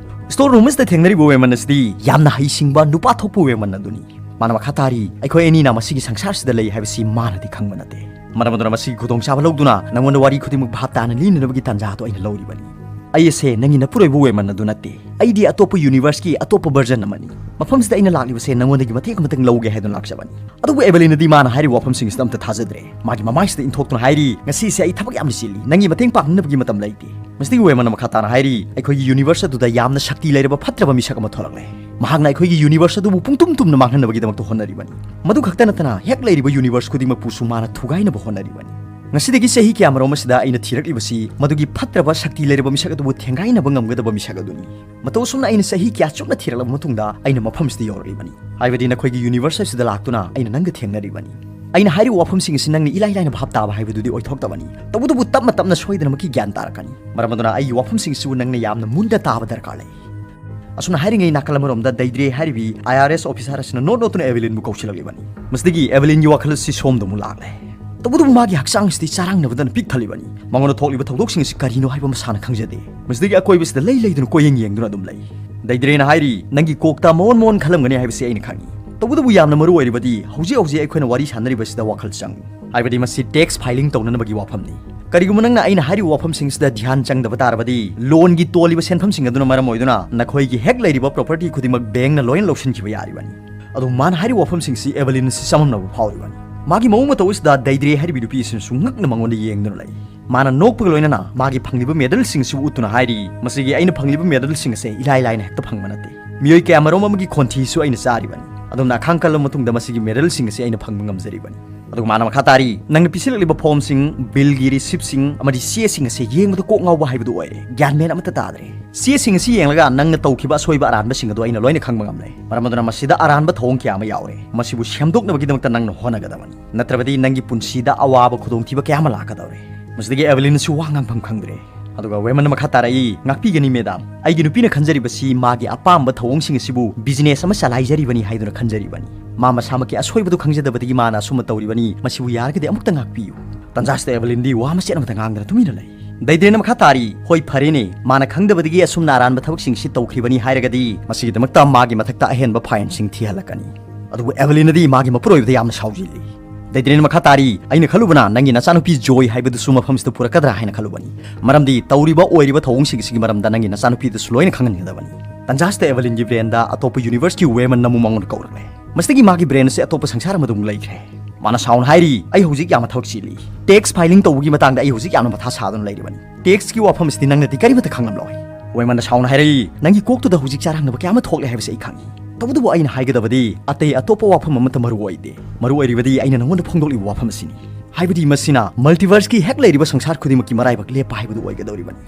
Store room ꯑꯁꯤꯗ ꯊꯦꯡꯅꯔꯤꯕ ꯋꯦꯃꯟ ꯑꯁꯤꯗꯤ ꯌꯥꯝꯅ ꯍꯩꯁꯤꯡꯕ ꯅꯨꯄꯥ ꯊꯣꯛꯄ ꯋꯦꯃꯟ ꯑꯗꯨꯅꯤ꯫ ꯃꯥꯅ ꯃꯈꯥ ꯇꯥꯔꯤ, "ꯑꯩꯈꯣꯏ ꯑꯅꯤꯅ ꯃꯁꯤꯒꯤ ꯁꯪꯁꯥꯔꯁꯤꯗ ꯂꯩ ꯍꯥꯏꯕꯁꯤ ꯃꯥꯅꯗꯤ ꯈꯪꯕ ꯅꯠꯇꯦ꯫ ꯃꯔꯝ ꯑꯗꯨꯅ ꯃꯁꯤꯒꯤ ꯈꯨꯗꯣꯡꯆꯥꯕ ꯂꯧꯗꯨꯅ ꯅꯉꯣꯟꯗ ꯋꯥꯔꯤ ꯈꯨꯗꯤꯡꯃꯛ ꯚꯥꯞ ꯇꯥꯅ ꯂꯤꯅꯅꯕꯒꯤ ꯇꯥꯟꯖꯥ ꯑꯗꯨ ꯑꯩꯅ ꯂꯧꯔꯤꯕꯅꯤ꯫ ꯑꯩ ꯑꯁꯦ ꯅꯪꯒꯤ ꯅꯄꯨꯔꯣꯏꯕ ꯋꯦꯃꯟ ꯑꯗꯨ ꯅꯠꯇꯦ꯫ ꯑꯩꯗꯤ ꯑꯇꯣꯞꯄ universeꯀꯤ ꯑꯇꯣꯞꯄ version ꯑꯃꯅꯤ꯫ ꯃꯐꯝꯁꯤꯗ ꯑꯩꯅ ꯂꯥꯛꯂꯤꯕꯁꯦ ꯅꯉꯣꯟꯗꯒꯤ ꯃꯇꯦꯡ ꯑꯃꯇꯪ ꯂꯧꯒꯦ ꯍꯥꯏꯗꯨꯅ ꯂꯥꯛꯆꯕꯅꯤ꯫" ꯑꯗꯨꯕꯨ ꯑꯦꯚꯦꯂꯤꯟꯅꯗꯤ ꯃꯥꯅ ꯍꯥꯏꯔꯤꯕ ꯋꯥꯐꯝꯁꯤꯡ ꯑꯁꯤꯗ ꯑꯝꯇ ꯊꯥꯖꯗ꯭ꯔꯦ꯫ ꯃꯥꯒꯤ ꯃꯃꯥꯏꯁꯤꯗ ꯏꯟꯊꯣꯛꯇꯨꯅ ꯍꯥꯏꯔꯤ, "ꯉꯁꯤꯁꯦ ꯑꯩ ꯊꯕꯛ ꯌꯥꯝꯅ ꯆꯤꯜꯂꯤ, ꯅꯪꯒꯤ ꯃꯇꯦꯡ ꯄꯥꯡꯅꯅꯕꯒꯤ ꯃꯇꯝ ꯂꯩꯇꯦ꯫" ꯃꯁꯤꯗꯒꯤ ꯋꯦꯃꯟꯅ ꯃꯈꯥ ꯇꯥꯅ ꯍꯥꯏꯔꯤ, "ꯑꯩꯈꯣꯏꯒꯤ universe ꯑꯗꯨꯗ ꯌꯥꯝꯅ ꯁꯛꯇꯤ ꯂꯩꯔꯕ ꯐꯠꯇ꯭ꯔꯕ ꯃꯤꯁꯛ ꯑꯃ ꯊꯣꯛꯂꯛꯂꯦ꯫ ꯃꯍꯥꯛꯅ ꯑꯩꯈꯣꯏꯒꯤ universe ꯑꯗꯨꯕꯨ ꯄꯨꯡꯇꯨꯝ ꯇꯨꯝꯅ ꯃꯥꯡꯍꯟꯅꯕꯒꯤꯗꯃꯛꯇ ꯍꯣꯠꯅꯔꯤꯕꯅꯤ꯫ ꯃꯗꯨ ꯈꯛꯇ ꯅꯠꯇꯅ ꯍꯦꯛ ꯂꯩꯔꯤꯕ universe ꯈꯨꯗꯤꯡꯃꯛꯄꯨꯁꯨ ꯃꯥꯅ ꯊꯨꯒꯥꯏꯅꯕ ꯍꯣꯠꯅꯔꯤꯕꯅꯤ꯫ ꯉꯁꯤꯗꯒꯤ ꯆꯍꯤ ꯀꯌꯥꯃꯔꯣꯝ ꯑꯁꯤꯗ ꯑꯩꯅ ꯊꯤꯔꯛꯂꯤꯕꯁꯤ ꯃꯗꯨꯒꯤ ꯐꯠꯇ꯭ꯔꯕ ꯁꯛꯇꯤ ꯂꯩꯔꯕ ꯃꯤꯁꯛ ꯑꯗꯨꯕꯨ ꯊꯦꯡꯒꯥꯏꯅꯕ ꯉꯝꯒꯗꯕ ꯃꯤꯁꯛ ꯑꯗꯨꯅꯤ꯫ ꯃꯇꯧ ꯑꯁꯨꯝꯅ ꯑꯩꯅ ꯆꯍꯤ ꯀꯌꯥ ꯆꯨꯞꯅ ꯊꯤꯔꯛꯂꯕ ꯃꯇꯨꯡꯗ ꯑꯩꯅ ꯃꯐꯝꯁꯤꯗ ꯌꯧꯔꯛꯂꯤꯕꯅꯤ꯫ ꯍꯥꯏꯕꯗꯤ ꯅꯈꯣꯏꯒꯤ universe ꯑꯁꯤꯗ ꯂꯥꯛꯇꯨꯅ ꯑꯩꯅ ꯅꯪꯒ ꯊꯦꯡꯅꯔꯤꯕꯅꯤ꯫" ꯑꯩꯅ ꯍꯥꯏꯔꯤꯕ ꯋꯥꯐꯝꯁꯤꯡ ꯑꯁꯤ ꯅꯪꯅ ꯏꯂꯥꯏ ꯂꯥꯏꯅ ꯚꯥꯞ ꯇꯥꯕ ꯍꯥꯏꯕꯗꯨꯗꯤ ꯑꯣꯏꯊꯣꯛꯇꯕꯅꯤ꯫ ꯇꯧꯕꯇꯕꯨ ꯇꯞꯅ ꯇꯞꯅ ꯁꯣꯏꯗꯅꯃꯛꯀꯤ ꯒ꯭ꯌꯥꯟ ꯇꯥꯔꯛꯀꯅꯤ꯫ ꯃꯔꯝ ꯑꯗꯨꯅ ꯑꯩꯒꯤ ꯋꯥꯐꯝꯁꯤꯡꯁꯤꯕꯨ ꯅꯪꯅ ꯌꯥꯝꯅ ꯃꯨꯟꯅ ꯇꯥꯕ ꯗꯔꯀꯥꯔ ꯂꯩ꯫ ꯑꯁꯨꯝꯅ ꯍꯥꯏꯔꯤꯉꯩ ꯅꯥꯀꯜ ꯑꯃꯔꯣꯝꯗ ꯗꯩꯗ꯭ꯔꯦ ꯍꯥꯏꯔꯤꯕꯤ IRS officer ꯑꯁꯤꯅ ꯅꯣꯠ ꯅꯣꯠꯇꯨꯅ ꯑꯦꯚꯦꯂꯤꯟꯕꯨ ꯀꯧꯁꯤꯜꯂꯛꯂꯤꯕꯅꯤ꯫ ꯃꯁꯤꯗꯒꯤ ꯑꯦꯚꯦꯂꯤꯟꯒꯤ ꯋꯥꯈꯜ ꯑꯁꯤ ꯁꯣꯝꯗ ꯑꯃꯨꯛ ꯂꯥꯛꯂꯦ꯫ ꯇꯧꯕꯇꯕꯨ ꯃꯥꯒꯤ ꯍꯛꯆꯥꯡ ꯑꯁꯤꯗꯤ ꯆꯔꯥꯡꯅꯕꯗꯅ ꯄꯤꯛ ꯊꯜꯂꯤꯕꯅꯤ꯫ ꯃꯉꯣꯟꯗ ꯊꯣꯛꯂꯤꯕ ꯊꯧꯗꯣꯛꯁꯤꯡ ꯑꯁꯤ ꯀꯔꯤꯅꯣ ꯍꯥꯏꯕ ꯃꯁꯥꯅ ꯈꯪꯖꯗꯦ꯫ ꯃꯁꯤꯗꯒꯤ ꯑꯀꯣꯏꯕꯁꯤꯗ ꯂꯩ ꯂꯩꯗꯨꯅ ꯀꯣꯏꯌꯦꯡ ꯌꯦꯡꯗꯨꯅ ꯑꯗꯨꯝ ꯂꯩ꯫ ꯗꯩꯗ꯭ꯔꯦꯅ ꯍꯥꯏꯔꯤ, "ꯅꯪꯒꯤ ꯀꯣꯛꯇ ꯃꯑꯣꯟ ꯃꯑꯣꯟ ꯈꯜꯂꯝꯒꯅꯤ ꯍꯥꯏꯕꯁꯤ ꯑꯩꯅ ꯈꯪꯏ꯫ ꯇꯧꯕꯇꯕꯨ ꯌꯥꯝꯅ ꯃꯔꯨ ꯑꯣꯏꯔꯤꯕꯗꯤ ꯍꯧꯖꯤꯛ ꯍꯧꯖꯤꯛ ꯑꯩꯈꯣꯏꯅ ꯋꯥꯔꯤ ꯁꯥꯟꯅꯔꯤꯕꯁꯤꯗ ꯋꯥꯈꯜ ꯆꯪꯉꯨ꯫ ꯍꯥꯏꯕꯗꯤ ꯃꯁꯤ tax filing ꯇꯧꯅꯅꯕꯒꯤ ꯋꯥꯐꯝꯅꯤ꯫ ꯀꯔꯤꯒꯨꯝꯕ ꯅꯪꯅ ꯑꯩꯅ ꯍꯥꯏꯔꯤꯕ ꯋꯥꯐꯝꯁꯤꯡꯁꯤꯗ ꯙ꯭ꯌꯥꯟ ꯆꯪꯗꯕ ꯇꯥꯔꯕꯗꯤ, loanꯒꯤ ꯇꯣꯜꯂꯤꯕ ꯁꯦꯟꯐꯝꯁꯤꯡ ꯑꯗꯨꯅ ꯃꯔꯝ ꯑꯣꯏꯗꯨꯅ ꯅꯈꯣꯏꯒꯤ ꯍꯦꯛ ꯂꯩꯔꯤꯕ property ꯈꯨꯗꯤꯡꯃꯛ bankꯅ ꯂꯣꯏꯅ ꯂꯧꯁꯤꯟꯈꯤꯕ ꯌꯥꯔꯤꯕꯅꯤ꯫" ꯑꯗꯨ ꯃꯥꯅ ꯍꯥꯏꯔꯤꯕ ꯋꯥꯐꯝꯁꯤꯡꯁꯤ ꯑꯦꯚꯦꯂꯤꯟ ꯑꯁꯤ ꯆꯃꯝꯅꯕ ꯐꯥꯎꯔꯤꯕꯅꯤ꯫ ꯃꯥꯒꯤ ꯃꯑꯣꯡ ꯃꯇꯧ ꯑꯁꯤꯗ ꯗꯩꯗ꯭ꯔꯦ ꯍꯥꯏꯔꯤꯕ ꯅꯨꯄꯤ ꯑꯁꯤꯅꯁꯨ ꯉꯛꯅ ꯃꯉꯣꯟꯗ ꯌꯦꯡꯗꯨꯅ ꯂꯩ꯫ ꯃꯥꯅ ꯅꯣꯛꯄꯒ ꯂꯣꯏꯅꯅ ꯃꯥꯒꯤ ꯐꯪꯂꯤꯕ ꯃꯦꯗꯜꯁꯤꯡ ꯑꯁꯤꯕꯨ ꯎꯠꯇꯨꯅ ꯍꯥꯏꯔꯤ, "ꯃꯁꯤꯒꯤ ꯑꯩꯅ ꯐꯪꯂꯤꯕ ꯃꯦꯗꯜꯁꯤꯡ ꯑꯁꯦ ꯏꯂꯥꯏ ꯂꯥꯏꯅ ꯍꯦꯛꯇ ꯐꯪꯕ ꯅꯠꯇꯦ꯫ ꯃꯤꯑꯣꯏ ꯀꯌꯥꯃꯔꯨꯝ ꯑꯃꯒꯤ ꯈꯣꯟꯊꯤꯁꯨ ꯑꯩꯅ ꯆꯥꯔꯤꯕꯅꯤ꯫ ꯑꯗꯣꯝꯅ ꯑꯈꯥꯡ ꯀꯜꯂꯕ ꯃꯇꯨꯡꯗ ꯃꯁꯤꯒꯤ ꯃꯦꯗꯜꯁꯤꯡ ꯑꯁꯤ ꯑꯩꯅ ꯐꯪꯕ ꯉꯝꯖꯔꯤꯕꯅꯤ"꯫ ꯑꯗꯨꯒ ꯃꯥꯅ ꯃꯈꯥ ꯇꯥꯔꯤ, "ꯅꯪꯅ ꯄꯤꯁꯤꯜꯂꯛꯂꯤꯕ ꯐꯣꯔꯝꯁꯤꯡ, ꯕꯤꯜꯒꯤ ꯔꯤꯁꯤꯞꯁꯤꯡ ꯑꯃꯗꯤ ꯆꯦꯁꯤꯡ ꯑꯁꯦ ꯌꯦꯡꯕꯗ ꯀꯣꯛ ꯉꯥꯎꯕ ꯍꯥꯏꯕꯗꯨ ꯑꯣꯏꯔꯦ꯫ ꯒ꯭ꯌꯥꯟ ꯃꯦꯟ ꯑꯃꯠꯇ ꯇꯥꯗ꯭ꯔꯦ꯫ ꯆꯦꯁꯤꯡ ꯑꯁꯤ ꯌꯦꯡꯂꯒ ꯅꯪꯅ ꯇꯧꯈꯤꯕ ꯑꯁꯣꯏꯕ ꯑꯔꯥꯟꯕꯁꯤꯡ ꯑꯗꯨ ꯑꯩꯅ ꯂꯣꯏꯅ ꯈꯪꯕ ꯉꯝꯂꯦ꯫ ꯃꯔꯝ ꯑꯗꯨꯅ ꯃꯁꯤꯗ ꯑꯔꯥꯟꯕ ꯊꯧꯑꯣꯡ ꯀꯌꯥ ꯑꯃ ꯌꯥꯎꯔꯦ꯫ ꯃꯁꯤꯕꯨ ꯁꯦꯝꯗꯣꯛꯅꯕꯒꯤꯗꯃꯛꯇ ꯅꯪꯅ ꯍꯣꯠꯅꯒꯗꯕꯅꯤ꯫ ꯅꯠꯇ꯭ꯔꯕꯗꯤ ꯅꯪꯒꯤ ꯄꯨꯟꯁꯤꯗ ꯑꯋꯥꯕ ꯈꯨꯗꯣꯡꯊꯤꯕ ꯀꯌꯥ ꯑꯃ ꯂꯥꯛꯀꯗꯧꯔꯦ"꯫ ꯃꯁꯤꯗꯒꯤ ꯑꯦꯚꯦꯂꯤꯟ ꯑꯁꯤ ꯋꯥ ꯉꯥꯡꯐꯝ ꯈꯪꯗ꯭ꯔꯦ꯫ ꯑꯗꯨꯒ ꯋꯦꯃꯟꯅ ꯃꯈꯥ ꯇꯥꯔꯛꯏ, "ꯉꯥꯛꯄꯤꯒꯅꯤ ꯃꯦꯗꯥꯝ, ꯑꯩꯒꯤ ꯅꯨꯄꯤꯅ ꯈꯟꯖꯔꯤꯕꯁꯤ ꯃꯥꯒꯤ ꯑꯄꯥꯝꯕ ꯊꯧꯑꯣꯡꯁꯤꯡ ꯑꯁꯤꯕꯨ ꯕꯤꯖꯤꯅꯦꯁ ꯑꯃ ꯆꯂꯥꯏꯖꯔꯤꯕꯅꯤ ꯍꯥꯏꯗꯨꯅ ꯈꯟꯖꯔꯤꯕꯅꯤ꯫ ꯃꯥ ꯃꯁꯥꯃꯛꯀꯤ ꯑꯁꯣꯏꯕꯗꯨ ꯈꯪꯖꯗꯕꯗꯒꯤ ꯃꯥꯅ ꯑꯁꯨꯝꯅ ꯇꯧꯔꯤꯕꯅꯤ꯫ ꯃꯁꯤꯕꯨ ꯌꯥꯔꯒꯗꯤ ꯑꯃꯨꯛꯇ ꯉꯥꯛꯄꯤꯌꯨ"꯫ ꯇꯟꯖꯥꯁꯤꯗ ꯑꯦꯚꯦꯂꯤꯟꯗꯤ ꯋꯥ ꯃꯆꯦꯠ ꯑꯃꯠꯇ ꯉꯥꯡꯗꯅ ꯇꯨꯃꯤꯟꯅ ꯂꯩ꯫ ꯗꯩꯗ꯭ꯔꯦꯅ ꯃꯈꯥ ꯇꯥꯔꯤ, "ꯍꯣꯏ, ꯐꯔꯦꯅꯦ, ꯃꯥꯅ ꯈꯪꯗꯕꯗꯒꯤ ꯑꯁꯨꯝꯅ ꯑꯔꯥꯟꯕ ꯊꯕꯛꯁꯤꯡꯁꯤ ꯇꯧꯈ꯭ꯔꯤꯕꯅꯤ ꯍꯥꯏꯔꯒꯗꯤ ꯃꯁꯤꯒꯤꯗꯃꯛꯇ ꯃꯥꯒꯤ ꯃꯊꯛꯇ ꯑꯍꯦꯟꯕ ꯐꯥꯏꯟꯁꯤꯡ ꯊꯤꯍꯜꯂꯛꯀꯅꯤ"꯫ ꯑꯗꯨꯕꯨ ꯑꯦꯚꯦꯂꯤꯟꯅꯗꯤ ꯃꯥꯒꯤ ꯃꯄꯨꯔꯣꯏꯕꯗ ꯌꯥꯝꯅ ꯁꯥꯎꯖꯤꯜꯂꯤ꯫ ꯗꯩꯗ꯭ꯔꯦꯅ ꯃꯈꯥ ꯇꯥꯔꯤ, "ꯑꯩꯅ ꯈꯜꯂꯨꯕꯅ ꯅꯪꯒꯤ ꯅꯆꯥꯅꯨꯄꯤ ꯖꯣꯏ ꯍꯥꯏꯕꯗꯨꯁꯨ ꯃꯐꯝꯁꯤꯗ ꯄꯨꯔꯛꯀꯗ꯭ꯔꯥ ꯍꯥꯏꯅ ꯈꯜꯂꯨꯕꯅꯤ꯫ ꯃꯔꯝꯗꯤ ꯇꯧꯔꯤꯕ ꯑꯣꯏꯔꯤꯕ ꯊꯧꯑꯣꯡꯁꯤꯡ ꯑꯁꯤꯒꯤ ꯃꯔꯝꯗ ꯅꯪꯒꯤ ꯅꯆꯥꯅꯨꯄꯤꯗꯁꯨ ꯂꯣꯏꯅ ꯈꯪꯍꯟꯒꯗꯕꯅꯤ"꯫ ꯇꯟꯖꯥꯁꯤꯗ ꯑꯦꯚꯦꯂꯤꯟꯒꯤ ꯕ꯭ꯔꯦꯟꯗ ꯑꯇꯣꯞꯄ ꯌꯨꯅꯤꯚꯔꯁꯀꯤ ꯋꯦꯃꯟ ꯑꯃꯨꯛ ꯃꯉꯣꯟꯗ ꯀꯧꯔꯛꯂꯦ꯫ ꯃꯁꯤꯗꯒꯤ ꯃꯥꯒꯤ ꯕ꯭ꯔꯦꯟ ꯑꯁꯤ ꯑꯇꯣꯞꯄ ꯁꯪꯁꯥꯔ ꯑꯃꯗ ꯑꯃꯨꯛ ꯂꯩꯈ꯭ꯔꯦ꯫ ꯃꯥꯅ ꯁꯥꯎꯅ ꯍꯥꯏꯔꯤ, "ꯑꯩ ꯍꯧꯖꯤꯛ ꯌꯥꯝꯅ ꯊꯕꯛ ꯆꯤꯜꯂꯤ꯫ ꯇꯦꯛꯁ ꯐꯥꯏꯂꯤꯡ ꯇꯧꯕꯒꯤ ꯃꯇꯥꯡꯗ ꯑꯩ ꯍꯧꯖꯤꯛ ꯌꯥꯝꯅ ꯃꯊꯥ ꯁꯥꯗꯨꯅ ꯂꯩꯔꯤꯕꯅꯤ꯫ ꯇꯦꯛꯁꯀꯤ ꯋꯥꯐꯝ ꯑꯁꯤꯗꯤ ꯅꯪꯅꯗꯤ ꯀꯔꯤꯃꯠꯇ ꯈꯪꯂꯝꯂꯣꯏ"꯫ ꯋꯦꯃꯟꯅ ꯁꯥꯎꯅ ꯍꯥꯏꯔꯛꯏ, "ꯅꯪꯒꯤ ꯀꯣꯛꯇꯨꯗ ꯍꯧꯖꯤꯛ ꯆꯔꯥꯡꯅꯕ ꯀꯌꯥ ꯑꯃ ꯊꯣꯛꯂꯦ ꯍꯥꯏꯕꯁꯤ ꯑꯩ ꯈꯪꯏ꯫ ꯇꯧꯕꯇꯕꯨ ꯑꯩꯅ ꯍꯥꯏꯒꯗꯕꯗꯤ ꯑꯇꯩ ꯑꯇꯣꯞꯄ ꯋꯥꯐꯝ ꯑꯃꯠꯇ ꯃꯔꯨ ꯑꯣꯏꯗꯦ꯫ ꯃꯔꯨ ꯑꯣꯏꯔꯤꯕꯗꯤ ꯑꯩꯅ ꯅꯉꯣꯟꯗ ꯐꯣꯡꯗꯣꯛꯂꯤꯕ ꯋꯥꯐꯝ ꯑꯁꯤꯅꯤ꯫ ꯍꯥꯏꯕꯗꯤ ꯃꯁꯤꯅ ꯃꯜꯇꯤꯚꯔꯁꯀꯤ ꯍꯦꯛ ꯂꯩꯔꯤꯕ ꯁꯪꯁꯥꯔ ꯈꯨꯗꯤꯡꯃꯛꯀꯤ ꯃꯔꯥꯏꯕꯛ ꯂꯦꯞꯄ ꯍꯥꯏꯕꯗꯨ ꯑꯣꯏꯒꯗꯧꯔꯤꯕꯅꯤ"꯫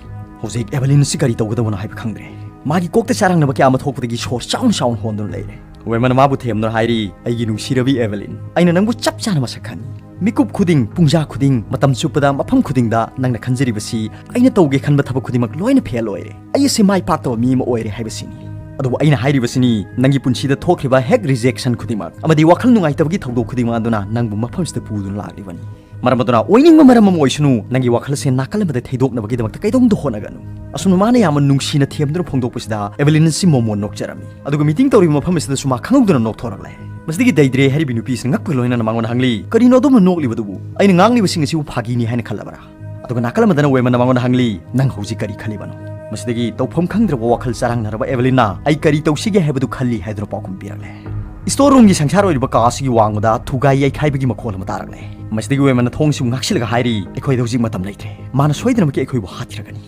ꯍꯧꯖꯤꯛ ꯑꯦꯚꯦꯂꯤꯟ ꯑꯁꯤ ꯀꯔꯤ ꯇꯧꯒꯗꯕꯅꯣ ꯍꯥꯏꯕ ꯈꯪꯗ꯭ꯔꯦ꯫ ꯃꯥꯒꯤ ꯀꯣꯛꯇ ꯆꯔꯥꯡꯅꯕ ꯀꯌꯥ ꯑꯃ ꯊꯣꯛꯄꯗꯒꯤ ꯁꯣꯔ ꯆꯥꯎꯅ ꯆꯥꯎꯅ ꯍꯣꯟꯗꯨꯅ ꯂꯩꯔꯦ꯫ ꯋꯦꯃꯟꯅ ꯃꯥꯕꯨ ꯊꯦꯝꯗꯨꯅ ꯍꯥꯏꯔꯤ, "ꯑꯩꯒꯤ ꯅꯨꯡꯁꯤꯔꯕꯤ ꯑꯦꯚꯦꯂꯤꯟ, ꯑꯩꯅ ꯅꯪꯕꯨ ꯆꯞ ꯆꯥꯅ ꯃꯁꯛ ꯈꯪꯏ꯫ ꯃꯤꯀꯨꯞ ꯈꯨꯗꯤꯡ, ꯄꯨꯡꯖꯥ ꯈꯨꯗꯤꯡ, ꯃꯇꯝ ꯆꯨꯞꯄꯗ, ꯃꯐꯝ ꯈꯨꯗꯤꯡꯗ ꯅꯪꯅ ꯈꯟꯖꯔꯤꯕꯁꯤ ꯑꯩꯅ ꯇꯧꯒꯦ ꯈꯟꯕ ꯊꯕꯛ ꯈꯨꯗꯤꯡꯃꯛ ꯂꯣꯏꯅ ꯐꯦꯜ ꯑꯣꯏꯔꯦ꯫ ꯑꯩ ꯑꯁꯤ ꯃꯥꯏ ꯄꯥꯛꯇꯕ ꯃꯤ ꯑꯃ ꯑꯣꯏꯔꯦ ꯍꯥꯏꯕꯁꯤꯅꯤ꯫ ꯑꯗꯨꯕꯨ ꯑꯩꯅ ꯍꯥꯏꯔꯤꯕꯁꯤꯅꯤ, ꯅꯪꯒꯤ ꯄꯨꯟꯁꯤꯗ ꯊꯣꯛꯈ꯭ꯔꯤꯕ ꯍꯦꯛ ꯔꯤꯖꯦꯛꯁꯟ ꯈꯨꯗꯤꯡꯃꯛ ꯑꯃꯗꯤ ꯋꯥꯈꯜ ꯅꯨꯡꯉꯥꯏꯇꯕꯒꯤ ꯊꯧꯗꯣꯛ ꯈꯨꯗꯤꯡꯃꯛ ꯑꯗꯨꯅ ꯅꯪꯕꯨ ꯃꯐꯝꯁꯤꯗ ꯄꯨꯗꯨꯅ ꯂꯥꯛꯂꯤꯕꯅꯤ꯫ ꯃꯔꯝ ꯑꯗꯨꯅ ꯑꯣꯏꯅꯤꯡꯕ ꯃꯔꯝ ꯑꯃ ꯑꯣꯏꯁꯅꯨ, ꯅꯪꯒꯤ ꯋꯥꯈꯜ ꯑꯁꯤ ꯅꯥꯀꯜ ꯑꯃꯗ ꯊꯩꯗꯣꯛꯅꯕꯒꯤꯗꯃꯛꯇ ꯀꯩꯗꯧꯅꯨꯡꯗ ꯍꯣꯠꯅꯒꯅꯨ"꯫ ꯑꯁꯨꯝꯅ ꯃꯥꯅ ꯌꯥꯝꯅ ꯅꯨꯡꯁꯤꯅ ꯊꯦꯝꯗꯨꯅ ꯐꯣꯡꯗꯣꯛꯄꯁꯤꯗ ꯑꯦꯚꯦꯂꯤꯟ ꯑꯁꯤ ꯃꯣꯃꯣꯟ ꯅꯣꯛꯆꯔꯝꯃꯤ꯫ ꯑꯗꯨꯒ ꯃꯤꯇꯤꯡ ꯇꯧꯔꯤꯕ ꯃꯐꯝ ꯑꯁꯤꯗꯁꯨ ꯃꯥ ꯈꯪꯍꯧꯗꯅ ꯅꯣꯛꯊꯣꯔꯛꯂꯦ꯫ ꯃꯁꯤꯗꯒꯤ ꯗꯩꯗ꯭ꯔꯦ ꯍꯥꯏꯔꯤꯕꯤ ꯅꯨꯄꯤ ꯑꯁꯤꯅ ꯉꯛꯄꯒ ꯂꯣꯏꯅꯅ ꯃꯉꯣꯟꯗ ꯍꯪꯂꯤ, "ꯀꯔꯤꯅꯣ ꯑꯗꯣꯝꯅ ꯅꯣꯛꯂꯤꯕꯗꯨꯕꯨ? ꯑꯩꯅ ꯉꯥꯡꯂꯤꯕꯁꯤꯡ ꯑꯁꯤꯕꯨ ꯐꯥꯒꯤꯅꯤ ꯍꯥꯏꯅ ꯈꯜꯂꯕ꯭ꯔꯥ?" ꯑꯗꯨꯒ ꯅꯥꯀꯜ ꯑꯃꯗꯅ ꯋꯦꯃꯟꯅ ꯃꯉꯣꯟꯗ ꯍꯪꯂꯤ, "ꯅꯪ ꯍꯧꯖꯤꯛ ꯀꯔꯤ ꯈꯜꯂꯤꯕꯅꯣ?" ꯃꯁꯤꯗꯒꯤ ꯇꯧꯐꯝ ꯈꯪꯗ꯭ꯔꯕ ꯋꯥꯈꯜ ꯆꯔꯥꯡꯅꯔꯕ ꯑꯦꯚꯦꯂꯤꯟꯅ, "ꯑꯩ ꯀꯔꯤ ꯇꯧꯁꯤꯒꯦ ꯍꯥꯏꯕꯗꯨ ꯈꯜꯂꯤ" ꯍꯥꯏꯗꯨꯅ ꯄꯥꯎꯈꯨꯝ ꯄꯤꯔꯛꯂꯦ꯫ ꯁ꯭ꯇꯣꯔ ꯔꯨꯝꯒꯤ ꯁꯪꯁꯥꯔ ꯑꯣꯏꯔꯤꯕ ꯀꯥ ꯑꯁꯤꯒꯤ ꯋꯥꯡꯃꯗ ꯊꯨꯒꯥꯏ ꯌꯩꯈꯥꯏꯕꯒꯤ ꯃꯈꯣꯜ ꯑꯃ ꯇꯥꯔꯛꯂꯦ꯫ ꯃꯁꯤꯗꯒꯤ ꯋꯦꯃꯟꯅ ꯊꯣꯡꯁꯤꯕꯨ ꯉꯥꯛꯁꯤꯜꯂꯒ ꯍꯥꯏꯔꯤ, "ꯑꯩꯈꯣꯏꯗ ꯍꯧꯖꯤꯛ ꯃꯇꯝ ꯂꯩꯇ꯭ꯔꯦ꯫ ꯃꯥꯅ ꯁꯣꯏꯗꯅꯃꯛꯀꯤ ꯑꯩꯈꯣꯏꯕꯨ ꯍꯥꯠꯈꯤꯔꯒꯅꯤ"꯫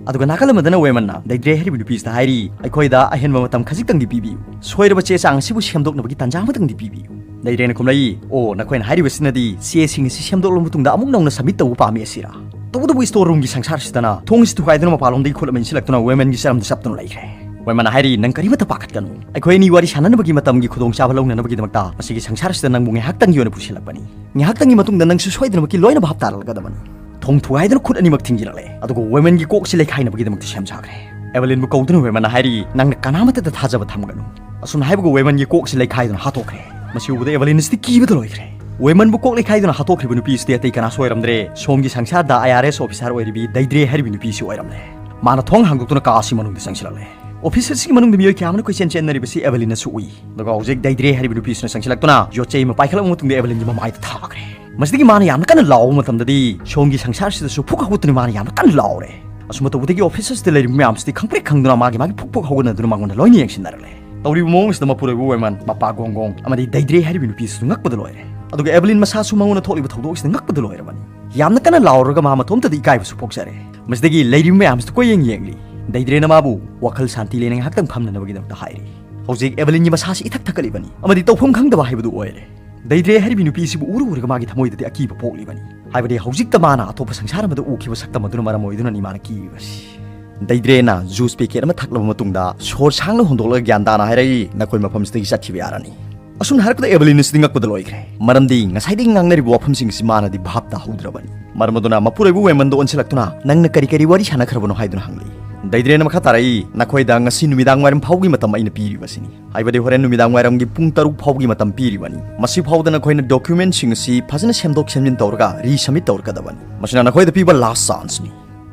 ꯑꯗꯨꯒ ꯅꯥꯀꯜ ꯑꯃꯗꯅ ꯋꯦꯃꯟꯅ ꯗꯩꯗ꯭ꯔꯦ ꯍꯥꯏꯔꯤꯕ ꯅꯨꯄꯤꯁꯤꯗ ꯍꯥꯏꯔꯤ, "ꯑꯩꯈꯣꯏꯗ ꯑꯍꯦꯟꯕ ꯃꯇꯝ ꯈꯖꯤꯛꯇꯪꯗꯤ ꯄꯤꯕꯤꯌꯨ꯫ ꯁꯣꯏꯔꯕ ꯆꯦ ꯆꯥꯡ ꯑꯁꯤꯕꯨ ꯁꯦꯝꯗꯣꯛꯅꯕꯒꯤ ꯇꯥꯟꯖꯥ ꯑꯃꯇꯪꯗꯤ ꯄꯤꯕꯤꯌꯨ"꯫ ꯗꯩꯗ꯭ꯔꯦꯅ ꯈꯨꯝꯂꯛꯏ, "ꯑꯣ, ꯅꯈꯣꯏꯅ ꯍꯥꯏꯔꯤꯕꯁꯤꯅꯗꯤ ꯆꯦꯁꯤꯡ ꯑꯁꯤ ꯁꯦꯝꯗꯣꯛꯂꯕ ꯃꯇꯨꯡꯗ ꯑꯃꯨꯛ ꯅꯧꯅ ꯁꯕꯃꯤꯠ ꯇꯧꯕ ꯄꯥꯝꯃꯤ ꯑꯁꯤꯔꯥ?" ꯇꯧꯕꯇꯕꯨ ꯁ꯭ꯇꯣꯔ ꯔꯨꯝꯒꯤ ꯁꯪꯁꯥꯔꯁꯤꯗꯅ ꯊꯣꯡ ꯑꯁꯤ ꯊꯨꯒꯥꯏꯗꯨꯅ ꯃꯄꯥꯟꯂꯣꯝꯗꯒꯤ ꯈꯨꯠ ꯑꯃ ꯏꯟꯁꯤꯜꯂꯛꯇꯨꯅ ꯋꯦꯃꯟꯒꯤ ꯆꯔꯝꯗ ꯆꯞꯇꯨꯅ ꯂꯩꯈ꯭ꯔꯦ꯫ ꯋꯦꯃꯟꯅ ꯍꯥꯏꯔꯤ, "ꯅꯪ ꯀꯔꯤꯃꯠꯇ ꯄꯥꯈꯠꯀꯅꯨ꯫ ꯑꯩꯈꯣꯏ ꯑꯅꯤ ꯋꯥꯔꯤ ꯁꯥꯟꯅꯅꯕꯒꯤ ꯃꯇꯝꯒꯤ ꯈꯨꯗꯣꯡꯆꯥꯕ ꯂꯧꯅꯅꯕꯒꯤꯗꯃꯛꯇ ꯃꯁꯤꯒꯤ ꯁꯪꯁꯥꯔꯁꯤꯗ ꯅꯪꯕꯨ ꯉꯥꯏꯍꯥꯛꯇꯪꯒꯤ ꯑꯣꯏꯅ ꯄꯨꯁꯤꯜꯂꯛꯄꯅꯤ꯫ ꯉꯥꯏꯍꯥꯛꯇꯪꯒꯤ ꯃꯇꯨꯡꯗ ꯅꯪꯁꯨ ꯁꯣꯏꯗꯅꯃꯛꯀꯤ ꯂꯣꯏꯅ ꯚꯥꯞ ꯇꯥꯔꯛꯂꯒꯗꯕꯅꯤ"꯫ ꯊꯣꯡ ꯊꯨꯒꯥꯏꯗꯨꯅ ꯈꯨꯠ ꯑꯅꯤꯃꯛ ꯊꯤꯡꯖꯤꯜꯂꯛꯂꯦ, ꯑꯗꯨꯒ ꯋꯦꯃꯟꯒꯤ ꯀꯣꯛꯁꯤ ꯂꯩꯈꯥꯏꯅꯕꯒꯤꯗꯃꯛꯇ ꯁꯦꯝ ꯁꯥꯈ꯭ꯔꯦ꯫ ꯑꯦꯚꯦꯂꯤꯟꯕꯨ ꯀꯧꯗꯨꯅ ꯋꯦꯃꯟꯅ ꯍꯥꯏꯔꯤ, "ꯅꯪꯅ ꯀꯅꯥꯃꯠꯇꯗ ꯊꯥꯖꯕ ꯊꯝꯒꯅꯨ"꯫ ꯑꯁꯨꯝꯅ ꯍꯥꯏꯕꯒ ꯋꯦꯃꯟꯒꯤ ꯀꯣꯛꯁꯤ ꯂꯩꯈꯥꯏꯗꯨꯅ ꯍꯥꯠꯇꯣꯛꯈ꯭ꯔꯦ꯫ ꯃꯁꯤ ꯎꯕꯗ ꯑꯦꯚꯦꯂꯤꯟ ꯑꯁꯤꯗꯤ ꯀꯤꯕꯗ ꯂꯣꯏꯈ꯭ꯔꯦ꯫ ꯋꯦꯃꯟꯕꯨ ꯀꯣꯛ ꯂꯩꯈꯥꯏꯗꯨꯅ ꯍꯥꯠꯇꯣꯛꯈ꯭ꯔꯤꯕ ꯅꯨꯄꯤ ꯑꯁꯤꯗꯤ ꯑꯇꯩ ꯀꯅꯥꯁꯨ ꯑꯣꯏꯔꯝꯗ꯭ꯔꯦ, ꯁꯣꯝꯒꯤ ꯁꯪꯁꯥꯔꯗ IRS officer ꯑꯣꯏꯔꯤꯕꯤ ꯗꯩꯗ꯭ꯔꯦ ꯍꯥꯏꯔꯤꯕꯤ ꯅꯨꯄꯤ ꯑꯁꯤ ꯑꯣꯏꯔꯝꯂꯦ꯫ ꯃꯥꯅ ꯊꯣꯡ ꯍꯥꯡꯗꯣꯛꯇꯨꯅ ꯀꯥ ꯑꯁꯤ ꯃꯅꯨꯡꯗ ꯆꯪꯁꯤꯜꯂꯛꯂꯦ꯫ Office ꯑꯁꯤꯒꯤ ꯃꯅꯨꯡꯗ ꯃꯤꯑꯣꯏ ꯀꯌꯥ ꯑꯃꯅ ꯀꯣꯏꯆꯦꯟ ꯆꯦꯟꯅꯔꯤꯕꯁꯤ ꯑꯦꯚꯦꯂꯤꯟꯅꯁꯨ ꯎꯏ꯫ ꯑꯗꯨꯒ ꯍꯧꯖꯤꯛ ꯗꯩꯗ꯭ꯔꯦ ꯍꯥꯏꯔꯤꯕ ꯅꯨꯄꯤꯁꯤꯅ ꯆꯪꯁꯤꯜꯂꯛꯇꯨꯅ ꯌꯣꯠꯆꯩ ꯑꯃ ꯄꯥꯏꯈꯠꯂꯛꯄ ꯃꯇꯨꯡꯗ ꯑꯦꯚꯦꯂꯤꯟꯒꯤ ꯃꯃꯥꯏꯗ ꯊꯥꯈ꯭ꯔꯦ꯫ ꯃꯁꯤꯗꯒꯤ ꯃꯥꯅ ꯌꯥꯝꯅ ꯀꯟꯅ ꯂꯥꯎꯕ ꯃꯇꯝꯗꯗꯤ ꯁꯣꯝꯒꯤ ꯁꯪꯁꯥꯔꯁꯤꯗꯁꯨ ꯐꯨꯛ ꯍꯧꯒꯠꯇꯨꯅ ꯃꯥꯅ ꯌꯥꯝꯅ ꯀꯟꯅ ꯂꯥꯎꯔꯦ꯫ ꯑꯁꯨꯝꯕ ꯇꯧꯕꯗꯒꯤ office ꯑꯁꯤꯗ ꯂꯩꯔꯤꯕ ꯃꯌꯥꯝꯁꯤꯗꯤ ꯈꯪꯄ꯭ꯔꯦꯛ ꯈꯪꯗꯨꯅ ꯃꯥꯒꯤ ꯃꯥꯒꯤ ꯐꯨꯛ ꯐꯨꯛ ꯍꯧꯒꯠꯅꯗꯨꯅ ꯃꯉꯣꯟꯗ ꯂꯣꯏꯅ ꯌꯦꯡꯁꯤꯟꯅꯔꯛꯂꯦ꯫ ꯇꯧꯔꯤꯕ ꯃꯑꯣꯡ ꯑꯁꯤꯗ ꯃꯄꯨꯔꯣꯏꯕ ꯋꯦꯃꯟ, ꯃꯄꯥ ꯒꯣꯡ ꯒꯣꯡ ꯑꯃꯗꯤ ꯗꯩꯗ꯭ꯔꯦ ꯍꯥꯏꯔꯤꯕ ꯅꯨꯄꯤꯁꯤꯁꯨ ꯉꯛꯄꯗ ꯂꯣꯏꯔꯦ꯫ ꯑꯗꯨꯒ ꯑꯦꯚꯦꯂꯤꯟ ꯃꯁꯥꯁꯨ ꯃꯉꯣꯟꯗ ꯊꯣꯛꯂꯤꯕ ꯊꯧꯗꯣꯛ ꯑꯁꯤꯗ ꯉꯛꯄꯗ ꯂꯣꯏꯔꯕꯅꯤ꯫ ꯌꯥꯝꯅ ꯀꯟꯅ ꯂꯥꯎꯔꯒ ꯃꯥ ꯃꯇꯣꯝꯇꯗ ꯏꯀꯥꯏꯕꯁꯨ ꯄꯣꯛꯆꯔꯦ꯫ ꯃꯁꯤꯗꯒꯤ ꯂꯩꯔꯤꯕ ꯃꯌꯥꯝꯁꯤꯗ ꯀꯣꯏꯌꯦꯡ ꯌꯦꯡꯂꯤ꯫ ꯗꯩꯗ꯭ꯔꯦꯅ ꯃꯥꯕꯨ ꯋꯥꯈꯜ ꯁꯥꯟꯇꯤ ꯂꯩꯅ ꯉꯥꯏꯍꯥꯛꯇꯪ ꯐꯝꯅꯅꯕꯒꯤꯗꯃꯛꯇ ꯍꯥꯏꯔꯤ꯫ ꯍꯧꯖꯤꯛ ꯑꯦꯚꯦꯂꯤꯟꯒꯤ ꯃꯁꯥꯁꯤ ꯏꯊꯛ ꯊꯛꯀꯠꯂꯤꯕꯅꯤ ꯑꯃꯗꯤ ꯇꯧꯐꯝ ꯈꯪꯗꯕ ꯍꯥꯏꯕꯗꯨ ꯑꯣꯏꯔꯦ꯫ ꯗꯩꯗ꯭ꯔꯦ ꯍꯥꯏꯔꯤꯕꯤ ꯅꯨꯄꯤ ꯑꯁꯤꯕꯨ ꯎꯔꯨ ꯎꯔꯒ ꯃꯥꯒꯤ ꯊꯃꯣꯏꯗꯗꯤ ꯑꯀꯤꯕ ꯄꯣꯛꯂꯤꯕꯅꯤ꯫ ꯍꯥꯏꯕꯗꯤ ꯍꯧꯖꯤꯛꯇ ꯃꯥꯅ ꯑꯇꯣꯞꯄ ꯁꯪꯁꯥꯔ ꯑꯃꯗ ꯎꯈꯤꯕ ꯁꯛꯇꯝ ꯑꯗꯨꯅ ꯃꯔꯝ ꯑꯣꯏꯗꯨꯅꯅꯤ ꯃꯥꯅ ꯀꯤꯔꯤꯕꯁꯤ꯫ ꯗꯩꯗ꯭ꯔꯦꯅ ꯖꯨꯁ ꯄꯦꯀꯦꯠ ꯑꯃ ꯊꯛꯂꯕ ꯃꯇꯨꯡꯗ ꯁꯣꯔ ꯁꯥꯡꯅ ꯍꯣꯟꯗꯣꯛꯂꯒ ꯒ꯭ꯌꯥꯟ ꯇꯥꯅ ꯍꯥꯏꯔꯛꯏ, "ꯅꯈꯣꯏ ꯃꯐꯝꯁꯤꯗꯒꯤ ꯆꯠꯈꯤꯕ ꯌꯥꯔꯅꯤ"꯫ ꯑꯁꯨꯝꯅ ꯍꯥꯏꯔꯛꯄꯗ ꯑꯦꯚꯦꯂꯤꯟ ꯑꯁꯤꯗꯤ ꯉꯛꯄꯗ ꯂꯣꯏꯈ꯭ꯔꯦ, ꯃꯔꯝꯗꯤ ꯉꯁꯥꯏꯗꯒꯤ ꯉꯥꯡꯅꯔꯤꯕ ꯋꯥꯐꯝꯁꯤꯡ ꯑꯁꯤ ꯃꯥꯅꯗꯤ ꯚꯥꯞ ꯇꯥꯍꯧꯗ꯭ꯔꯕꯅꯤ꯫ ꯃꯔꯝ ꯑꯗꯨꯅ ꯃꯄꯨꯔꯣꯏꯕ ꯋꯦꯃꯟꯗ ꯑꯣꯟꯁꯤꯜꯂꯛꯇꯨꯅ, "ꯅꯪꯅ ꯀꯔꯤ ꯀꯔꯤ ꯋꯥꯔꯤ ꯁꯥꯟꯅꯈ꯭ꯔꯕꯅꯣ?" ꯍꯥꯏꯗꯨꯅ ꯍꯪꯂꯤ꯫ ꯗꯩꯗ꯭ꯔꯦꯅ ꯃꯈꯥ ꯇꯥꯔꯛꯏ, "ꯅꯈꯣꯏꯗ ꯉꯁꯤ ꯅꯨꯃꯤꯗꯥꯡ ꯋꯥꯏꯔꯝ ꯐꯥꯎꯒꯤ ꯃꯇꯝ ꯑꯩꯅ ꯄꯤꯔꯤꯕꯁꯤꯅꯤ꯫ ꯍꯥꯏꯕꯗꯤ ꯍꯣꯔꯦꯟ ꯅꯨꯃꯤꯗꯥꯡ ꯋꯥꯏꯔꯝꯒꯤ ꯄꯨꯡ ꯇꯔꯨꯛ ꯐꯥꯎꯒꯤ ꯃꯇꯝ ꯄꯤꯔꯤꯕꯅꯤ꯫ ꯃꯁꯤ ꯐꯥꯎꯗ ꯅꯈꯣꯏꯅ document ꯁꯤꯡ ꯑꯁꯤ ꯐꯖꯅ ꯁꯦꯝꯗꯣꯛ ꯁꯦꯝꯖꯤꯟ ꯇꯧꯔꯒ resubmit ꯇꯧꯔꯛꯀꯗꯕꯅꯤ꯫ ꯃꯁꯤꯅ ꯅꯈꯣꯏꯗ ꯄꯤꯕ last chance ꯅꯤ"꯫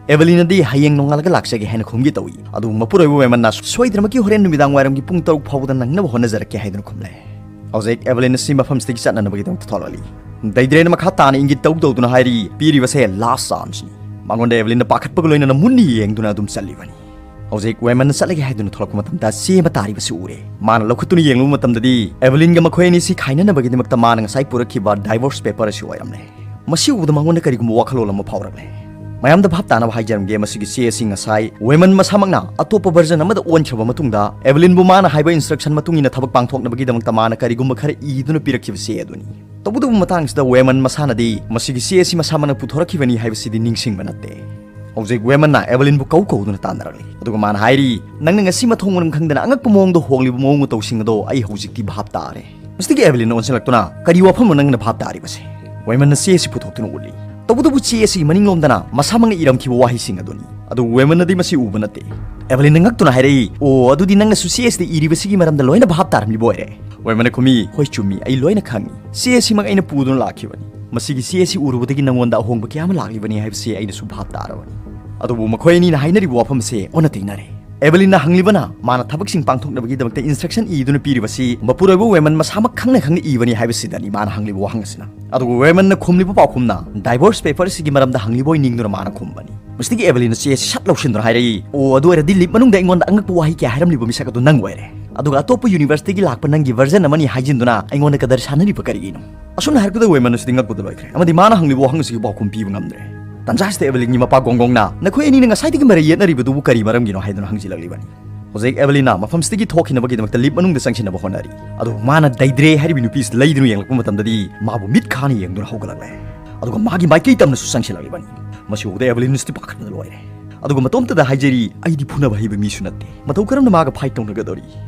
ꯑꯦꯚꯦꯂꯤꯟꯅꯗꯤ "ꯍꯌꯦꯡ ꯅꯣꯡꯉꯥꯜꯂꯒ ꯂꯥꯛꯆꯒꯦ" ꯍꯥꯏꯅ ꯈꯨꯝꯒꯦ ꯇꯧꯏ꯫ ꯑꯗꯨꯕꯨ ꯃꯄꯨꯔꯣꯏꯕ ꯋꯦꯃꯟꯅ "ꯁꯣꯏꯗꯅꯃꯛꯀꯤ ꯍꯣꯔꯦꯟ ꯅꯨꯃꯤꯗꯥꯡ ꯋꯥꯏꯔꯝꯒꯤ ꯄꯨꯡ ꯇꯔꯨꯛ ꯐꯥꯎꯕꯗ ꯅꯪꯅꯕ ꯍꯣꯠꯅꯖꯔꯛꯀꯦ" ꯍꯥꯏꯗꯨꯅ ꯈꯨꯝꯂꯦ꯫ ꯍꯧꯖꯤꯛ ꯑꯦꯚꯦꯂꯤꯟ ꯑꯁꯤ ꯃꯐꯝꯁꯤꯗꯒꯤ ꯆꯠꯅꯅꯕꯒꯤꯗꯃꯛꯇ ꯊꯣꯛꯂꯛꯂꯤ꯫ ꯗꯩꯗ꯭ꯔꯦꯅ ꯃꯈꯥ ꯇꯥꯅ ꯏꯪꯒꯤꯠ ꯇꯧ ꯇꯧꯗꯨꯅ ꯍꯥꯏꯔꯤ, "ꯄꯤꯔꯤꯕꯁꯦ last chance ꯅꯤ"꯫ ꯃꯉꯣꯟꯗ ꯑꯦꯚꯦꯂꯤꯟꯅ ꯄꯥꯈꯠꯄꯒ ꯂꯣꯏꯅꯅ ꯃꯨꯟꯅ ꯌꯦꯡꯗꯨꯅ ꯑꯗꯨꯝ ꯆꯠꯂꯤꯕꯅꯤ꯫ ꯍꯧꯖꯤꯛ ꯋꯦꯃꯟꯅ ꯆꯠꯂꯒꯦ ꯍꯥꯏꯗꯨꯅ ꯊꯣꯛꯂꯛꯄ ꯃꯇꯝꯗ ꯆꯦ ꯑꯃ ꯇꯥꯔꯤꯕꯁꯤ ꯎꯔꯦ꯫ ꯃꯥꯅ ꯂꯧꯈꯠꯇꯨꯅ ꯌꯦꯡꯂꯨꯕ ꯃꯇꯝꯗꯗꯤ ꯑꯦꯚꯦꯂꯤꯟꯒ ꯃꯈꯣꯏ ꯑꯅꯤꯁꯤ ꯈꯥꯏꯅꯅꯕꯒꯤꯗꯃꯛꯇ ꯃꯥꯅ ꯉꯁꯥꯏ ꯄꯨꯔꯛꯈꯤꯕ divorce paper ꯑꯁꯤ ꯑꯣꯏꯔꯝꯂꯦ꯫ ꯃꯁꯤ ꯎꯕꯗ ꯃꯉꯣꯟꯗ ꯀꯔꯤꯒꯨꯝꯕ ꯋꯥꯈꯜꯂꯣꯟ ꯑꯃ ꯐꯥꯎꯔꯛꯂꯦ꯫ ꯃꯌꯥꯝꯗ ꯚꯥꯞ ꯇꯥꯅꯕ ꯍꯥꯏꯖꯔꯝꯒꯦ, ꯃꯁꯤꯒꯤ ꯆꯦ ꯑꯁꯤ ꯉꯁꯥꯏ ꯋꯦꯃꯟ ꯃꯁꯥꯃꯛꯅ ꯑꯇꯣꯞꯄ version ꯑꯃꯗ ꯑꯣꯟꯈ꯭ꯔꯕ ꯃꯇꯨꯡꯗ, ꯑꯦꯚꯦꯂꯤꯟꯕꯨ ꯃꯥꯅ ꯍꯥꯏꯕ instruction ꯃꯇꯨꯡ ꯏꯟꯅ ꯊꯕꯛ ꯄꯥꯡꯊꯣꯛꯅꯕꯒꯤꯗꯃꯛꯇ ꯃꯥꯅ ꯀꯔꯤꯒꯨꯝꯕ ꯈꯔ ꯏꯗꯨꯅ ꯄꯤꯔꯛꯈꯤꯕ ꯆꯦ ꯑꯗꯨꯅꯤ꯫ ꯇꯧꯕꯇꯕꯨ ꯃꯇꯥꯡꯁꯤꯗ ꯋꯦꯃꯟ ꯃꯁꯥꯅꯗꯤ ꯃꯁꯤꯒꯤ ꯆꯦ ꯑꯁꯤ ꯃꯁꯥꯃꯛꯅ ꯄꯨꯊꯣꯔꯛꯈꯤꯕꯅꯤ ꯍꯥꯏꯕꯁꯤꯗꯤ ꯅꯤꯡꯁꯤꯡꯕ ꯅꯠꯇꯦ꯫ ꯍꯧꯖꯤꯛ ꯋꯦꯃꯟꯅ ꯑꯦꯚꯦꯂꯤꯟꯕꯨ ꯀꯧ ꯀꯧꯗꯨꯅ ꯇꯥꯟꯅꯔꯛꯂꯤ꯫ ꯑꯗꯨꯒ ꯃꯥꯅ ꯍꯥꯏꯔꯤ, "ꯅꯪꯅ ꯉꯁꯤ ꯃꯊꯣꯡ ꯃꯔꯝ ꯈꯪꯗꯅ ꯑꯉꯛꯄ ꯃꯑꯣꯡꯗ ꯍꯣꯡꯂꯤꯕ ꯃꯑꯣꯡ ꯃꯇꯧꯁꯤꯡ ꯑꯗꯣ ꯑꯩ ꯍꯧꯖꯤꯛꯇꯤ ꯚꯥꯞ ꯇꯥꯔꯦ꯫" ꯃꯁꯤꯗꯒꯤ ꯑꯦꯚꯦꯂꯤꯟꯅ ꯑꯣꯟꯁꯤꯜꯂꯛꯇꯨꯅ, "ꯀꯔꯤ ꯋꯥꯐꯝꯅꯣ ꯅꯪꯅ ꯚꯥꯞ ꯇꯥꯔꯤꯕꯁꯦ?" ꯋꯦꯃꯟꯅ ꯆꯦ ꯑꯁꯤ ꯄꯨꯊꯣꯛꯇꯨꯅ ꯎꯠꯂꯤ꯫ ꯇꯧꯕꯇꯕꯨ ꯆꯦ ꯑꯁꯤꯒꯤ ꯃꯅꯤꯡꯂꯣꯝꯗꯅ ꯃꯁꯥꯃꯛꯅ ꯏꯔꯝꯈꯤꯕ ꯋꯥꯍꯩꯁꯤꯡ ꯑꯗꯨꯅꯤ꯫ ꯑꯗꯨꯕꯨ ꯋꯦꯃꯟꯅꯗꯤ ꯃꯁꯤ ꯎꯕ ꯅꯠꯇꯦ꯫ ꯑꯦꯚꯦꯂꯤꯟꯅ ꯉꯛꯇꯨꯅ ꯍꯥꯏꯔꯛꯏ, "ꯑꯣ, ꯑꯗꯨꯗꯤ ꯅꯪꯅꯁꯨ ꯆꯦ ꯑꯁꯤꯗ ꯏꯔꯤꯕꯁꯤꯒꯤ ꯃꯔꯝꯗ ꯂꯣꯏꯅ ꯚꯥꯞ ꯇꯥꯔꯝꯂꯤꯕ ꯑꯣꯏꯔꯦ?" ꯋꯦꯃꯟꯅ ꯈꯨꯝꯃꯤ, "ꯍꯣꯏ, ꯆꯨꯝꯃꯤ, ꯑꯩ ꯂꯣꯏꯅ ꯈꯪꯏ꯫ ꯆꯦ ꯑꯁꯤꯃꯛ ꯑꯩꯅ ꯄꯨꯗꯨꯅ ꯂꯥꯛꯈꯤꯕꯅꯤ꯫ ꯃꯁꯤꯒꯤ ꯆꯦ ꯑꯁꯤ ꯎꯔꯨꯕꯗꯒꯤ ꯅꯉꯣꯟꯗ ꯑꯍꯣꯡꯕ ꯀꯌꯥ ꯑꯃ ꯂꯥꯛꯂꯤꯕꯅꯤ ꯍꯥꯏꯕꯁꯤ ꯑꯩꯅꯁꯨ ꯚꯥꯞ ꯇꯥꯔꯕꯅꯤ꯫" ꯑꯗꯨꯕꯨ ꯃꯈꯣꯏ ꯑꯅꯤꯅ ꯍꯥꯏꯅꯔꯤꯕ ꯋꯥꯐꯝꯁꯦ ꯑꯣꯟꯅ ꯇꯩꯅꯔꯦ꯫ ꯑꯦꯚꯦꯂꯤꯟꯅ ꯍꯪꯂꯤꯕꯅ ꯃꯥꯅ ꯊꯕꯛꯁꯤꯡ ꯄꯥꯡꯊꯣꯛꯅꯕꯒꯤꯗꯃꯛꯇ instruction ꯏꯗꯨꯅ ꯄꯤꯔꯤꯕꯁꯤ ꯃꯄꯨꯔꯣꯏꯕ ꯋꯦꯃꯟ ꯃꯁꯥꯃꯛ ꯈꯪꯅ ꯈꯪꯅ ꯏꯕꯅꯤ ꯍꯥꯏꯕꯁꯤꯗꯅꯤ ꯃꯥꯅ ꯍꯪꯂꯤꯕ ꯋꯥꯍꯪ ꯑꯁꯤꯅ꯫ ꯑꯗꯨꯒ ꯋꯦꯃꯟꯅ ꯈꯨꯝꯂꯤꯕ ꯄꯥꯎꯈꯨꯝꯅ divorce paper ꯑꯁꯤꯒꯤ ꯃꯔꯝꯗ ꯍꯪꯂꯤꯕ ꯑꯣꯏ ꯅꯤꯡꯗꯨꯅ ꯃꯥꯅ ꯈꯨꯝꯕꯅꯤ꯫ ꯃꯁꯤꯗꯒꯤ ꯑꯦꯚꯦꯂꯤꯟꯅ ꯆꯦ ꯑꯁꯤ ꯁꯠ ꯂꯧꯁꯤꯟꯗꯨꯅ ꯍꯥꯏꯔꯛꯏ, "ꯑꯣ, ꯑꯗꯨ ꯑꯣꯏꯔꯗꯤ ꯂꯤꯞ ꯃꯅꯨꯡꯗ ꯑꯩꯉꯣꯟꯗ ꯑꯉꯛꯄ ꯋꯥꯍꯩ ꯀꯌꯥ ꯍꯥꯏꯔꯝꯂꯤꯕ ꯃꯤꯁꯛ ꯑꯗꯨ ꯅꯪ ꯑꯣꯏꯔꯦ꯫ ꯑꯗꯨꯒ ꯑꯇꯣꯞꯄ ꯌꯨꯅꯤꯚꯔꯁꯇꯒꯤ ꯂꯥꯛꯄ ꯅꯪꯒꯤ version ꯑꯃꯅꯤ ꯍꯥꯏꯖꯤꯟꯗꯨꯅ ꯑꯩꯉꯣꯟꯗ ꯀꯗꯔ ꯁꯥꯟꯅꯔꯤꯕ ꯀꯔꯤꯒꯤꯅꯣ?" ꯑꯁꯨꯝꯅ ꯍꯥꯏꯔꯛꯄꯗ ꯋꯦꯃꯟ ꯑꯁꯤꯗꯤ ꯉꯛꯄꯗ ꯂꯣꯏꯈ꯭ꯔꯦ ꯑꯃꯗꯤ ꯃꯥꯅ ꯍꯪꯂꯤꯕ ꯋꯥꯍꯪ ꯑꯁꯤꯒꯤ ꯄꯥꯎꯈꯨꯝ ꯄꯤꯕ ꯉꯝꯗ꯭ꯔꯦ꯫ ꯇꯟꯖꯥ ꯑꯁꯤꯗ ꯑꯦꯚꯦꯂꯤꯟꯒꯤ ꯃꯄꯥ ꯒꯣꯡꯒꯣꯡꯅ, "ꯅꯈꯣꯏ ꯑꯅꯤꯅ ꯉꯁꯥꯏꯗꯒꯤ ꯃꯔꯩ ꯌꯦꯠꯅꯔꯤꯕꯗꯨꯕꯨ ꯀꯔꯤ ꯃꯔꯝꯒꯤꯅꯣ?" ꯍꯥꯏꯗꯨꯅ ꯍꯪꯖꯤꯜꯂꯛꯂꯤꯕꯅꯤ꯫ ꯍꯧꯖꯤꯛ ꯑꯦꯚꯦꯂꯤꯟꯅ ꯃꯐꯝꯁꯤꯗꯒꯤ ꯊꯣꯛꯈꯤꯅꯕꯒꯤꯗꯃꯛꯇ ꯂꯤꯞ ꯃꯅꯨꯡꯗ ꯆꯪꯁꯤꯟꯅꯕ ꯍꯣꯠꯅꯔꯤ꯫ ꯑꯗꯨꯕꯨ ꯃꯥꯅ ꯗꯩꯗ꯭ꯔꯦ ꯍꯥꯏꯔꯤꯕ ꯅꯨꯄꯤ ꯑꯁꯤ ꯂꯩꯗꯨꯅ ꯌꯦꯡꯂꯛꯄ ꯃꯇꯝꯗꯗꯤ ꯃꯥꯕꯨ ꯃꯤꯠ ꯈꯥꯅ ꯌꯦꯡꯗꯨꯅ ꯍꯧꯒꯠꯂꯛꯂꯦ꯫ ꯑꯗꯨꯒ ꯃꯥꯒꯤ ꯃꯥꯏꯀꯩ ꯇꯝꯅꯁꯨ ꯆꯪꯁꯤꯜꯂꯛꯂꯤꯕꯅꯤ꯫ ꯃꯁꯤ ꯎꯕꯗ ꯑꯦꯚꯦꯂꯤꯟ ꯑꯁꯤꯗꯤ ꯄꯥꯈꯠꯄꯗ ꯂꯣꯏꯔꯦ꯫ ꯑꯗꯨꯒ ꯃꯇꯣꯝꯇꯗ ꯍꯥꯏꯖꯔꯤ, "ꯑꯩꯗꯤ ꯐꯨꯅꯕ ꯍꯩꯕ ꯃꯤꯁꯨ ꯅꯠꯇꯦ꯫ ꯃꯇꯧ ꯀꯔꯝꯅ ꯃꯥꯒ fight ꯇꯧꯅꯒꯗꯧꯔꯤ?"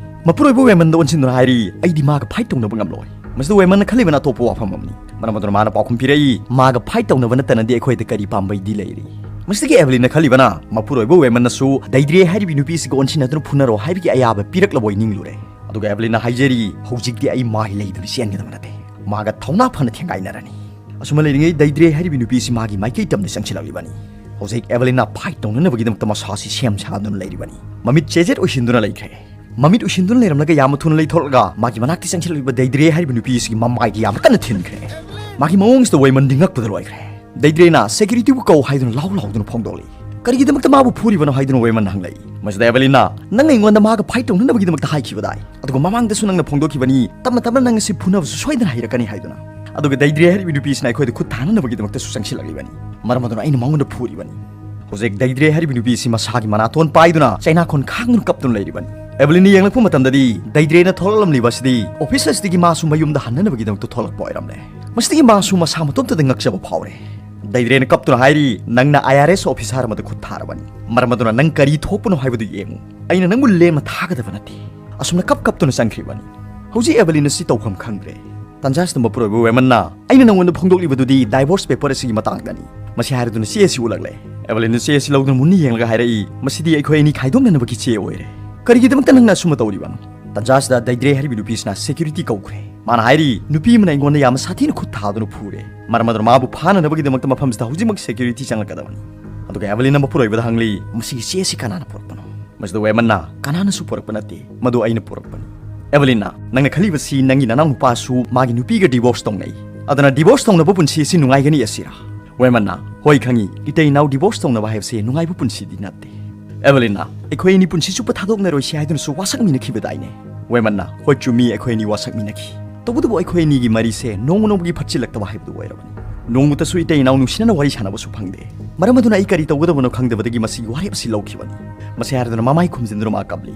ꯃꯄꯨꯔꯣꯏꯕ ꯋꯦꯃꯟꯗ ꯑꯣꯟꯁꯤꯟꯗꯨꯅ ꯍꯥꯏꯔꯤ, "ꯑꯩꯗꯤ ꯃꯥꯒ fight ꯇꯧꯅꯕ ꯉꯝꯂꯣꯏ꯫" ꯃꯁꯤꯗ ꯋꯦꯃꯟꯅ ꯈꯜꯂꯤꯕꯅ ꯑꯇꯣꯞꯄ ꯋꯥꯐꯝ ꯑꯃꯅꯤ꯫ ꯃꯔꯝ ꯑꯗꯨꯅ ꯃꯥꯅ ꯄꯥꯎꯈꯨꯝ ꯄꯤꯔꯛꯏ, "ꯃꯥꯒ fight ꯇꯧꯅꯕ ꯅꯠꯇꯅꯗꯤ ꯑꯩꯈꯣꯏꯗ ꯀꯔꯤ ꯄꯥꯝꯕꯩꯗꯤ ꯂꯩꯔꯤ?" ꯃꯁꯤꯗꯒꯤ ꯑꯦꯚꯦꯂꯤꯟꯅ ꯈꯜꯂꯤꯕꯅ, ꯃꯄꯨꯔꯣꯏꯕ ꯋꯦꯃꯟꯅꯁꯨ ꯗꯩꯗ꯭ꯔꯦ ꯍꯥꯏꯔꯤꯕꯤ ꯅꯨꯄꯤꯁꯤꯒ ꯑꯣꯟꯁꯤꯟꯅꯗꯨꯅ ꯐꯨꯅꯔꯣ ꯍꯥꯏꯕꯒꯤ ꯑꯌꯥꯕ ꯄꯤꯔꯛꯂꯕꯣꯏ ꯅꯤꯡꯂꯨꯔꯦ꯫ ꯑꯗꯨꯒ ꯑꯦꯚꯦꯂꯤꯟꯅ ꯍꯥꯏꯖꯔꯤ, "ꯍꯧꯖꯤꯛꯇꯤ ꯑꯩ ꯃꯥꯒꯤ ꯂꯩꯗꯨꯅ ꯆꯦꯟꯒꯗꯕ ꯅꯠꯇꯦ꯫ ꯃꯥꯒ ꯊꯧꯅꯥ ꯐꯅ ꯊꯦꯡꯒꯥꯏꯅꯔꯅꯤ꯫" ꯑꯁꯨꯝꯅ ꯂꯩꯔꯤꯉꯩ ꯗꯩꯗ꯭ꯔꯦ ꯍꯥꯏꯔꯤꯕꯤ ꯅꯨꯄꯤꯁꯤ ꯃꯥꯒꯤ ꯃꯥꯏꯀꯩ ꯇꯝꯅ ꯆꯪꯁꯤꯜꯂꯛꯂꯤꯕꯅꯤ꯫ ꯍꯧꯖꯤꯛ ꯑꯦꯚꯦꯂꯤꯟꯅ fight ꯇꯧꯅꯅꯕꯒꯤꯗꯃꯛꯇ ꯃꯁꯥꯁꯤ ꯁꯦꯝ ꯁꯥꯗꯨꯅ ꯂꯩꯔꯤꯕꯅꯤ꯫ ꯃꯃꯤꯠ ꯆꯦꯖꯦꯠ ꯑꯣꯏꯁꯤꯟꯗꯨꯅ ꯂꯩꯈ꯭ꯔꯦ꯫ ꯃꯃꯤꯠ ꯎꯏꯁꯤꯟꯗꯨꯅ ꯂꯩꯔꯝꯂꯒ ꯌꯥꯝꯅ ꯊꯨꯅ ꯂꯩꯊꯣꯛꯂꯒ ꯃꯥꯒꯤ ꯃꯅꯥꯛꯇ ꯆꯪꯁꯤꯜꯂꯛꯂꯤꯕ ꯗꯩꯗ꯭ꯔꯦ ꯍꯥꯏꯔꯤꯕ ꯅꯨꯄꯤ ꯑꯁꯤꯒꯤ ꯃꯃꯥꯏꯗ ꯌꯥꯝꯅ ꯀꯟꯅ ꯊꯤꯟꯈ꯭ꯔꯦ꯫ ꯃꯥꯒꯤ ꯃꯑꯣꯡꯁꯤꯗ ꯋꯦꯃꯟꯗꯤ ꯉꯛꯄꯗ ꯂꯣꯏꯈ꯭ꯔꯦ꯫ ꯗꯩꯗ꯭ꯔꯦꯅ securityꯕꯨ ꯀꯧ ꯍꯥꯏꯗꯨꯅ ꯂꯥꯎ ꯂꯥꯎꯗꯨꯅ ꯐꯣꯡꯗꯣꯛꯂꯤ꯫ "ꯀꯔꯤꯒꯤꯗꯃꯛꯇ ꯃꯥꯕꯨ ꯐꯨꯔꯤꯕꯅꯣ?" ꯍꯥꯏꯗꯨꯅ ꯋꯦꯃꯟꯅ ꯍꯪꯂꯛꯏ꯫ ꯃꯁꯤꯗ ꯑꯦꯚꯦꯂꯤꯟꯅ, "ꯅꯪꯅ ꯑꯩꯉꯣꯟꯗ ꯃꯥꯒ ꯐꯥꯏꯠ ꯇꯧꯅꯅꯕꯒꯤꯗꯃꯛꯇ ꯍꯥꯏꯈꯤꯕꯗꯥꯏ? ꯑꯗꯨꯒ ꯃꯃꯥꯡꯗꯁꯨ ꯅꯪꯅ ꯐꯣꯡꯗꯣꯛꯈꯤꯕꯅꯤ, ꯇꯞꯅ ꯇꯞꯅ ꯅꯪ ꯑꯁꯤ ꯐꯨꯅꯕꯁꯨ ꯁꯣꯏꯗꯅ ꯍꯩꯔꯛꯀꯅꯤ ꯍꯥꯏꯗꯨꯅ꯫ ꯑꯗꯨꯒ ꯗꯩꯗ꯭ꯔꯦ ꯍꯥꯏꯔꯤꯕ ꯅꯨꯄꯤꯁꯤꯅ ꯑꯩꯈꯣꯏꯗ ꯈꯨꯠ ꯊꯥꯅꯅꯕꯒꯤꯗꯃꯛꯇꯁꯨ ꯆꯪꯁꯤꯜꯂꯛꯂꯤꯕꯅꯤ꯫ ꯃꯔꯝ ꯑꯗꯨꯅ ꯑꯩꯅ ꯃꯉꯣꯟꯗ ꯐꯨꯔꯤꯕꯅꯤ꯫" ꯍꯧꯖꯤꯛ ꯗꯩꯗ꯭ꯔꯦ ꯍꯥꯏꯔꯤꯕ ꯅꯨꯄꯤ ꯑꯁꯤ ꯃꯁꯥꯒꯤ ꯃꯅꯥꯇꯣꯟ ꯄꯥꯏꯗꯨꯅ ꯆꯩꯅꯥꯈꯣꯟ ꯈꯥꯡꯗꯨꯅ ꯀꯞꯇꯨꯅ ꯂꯩꯔꯤꯕꯅꯤ꯫ ꯑꯦꯚꯦꯂꯤꯟꯅ ꯌꯦꯡꯂꯛꯄ ꯃꯇꯝꯗꯗꯤ ꯗꯩꯗ꯭ꯔꯦꯅ ꯊꯣꯛꯂꯛꯂꯝꯂꯤꯕ ꯑꯁꯤꯗꯤ ꯑꯣꯐꯤꯁ ꯑꯁꯤꯗꯒꯤ ꯃꯥꯁꯨ ꯃꯌꯨꯝꯗ ꯍꯟꯅꯅꯕꯒꯤꯗꯃꯛꯇ ꯊꯣꯛꯂꯛꯄ ꯑꯣꯏꯔꯝꯂꯦ꯫ ꯃꯁꯤꯗꯒꯤ ꯃꯥꯁꯨ ꯃꯁꯥ ꯃꯇꯣꯝꯇꯗ ꯉꯛꯆꯕ ꯐꯥꯎꯔꯦ꯫ ꯗꯩꯗ꯭ꯔꯦꯅ ꯀꯞꯇꯨꯅ ꯍꯥꯏꯔꯤ, "ꯅꯪꯅ ꯑꯥꯏ ꯑꯥꯔ ꯑꯦꯁ ꯑꯣꯐꯤꯁꯥꯔ ꯑꯃꯗ ꯈꯨꯠ ꯊꯥꯔꯕꯅꯤ꯫ ꯃꯔꯝ ꯑꯗꯨꯅ ꯅꯪ ꯀꯔꯤ ꯊꯣꯛꯄꯅꯣ ꯍꯥꯏꯕꯗꯨ ꯌꯦꯡꯉꯨ꯫ ꯑꯩꯅ ꯅꯪꯕꯨ ꯂꯦꯝꯅ ꯊꯥꯒꯗꯕ ꯅꯠꯇꯦ꯫" ꯑꯁꯨꯝꯅ ꯀꯞ ꯀꯞꯇꯨꯅ ꯆꯪꯈ꯭ꯔꯤꯕꯅꯤ꯫ ꯍꯧꯖꯤꯛ ꯑꯦꯚꯦꯂꯤꯟ ꯑꯁꯤ ꯇꯧꯐꯝ ꯈꯪꯗ꯭ꯔꯦ꯫ ꯇꯟꯖꯥꯁꯤꯗ ꯃꯄꯨꯔꯣꯏꯕ ꯋꯦꯃꯟꯅ, "ꯑꯩꯅ ꯅꯉꯣꯟꯗ ꯐꯣꯡꯗꯣꯛꯂꯤꯕꯗꯨꯗꯤ ꯗꯥꯏꯚꯣꯔꯁ ꯄꯦꯄꯔ ꯑꯁꯤꯒꯤ ꯃꯇꯥꯡꯗꯅꯤ꯫" ꯃꯁꯤ ꯍꯥꯏꯔꯗꯨꯅ ꯆꯦ ꯑꯁꯤ ꯎꯠꯂꯛꯂꯦ꯫ ꯑꯦꯚꯦꯂꯤꯟꯅ ꯆꯦ ꯑꯁꯤ ꯂꯧꯗꯨꯅ ꯃꯨꯟꯅ ꯌꯦꯡꯂꯒ ꯍꯥꯏꯔꯛꯏ, "ꯃꯁꯤꯗꯤ ꯑꯩꯈꯣꯏ ꯑꯅꯤ ꯈꯥꯏꯗꯣꯛꯅꯅꯕꯒꯤ ꯆꯦ ꯑꯣꯏꯔꯦ꯫ ꯀꯔꯤꯒꯤꯗꯃꯛꯇ ꯅꯪꯅ ꯑꯁꯨꯝꯕ ꯇꯧꯔꯤꯕꯅꯣ?" ꯇꯟꯖꯥꯁꯤꯗ ꯗꯩꯗ꯭ꯔꯦ ꯍꯥꯏꯔꯤꯕ ꯅꯨꯄꯤꯁꯤꯅ ꯁꯦꯀ꯭ꯌꯨꯔꯤꯇꯤ ꯀꯧꯈ꯭ꯔꯦ꯫ ꯃꯥꯅ ꯍꯥꯏꯔꯤ, "ꯅꯨꯄꯤ ꯑꯃꯅ ꯑꯩꯉꯣꯟꯗ ꯌꯥꯝꯅ ꯁꯥꯊꯤꯅ ꯈꯨꯠ ꯊꯥꯗꯨꯅ ꯐꯨꯔꯦ꯫ ꯃꯔꯝ ꯑꯗꯨꯅ ꯃꯥꯕꯨ ꯐꯥꯅꯅꯕꯒꯤꯗꯃꯛꯇ ꯃꯐꯝꯁꯤꯗ ꯍꯧꯖꯤꯛꯃꯛ ꯁꯦꯀ꯭ꯌꯨꯔꯤꯇꯤ ꯆꯪꯂꯛꯀꯗꯕꯅꯤ꯫" ꯑꯗꯨꯒ ꯑꯦꯚꯦꯂꯤꯟꯅ ꯃꯄꯨꯔꯣꯏꯕꯗ ꯍꯪꯂꯤ, "ꯃꯁꯤꯒꯤ ꯆꯦ ꯑꯁꯤ ꯀꯅꯥꯅ ꯄꯨꯔꯛꯄꯅꯣ?" ꯃꯁꯤꯗ ꯋꯦꯃꯟꯅ, "ꯀꯅꯥꯅꯁꯨ ꯄꯨꯔꯛꯄ ꯅꯠꯇꯦ, ꯃꯗꯨ ꯑꯩꯅ ꯄꯨꯔꯛꯄꯅꯤ꯫" ꯑꯦꯚꯦꯂꯤꯟꯅ, "ꯅꯪꯅ ꯈꯜꯂꯤꯕꯁꯤ ꯅꯪꯒꯤ ꯅꯅꯥꯎ ꯅꯨꯄꯥꯁꯨ ꯃꯥꯒꯤ ꯅꯨꯄꯤꯒ ꯗꯤꯚꯣꯔꯁ ꯇꯧꯅꯩ, ꯑꯗꯨꯅ ꯗꯤꯚꯣꯔꯁ ꯇꯧꯅꯕ ꯄꯨꯟꯁꯤ ꯑꯁꯤ ꯅꯨꯡꯉꯥꯏꯒꯅꯤ ꯑꯁꯤꯔꯥ?" ꯋꯦꯃꯟꯅ, "ꯍꯣꯏ ꯈꯪꯉꯤ, ꯏꯇꯩ ꯏꯅꯥꯎ ꯗꯤꯚꯣꯔꯁ ꯇꯧꯅꯕ ꯍꯥꯏꯕꯁꯤ ꯅꯨꯡꯉꯥꯏꯕ ꯄꯨꯟꯁꯤꯗꯤ ꯅꯠꯇꯦ꯫" ꯑꯦꯚꯦꯂꯤꯟꯅ, "ꯑꯩꯈꯣꯏ ꯑꯅꯤ ꯄꯨꯟꯁꯤ ꯆꯨꯞꯄ ꯊꯥꯗꯣꯛꯅꯔꯣꯏꯁꯤ ꯍꯥꯏꯗꯨꯅꯁꯨ ꯋꯥꯁꯛꯃꯤꯟꯅꯈꯤꯕꯗꯥꯏꯅꯦ?" ꯋꯦꯃꯟꯅ, "ꯍꯣꯏ ꯆꯨꯝꯃꯤ, ꯑꯩꯈꯣꯏ ꯑꯅꯤ ꯋꯥꯁꯛꯃꯤꯟꯅꯈꯤ꯫ ꯇꯧꯕꯇꯕꯨ ꯑꯩꯈꯣꯏ ꯑꯅꯤꯒꯤ ꯃꯔꯤꯁꯦ ꯅꯣꯡꯃ ꯅꯣꯡꯃꯒꯤ ꯐꯠꯆꯤꯜꯂꯛꯇꯕ ꯍꯥꯏꯕꯗꯨ ꯑꯣꯏꯔꯕꯅꯤ꯫ ꯅꯣꯡꯃꯇꯁꯨ ꯏꯇꯩ ꯏꯅꯥꯎ ꯅꯨꯡꯁꯤꯅꯅ ꯋꯥꯔꯤ ꯁꯥꯟꯅꯕꯁꯨ ꯐꯪꯗꯦ꯫ ꯃꯔꯝ ꯑꯗꯨꯅ ꯑꯩ ꯀꯔꯤ ꯇꯧꯒꯗꯕꯅꯣ ꯈꯪꯗꯕꯗꯒꯤ ꯃꯁꯤꯒꯤ ꯋꯥꯔꯦꯞ ꯑꯁꯤ ꯂꯧꯈꯤꯕꯅꯤ꯫" ꯃꯁꯤ ꯍꯥꯏꯔꯗꯨꯅ ꯃꯃꯥꯏ ꯈꯨꯝꯖꯤꯟꯗꯨꯅ ꯃꯥ ꯀꯞꯂꯤ꯫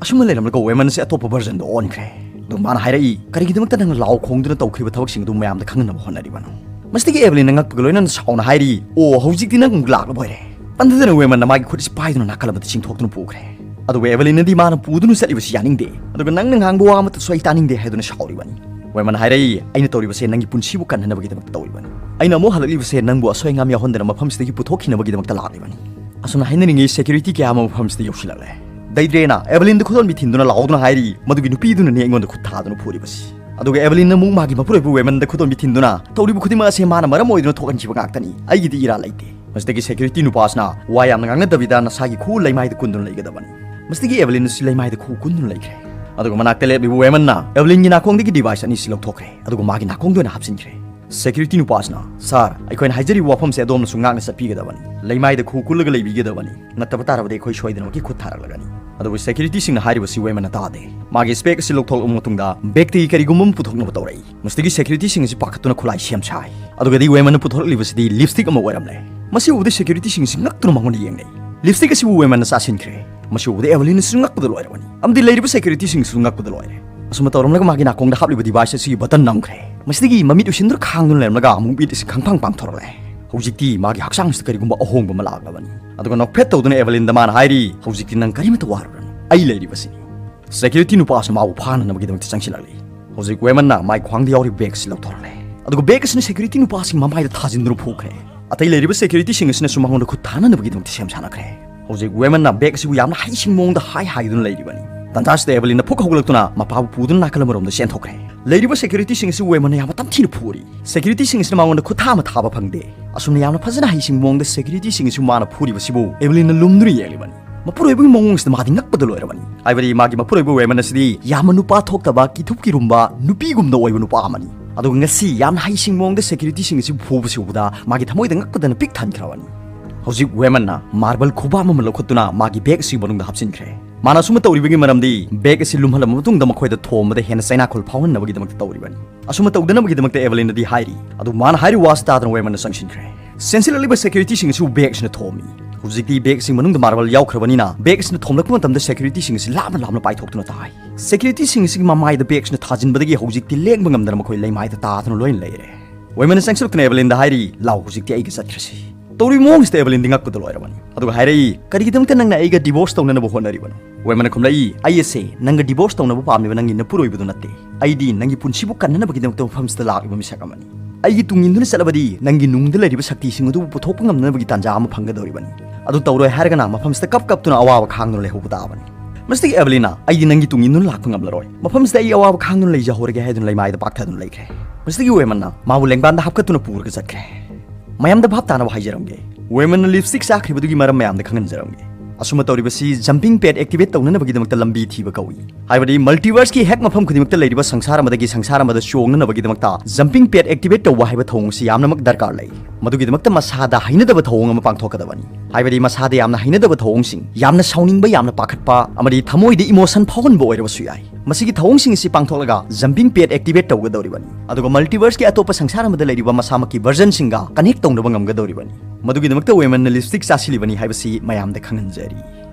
ꯑꯁꯨꯝꯅ ꯂꯩꯔꯝꯂꯒ ꯋꯦꯃꯟ ꯑꯁꯤ ꯑꯇꯣꯞꯄ ꯚꯔꯖꯟꯗ ꯑꯣꯟꯈ꯭ꯔꯦ꯫ ꯑꯗꯨ ꯃꯥꯅ ꯍꯥꯏꯔꯛꯏ, "ꯀꯔꯤꯒꯤꯗꯃꯛꯇ ꯅꯪꯅ ꯂꯥꯎ ꯈꯣꯡꯗꯨꯅ ꯇꯧꯈ꯭ꯔꯤꯕ ꯊꯕꯛꯁꯤꯡ ꯑꯗꯨ ꯃꯌꯥꯝꯗ ꯈꯪꯍꯟꯅꯕ ꯍꯣꯠꯅꯔꯤꯕꯅꯣ?" ꯃꯁꯤꯗꯒꯤ ꯑꯦꯚꯦꯂꯤꯟꯅ ꯉꯛꯄꯒ ꯂꯣꯏꯅꯅ ꯁꯥꯎꯅ ꯍꯥꯏꯔꯤ, "ꯑꯣ, ꯍꯧꯖꯤꯛꯇꯤ ꯅꯪ ꯑꯃꯨꯛ ꯂꯥꯛꯂꯕ ꯑꯣꯏꯔꯦ?" ꯇꯟꯗꯗꯅ ꯋꯦꯃꯟꯅ ꯃꯥꯒꯤ ꯈꯨꯠ ꯑꯁꯤ ꯄꯥꯏꯗꯨꯅ ꯅꯥꯀꯜ ꯑꯃꯗ ꯆꯤꯡꯊꯣꯛꯇꯨꯅ ꯄꯨꯈ꯭ꯔꯦ꯫ ꯑꯗꯨꯒ ꯑꯦꯚꯦꯂꯤꯟꯅꯗꯤ ꯃꯥꯅ ꯄꯨꯗꯨꯅ ꯆꯠꯂꯤꯕꯁꯤ ꯌꯥꯅꯤꯡꯗꯦ, ꯑꯗꯨꯒ ꯅꯪꯅ ꯉꯥꯡꯕ ꯋꯥ ꯑꯃꯠꯇꯁꯨ ꯑꯩ ꯇꯥꯅꯤꯡꯗꯦ ꯍꯥꯏꯗꯨꯅ ꯁꯥꯎꯔꯤꯕꯅꯤ꯫ ꯋꯦꯃꯟ ꯍꯥꯏꯔꯛꯏ, "ꯑꯩꯅ ꯇꯧꯔꯤꯕꯁꯦ ꯅꯪꯒꯤ ꯄꯨꯟꯁꯤꯕꯨ ꯀꯟꯅꯅꯕꯒꯤꯗꯃꯛꯇ ꯇꯧꯔꯤꯕꯅꯤ꯫ ꯑꯩꯅ ꯑꯃꯨꯛ ꯍꯜꯂꯛꯂꯤꯕꯁꯦ ꯅꯪꯕꯨ ꯑꯁꯣꯏ ꯑꯉꯥꯝ ꯌꯥꯎꯍꯟꯗꯅ ꯃꯐꯝꯁꯤꯗꯒꯤ ꯄꯨꯊꯣꯛꯈꯤꯅꯕꯒꯤꯗꯃꯛꯇ ꯂꯥꯛꯂꯤꯕꯅꯤ꯫" ꯑꯁꯨꯝꯅ ꯍꯥꯏꯅꯔꯤꯉꯩ ꯁꯦꯀ꯭ꯌꯨꯔꯤꯇꯤ ꯀꯌꯥ ꯑꯃ ꯃꯐꯝꯁꯤꯗ ꯌꯧꯁꯤꯜꯂꯛꯂꯦ꯫ ꯗꯩꯗ꯭ꯔꯦꯅ ꯑꯦꯚꯦꯂꯤꯟꯗ ꯈꯨꯗꯣꯝꯕꯤ ꯊꯤꯟꯗꯨꯅ ꯂꯥꯎꯗꯨꯅ ꯍꯥꯏꯔꯤ, "ꯃꯗꯨꯒꯤ ꯅꯨꯄꯤꯗꯨꯅꯅꯦ ꯑꯩꯉꯣꯟꯗ ꯈꯨꯠ ꯊꯥꯗꯨꯅ ꯐꯨꯔꯤꯕꯁꯤ꯫" ꯑꯗꯨꯒ ꯑꯦꯚꯦꯂꯤꯟꯅ ꯑꯃꯨꯛ ꯃꯥꯒꯤ ꯃꯄꯨꯔꯣꯏꯕ ꯋꯦꯃꯟꯗ ꯈꯨꯗꯣꯝꯕꯤ ꯊꯤꯟꯗꯨꯅ, "ꯇꯧꯔꯤꯕ ꯈꯨꯗꯤꯡꯃꯛ ꯑꯁꯦ ꯃꯥꯅ ꯃꯔꯝ ꯑꯣꯏꯗꯨꯅ ꯊꯣꯛꯍꯟꯈꯤꯕ ꯉꯥꯛꯇꯅꯤ꯫ ꯑꯩꯒꯤꯗꯤ ꯏꯔꯥꯜ ꯂꯩꯇꯦ꯫" ꯃꯁꯤꯗꯒꯤ ꯁꯦꯀ꯭ꯌꯨꯔꯤꯇꯤ ꯅꯨꯄꯥꯁꯤꯅ, "ꯋꯥ ꯌꯥꯝꯅ ꯉꯥꯡꯅꯗꯕꯤꯗ ꯅꯁꯥꯒꯤ ꯈꯨꯎ ꯂꯩꯃꯥꯏꯗ ꯀꯨꯟꯗꯨꯅ ꯂꯩꯒꯗꯕꯅꯤ꯫" ꯃꯁꯤꯗꯒꯤ ꯑꯦꯚꯦꯂꯤꯟ ꯑꯁꯤ ꯂꯩꯃꯥꯏꯗ ꯈꯨꯎ ꯀꯨꯟꯗꯨꯅ ꯂꯩꯈ꯭ꯔꯦ꯫ ꯑꯗꯨꯒ ꯃꯅꯥꯛꯇ ꯂꯦꯞꯂꯤꯕ ꯋꯦꯃꯟꯅ ꯑꯦꯚꯦꯂꯤꯟꯒꯤ ꯅꯥꯀꯣꯡꯗꯒꯤ ꯗꯤꯚꯥꯏꯁ ꯑꯅꯤꯁꯤ ꯂꯧꯊꯣꯛꯈ꯭ꯔꯦ, ꯑꯗꯨꯒ ꯃꯥꯒꯤ ꯅꯥꯀꯣꯡꯗ ꯑꯣꯏꯅ ꯍꯥꯞꯆꯤꯟꯈ꯭ꯔꯦ꯫ ꯁꯦꯀ꯭ꯌꯨꯔꯤꯇꯤ ꯅꯨꯄꯥꯁꯤꯅ, "ꯁꯥꯔ, ꯑꯩꯈꯣꯏꯅ ꯍꯥꯏꯖꯔꯤꯕ ꯋꯥꯐꯝꯁꯦ ꯑꯗꯣꯝꯅꯁꯨ ꯉꯥꯛꯅ ꯆꯠꯄꯤꯒꯗꯕꯅꯤ꯫ ꯂꯩꯃꯥꯏꯗ ꯈꯨ ꯀꯨꯜꯂꯒ ꯂꯩꯕꯤꯒꯗꯕꯅꯤ꯫ ꯅꯠꯇꯕ ꯇꯥꯔꯕꯗꯤ ꯑꯩꯈꯣꯏ ꯁꯣꯏꯗꯅꯃꯛꯀꯤ ꯈꯨꯠ ꯊꯥꯔꯛꯂꯒꯅꯤ"꯫ ꯑꯗꯨꯕꯨ ꯁꯦꯀ꯭ꯌꯨꯔꯤꯇꯤꯁꯤꯡꯅ ꯍꯥꯏꯔꯤꯕꯁꯤ ꯋꯦꯃꯟꯅ ꯇꯥꯗꯦ꯫ ꯃꯥꯒꯤ ꯁ꯭ꯄꯦꯛ ꯑꯁꯤ ꯂꯧꯊꯣꯛꯂꯕ ꯃꯇꯨꯡꯗ ꯕꯦꯛꯇꯒꯤ ꯀꯔꯤꯒꯨꯝꯕ ꯑꯃ ꯄꯨꯊꯣꯛꯅꯕ ꯇꯧꯔꯛꯏ꯫ ꯃꯁꯤꯗꯒꯤ ꯁꯦꯀ꯭ꯌꯨꯔꯤꯇꯤꯁꯤꯡ ꯑꯁꯤ ꯄꯥꯈꯠꯇꯨꯅ ꯈꯨꯠꯂꯥꯏ ꯁꯦꯝ ꯁꯥꯏ꯫ ꯑꯗꯨꯒꯗꯤ ꯋꯦꯃꯟꯅ ꯄꯨꯊꯣꯔꯛꯂꯤꯕꯁꯤꯗꯤ ꯂꯤꯞꯁꯇꯤꯛ ꯑꯃ ꯑꯣꯏꯔꯝꯂꯦ꯫ ꯃꯁꯤ ꯎꯕꯗ ꯁꯦꯀ꯭ꯌꯨꯔꯤꯇꯤꯁꯤꯡ ꯑꯁꯤ ꯉꯛꯇꯨꯅ ꯃꯉꯣꯟꯗ ꯌꯦꯡꯅꯩ꯫ ꯂꯤꯞꯁꯇꯤꯛ ꯑꯁꯤꯕꯨ ꯋꯦꯃꯟꯅ ꯆꯥꯁꯤꯟꯈ꯭ꯔꯦ꯫ ꯃꯁꯤ ꯎꯕꯗ ꯑꯦꯚꯂꯤꯟꯅꯁꯨ ꯉꯛꯄꯗ ꯂꯣꯏꯔꯕꯅꯤ꯫ ꯑꯃꯗꯤ ꯂꯩꯔꯤꯕ ꯁꯦꯀ꯭ꯌꯨꯔꯤꯇꯤꯁꯤꯡꯁꯨ ꯉꯛꯄꯗ ꯂꯣꯏꯔꯦ꯫ ꯑꯁꯨꯝꯅ ꯇꯧꯔꯝꯂꯒ ꯃꯥꯒꯤ ꯅꯥꯀꯣꯡꯗ ꯍꯥꯞꯂꯤꯕ ꯗꯤꯚꯥꯏꯁ ꯑꯁꯤꯒꯤ ꯕꯇꯟ ꯅꯝꯈ꯭ꯔꯦ꯫ ꯃꯁꯤꯗꯒꯤ ꯃꯃꯤꯠ ꯎꯏꯁꯤꯟꯗꯨꯅ ꯈꯥꯡꯗꯨꯅ ꯂꯩꯔꯝꯂꯒ ꯑꯃꯨꯛ ꯃꯤꯠ ꯑꯁꯤ ꯈꯪꯐꯥꯡ ꯄꯥꯡꯊꯣꯔꯛꯂꯦ꯫ ꯍꯧꯖꯤꯛꯇꯤ ꯃꯥꯒꯤ ꯍꯛꯆꯥꯡꯁꯤꯗ ꯀꯔꯤꯒꯨꯝꯕ ꯑꯍꯣꯡꯕ ꯑꯃ ꯂꯥꯛꯂꯕꯅꯤ꯫ ꯑꯗꯨꯒ ꯅꯣꯛꯐꯦꯠ ꯇꯧꯗꯨꯅ ꯑꯦꯚꯂꯤꯟꯗ ꯃꯥꯅ ꯍꯥꯏꯔꯤ, "ꯍꯧꯖꯤꯛꯇꯤ ꯅꯪ ꯀꯔꯤꯃꯠꯇ ꯋꯥꯔꯨꯔꯅꯨ, ꯑꯩ ꯂꯩꯔꯤꯕꯁꯤꯅꯤ"꯫ ꯁꯦꯀ꯭ꯌꯨꯔꯤꯇꯤ ꯅꯨꯄꯥ ꯑꯁꯤ ꯃꯥꯕꯨ ꯐꯥꯅꯅꯕꯒꯤꯗꯃꯛꯇ ꯆꯪꯁꯤꯜꯂꯛꯂꯤ꯫ ꯍꯧꯖꯤꯛ ꯋꯦꯃꯟꯅ ꯃꯥꯏ ꯈ꯭ꯋꯥꯡꯗ ꯌꯥꯎꯔꯤꯕ ꯕꯦꯒ ꯑꯁꯤ ꯂꯧꯊꯣꯔꯛꯂꯦ꯫ ꯑꯗꯨꯒ ꯕꯦꯒ ꯑꯁꯤꯅ ꯁꯦꯀ꯭ꯌꯨꯔꯤꯇꯤ ꯅꯨꯄꯥꯁꯤꯡ ꯃꯃꯥꯏꯗ ꯊꯥꯖꯤꯟꯗꯨꯅ ꯐꯨꯈ꯭ꯔꯦ꯫ ꯑꯇꯩ ꯂꯩꯔꯤꯕ ꯁꯦꯀ꯭ꯌꯨꯔꯤꯇꯤꯁꯤꯡ ꯑꯁꯤꯅꯁꯨ ꯃꯉꯣꯟꯗ ꯈꯨꯠ ꯊꯥꯅꯅꯕꯒꯤꯗꯃꯛꯇ ꯁꯦꯝ ꯁꯥꯅꯈ꯭ꯔꯦ꯫ ꯍꯧꯖꯤꯛ ꯋꯦꯃꯟꯅ ꯕꯦꯒ ꯑꯁꯤꯕꯨ ꯌꯥꯝꯅ ꯍꯩꯁꯤꯡꯕ ꯃꯑꯣꯡꯗ ꯍꯥꯏ ꯍꯥꯏꯗꯨꯅ ꯂꯩꯔꯤꯕꯅꯤ꯫ ꯇꯟꯖꯥꯁꯤꯗ ꯑꯦꯚꯂꯤꯟꯅ ꯐꯨꯛ ꯍꯧꯒꯠꯂꯛꯇꯨꯅ ꯃꯄꯥꯕꯨ ꯄꯨꯗꯨꯅ ꯅꯥꯀꯜ ꯑꯃꯔꯣꯝꯗ ꯆꯦꯟꯊꯣꯛꯈ꯭ꯔꯦ꯫ ꯂꯩꯔꯤꯕ ꯁꯦꯀ꯭ꯌꯨꯔꯤꯇꯤꯁꯤꯡ ꯑꯁꯤ ꯋꯦꯃꯟꯅ ꯌꯥꯝꯅ ꯇꯝꯊꯤꯅ ꯐꯨꯔꯤ꯫ ꯁꯦꯀ꯭ꯌꯨꯔꯤꯇꯤꯁꯤꯡ ꯑꯁꯤꯅ ꯃꯉꯣꯟꯗ ꯈꯨꯠ ꯊꯥ ꯑꯃ ꯊꯥꯕ ꯐꯪꯗꯦ꯫ ꯑꯁꯨꯝꯅ ꯌꯥꯝꯅ ꯐꯖꯅ ꯍꯩꯁꯤꯡꯕ ꯃꯑꯣꯡꯗ ꯁꯦꯀ꯭ꯌꯨꯔꯤꯇꯤꯁꯤꯡ ꯑꯁꯤ ꯃꯥꯅ ꯐꯨꯔꯤꯕꯁꯤꯕꯨ ꯑꯦꯚꯂꯤꯟꯅ ꯂꯨꯝꯗꯨꯅ ꯌꯦꯡꯂꯤꯕꯅꯤ꯫ ꯃꯄꯨꯔꯣꯏꯕꯒꯤ ꯃꯑꯣꯡꯁꯤꯗ ꯃꯥꯗꯤ ꯉꯛꯄꯗ ꯂꯣꯏꯔꯕꯅꯤ꯫ ꯍꯥꯏꯕꯗꯤ ꯃꯥꯒꯤ ꯃꯄꯨꯔꯣꯏꯕ ꯋꯦꯃꯟ ꯑꯁꯤꯗꯤ ꯌꯥꯝꯅ ꯅꯨꯄꯥ ꯊꯣꯛꯇꯕ, ꯀꯤꯊꯨꯞ ꯀꯤꯔꯨꯝꯕ, ꯅꯨꯄꯤꯒꯨꯝꯗ ꯑꯣꯏꯕ ꯅꯨꯄꯥ ꯑꯃꯅꯤ꯫ ꯑꯗꯨꯒ ꯉꯁꯤ ꯌꯥꯝꯅ ꯍꯩꯁꯤꯡꯕ ꯃꯑꯣꯡꯗ ꯁꯦꯀ꯭ꯌꯨꯔꯤꯇꯤꯁꯤꯡ ꯑꯁꯤꯕꯨ ꯐꯨꯕꯁꯤ ꯎꯕꯗ ꯃꯥꯒꯤ ꯊꯃꯣꯏꯗ ꯉꯛꯄꯗꯅ ꯄꯤꯛ ꯊꯟꯈ꯭ꯔꯕꯅꯤ꯫ ꯍꯧꯖꯤꯛ ꯋꯦꯃꯟꯅ ꯃꯥꯔꯕꯜ ꯈꯨꯕꯥꯝ ꯑꯃ ꯂꯧꯈꯠꯇꯨꯅ ꯃꯥꯒꯤ ꯕꯦꯒ ꯑꯁꯤꯒꯤ ꯃꯅꯨꯡꯗ ꯍꯥꯞꯆꯤꯟꯈ꯭ꯔꯦ꯫ ꯃꯥꯅ ꯑꯁꯨꯝꯅ ꯇꯧꯔꯤꯕꯒꯤ ꯃꯔꯝꯗꯤ ꯕꯦꯒ ꯑꯁꯤ ꯂꯨꯝꯍꯜꯂꯕ ꯃꯇꯨꯡꯗ ꯃꯈꯣꯏꯗ ꯊꯣꯝꯕꯗ ꯍꯦꯟꯅ ꯆꯩꯅꯥꯈꯣꯜ ꯐꯥꯎꯍꯟꯅꯕꯒꯤꯗꯃꯛꯇ ꯇꯧꯔꯤꯕꯅꯤ꯫ ꯑꯁꯨꯝꯅ ꯇꯧꯗꯅꯕꯒꯤꯗꯃꯛꯇ ꯑꯦꯚꯂꯤꯟꯗꯗꯤ ꯍꯥꯏꯔꯤ꯫ ꯑꯗꯨ ꯃꯥꯅ ꯍꯥꯏꯔꯤꯕ ꯋꯥꯁꯤ ꯇꯥꯗꯅ ꯋꯦꯃꯟꯅ ꯆꯪꯁꯤꯟꯈ꯭ꯔꯦ꯫ ꯆꯦꯟꯁꯤꯜꯂꯛꯂꯤꯕ ꯁꯦꯀ꯭ꯌꯨꯔꯤꯇꯤꯁꯤꯡ ꯑꯁꯤꯕꯨ ꯕꯦꯒ ꯑꯁꯤꯅ ꯊꯣꯝꯃꯤ꯫ ꯍꯧꯖꯤꯛꯇꯤ ꯕꯦꯒ ꯑꯁꯤꯒꯤ ꯃꯅꯨꯡꯗ ꯃꯥꯔꯕꯜ ꯌꯥꯎꯈ꯭ꯔꯕꯅꯤꯅ ꯕꯦꯒ ꯑꯁꯤꯅ ꯊꯣꯝꯂꯛꯄ ꯃꯇꯝꯗ ꯁꯦꯀ꯭ꯌꯨꯔꯤꯇꯤꯁꯤꯡ ꯑꯁꯤ ꯂꯥꯞꯅ ꯂꯥꯞꯅ ꯄꯥꯏꯊꯣꯛꯇꯨꯅ ꯇꯥꯏ꯫ ꯁꯦꯀ꯭ꯌꯨꯔꯤꯇꯤꯁꯤꯡ ꯑꯁꯤꯒꯤ ꯃꯃꯥꯏꯗ ꯕꯦꯒ ꯑꯁꯤꯅ ꯊꯥꯖꯤꯟꯕꯗꯒꯤ ꯍꯧꯖꯤꯛꯇꯤ ꯂꯦꯡꯕ ꯉꯝꯗꯅ ꯃꯈꯣꯏ ꯂꯩꯃꯥꯏꯗ ꯇꯥꯗꯨꯅ ꯂꯣꯏꯅ ꯂꯩꯔꯦ꯫ ꯋꯦꯃꯟꯅ ꯆꯪꯁꯤꯜꯂꯛꯇꯨꯅ ꯑꯦꯚꯂꯤꯟꯗ ꯍꯥꯏꯔꯤ, "ꯂꯥꯎ, ꯍꯧꯖꯤꯛꯇꯤ ꯑꯩꯒ ꯆꯠꯈ꯭ꯔꯁꯤ"꯫ ꯇꯧꯔꯤꯕ ꯃꯑꯣꯡꯁꯤꯗ ꯑꯦꯚꯂꯤꯟꯗꯤ ꯉꯛꯄꯗ ꯂꯣꯏꯔꯕꯅꯤ꯫ ꯑꯗꯨꯒ ꯍꯥꯏꯔꯛꯏ, "ꯀꯔꯤꯒꯤꯗꯃꯛꯇ ꯅꯪꯅ ꯑꯩꯒ ꯗꯤꯚꯣꯔꯁ ꯇꯧꯅꯅꯕ ꯍꯣꯠꯅꯔꯤꯕꯅꯣ?" ꯋꯦꯃꯟꯅ ꯈꯨꯝꯂꯛꯏ, "ꯑꯩ ꯑꯁꯦ ꯅꯪꯒ ꯗꯤꯚꯣꯔꯁ ꯇꯧꯅꯕ ꯄꯥꯝꯂꯤꯕ ꯅꯪꯒꯤ ꯅꯄꯨꯔꯣꯏꯕꯗꯨ ꯅꯠꯇꯦ꯫ ꯑꯩꯗꯤ ꯅꯪꯒꯤ ꯄꯨꯟꯁꯤꯕꯨ ꯀꯟꯅꯅꯕꯒꯤꯗꯃꯛꯇ ꯃꯐꯝꯁꯤꯗ ꯂꯥꯛꯂꯤꯕ ꯃꯤꯁꯛ ꯑꯃꯅꯤ꯫ ꯑꯩꯒꯤ ꯇꯨꯡ ꯏꯟꯗꯨꯅ ꯆꯠꯂꯕꯗꯤ ꯅꯪꯒꯤ ꯅꯨꯡꯗ ꯂꯩꯔꯤꯕ ꯁꯛꯇꯤꯁꯤꯡ ꯑꯗꯨꯕꯨ ꯄꯨꯊꯣꯛꯄ ꯉꯝꯅꯕꯒꯤ ꯇꯥꯟꯖꯥ ꯑꯃ ꯐꯪꯒꯗꯧꯔꯤꯕꯅꯤ꯫ ꯑꯗꯨ ꯇꯧꯔꯣꯏ ꯍꯥꯏꯔꯒꯅ ꯃꯐꯝꯁꯤꯗ ꯀꯞ ꯀꯞꯇꯨꯅ ꯑꯋꯥꯕ ꯈꯥꯡꯗꯨꯅ ꯂꯩꯍꯧꯕ ꯇꯥꯕꯅꯤ"꯫ ꯃꯁꯤꯗꯒꯤ ꯑꯦꯚꯂꯤꯟꯅ, "ꯑꯩꯗꯤ ꯅꯪꯒꯤ ꯇꯨꯡ ꯏꯟꯗꯨꯅ ꯂꯥꯛꯄ ꯉꯝꯂꯔꯣꯏ꯫ ꯃꯐꯝꯁꯤꯗ ꯑꯩ ꯑꯋꯥꯕ ꯈꯥꯡꯗꯨꯅ ꯂꯩꯖꯍꯧꯔꯒꯦ" ꯍꯥꯏꯗꯨꯅ ꯂꯩꯃꯥꯏꯗ ꯄꯥꯛꯊꯗꯨꯅ ꯂꯩꯈ꯭ꯔꯦ꯫ ꯃꯁꯤꯗꯒꯤ ꯋꯦꯃꯟꯅ ꯃꯥꯕꯨ ꯂꯦꯡꯕꯥꯟꯗ ꯍꯥꯞꯀꯠꯇꯨꯅ ꯄꯨꯔꯒ ꯆꯠꯈ꯭ꯔꯦ꯫ ꯃꯌꯥꯝꯗ ꯚꯥꯞ ꯇꯥꯅꯕ ꯍꯥꯏꯖꯔꯝꯒꯦ꯫ ꯋꯦꯃꯟꯅ ꯂꯤꯞꯁꯇꯤꯛ ꯆꯥꯈ꯭ꯔꯤꯕꯗꯨꯒꯤ ꯃꯔꯝ ꯃꯌꯥꯝꯗ ꯈꯪꯍꯟꯖꯔꯝꯒꯦ꯫ ꯑꯁꯨꯝꯅ ꯇꯧꯔꯤꯕꯁꯤ jumping pad activate ꯇꯧꯅꯅꯕꯒꯤꯗꯃꯛꯇ ꯂꯝꯕꯤ ꯊꯤꯕ ꯀꯧꯏ꯫ ꯍꯥꯏꯕꯗꯤ multiverse ꯀꯤ ꯍꯦꯛ ꯃꯐꯝ ꯈꯨꯗꯤꯡꯃꯛꯇ ꯂꯩꯔꯤꯕ ꯁꯪꯁꯥꯔ ꯑꯃꯗꯒꯤ ꯁꯪꯁꯥꯔ ꯑꯃꯗ ꯆꯣꯡꯅꯅꯕꯒꯤꯗꯃꯛꯇ jumping pad activate ꯇꯧꯕ ꯍꯥꯏꯕ ꯊꯧꯑꯣꯡ ꯑꯁꯤ ꯌꯥꯝꯅꯃꯛ ꯗꯔꯀꯥꯔ ꯂꯩ꯫ ꯃꯗꯨꯒꯤꯗꯃꯛꯇ ꯃꯁꯥꯗ ꯍꯩꯅꯗꯕ ꯊꯧꯑꯣꯡ ꯑꯃ ꯄꯥꯡꯊꯣꯛꯀꯗꯕꯅꯤ꯫ ꯍꯥꯏꯕꯗꯤ ꯃꯁꯥꯗ ꯌꯥꯝꯅ ꯍꯩꯅꯗꯕ ꯊꯧꯑꯣꯡꯁꯤꯡ, ꯌꯥꯝꯅ ꯁꯥꯎꯅꯤꯡꯕ, ꯌꯥꯝꯅ ꯄꯥꯈꯠꯄ ꯑꯃꯗꯤ ꯊꯃꯣꯏꯗ emotion ꯐꯥꯎꯍꯟꯕ ꯑꯣꯏꯔꯕꯁꯨ ꯌꯥꯏ꯫ ꯃꯁꯤꯒꯤ ꯊꯧꯑꯣꯡꯁꯤꯡ ꯑꯁꯤ ꯄꯥꯡꯊꯣꯛꯂꯒ jumping pad activate ꯇꯧꯒꯗꯧꯔꯤꯕꯅꯤ꯫ ꯑꯗꯨꯒ multiverse ꯀꯤ ꯑꯇꯣꯞꯄ ꯁꯪꯁꯥꯔ ꯑꯃꯗ ꯂꯩꯔꯤꯕ ꯃꯁꯥꯃꯛꯀꯤ version ꯁꯤꯡꯒ connect ꯇꯧꯅꯕ ꯉꯝꯒꯗꯧꯔꯤꯕꯅꯤ꯫ ꯃꯗꯨꯒꯤꯗꯃꯛꯇ ꯋꯦꯃꯟꯅ lipstick ꯆꯥꯁꯤꯜꯂꯤꯕꯅꯤ ꯍꯥꯏꯕꯁꯤ ꯃꯌꯥꯝꯗ ꯈꯪꯍꯟꯖꯔꯤ꯫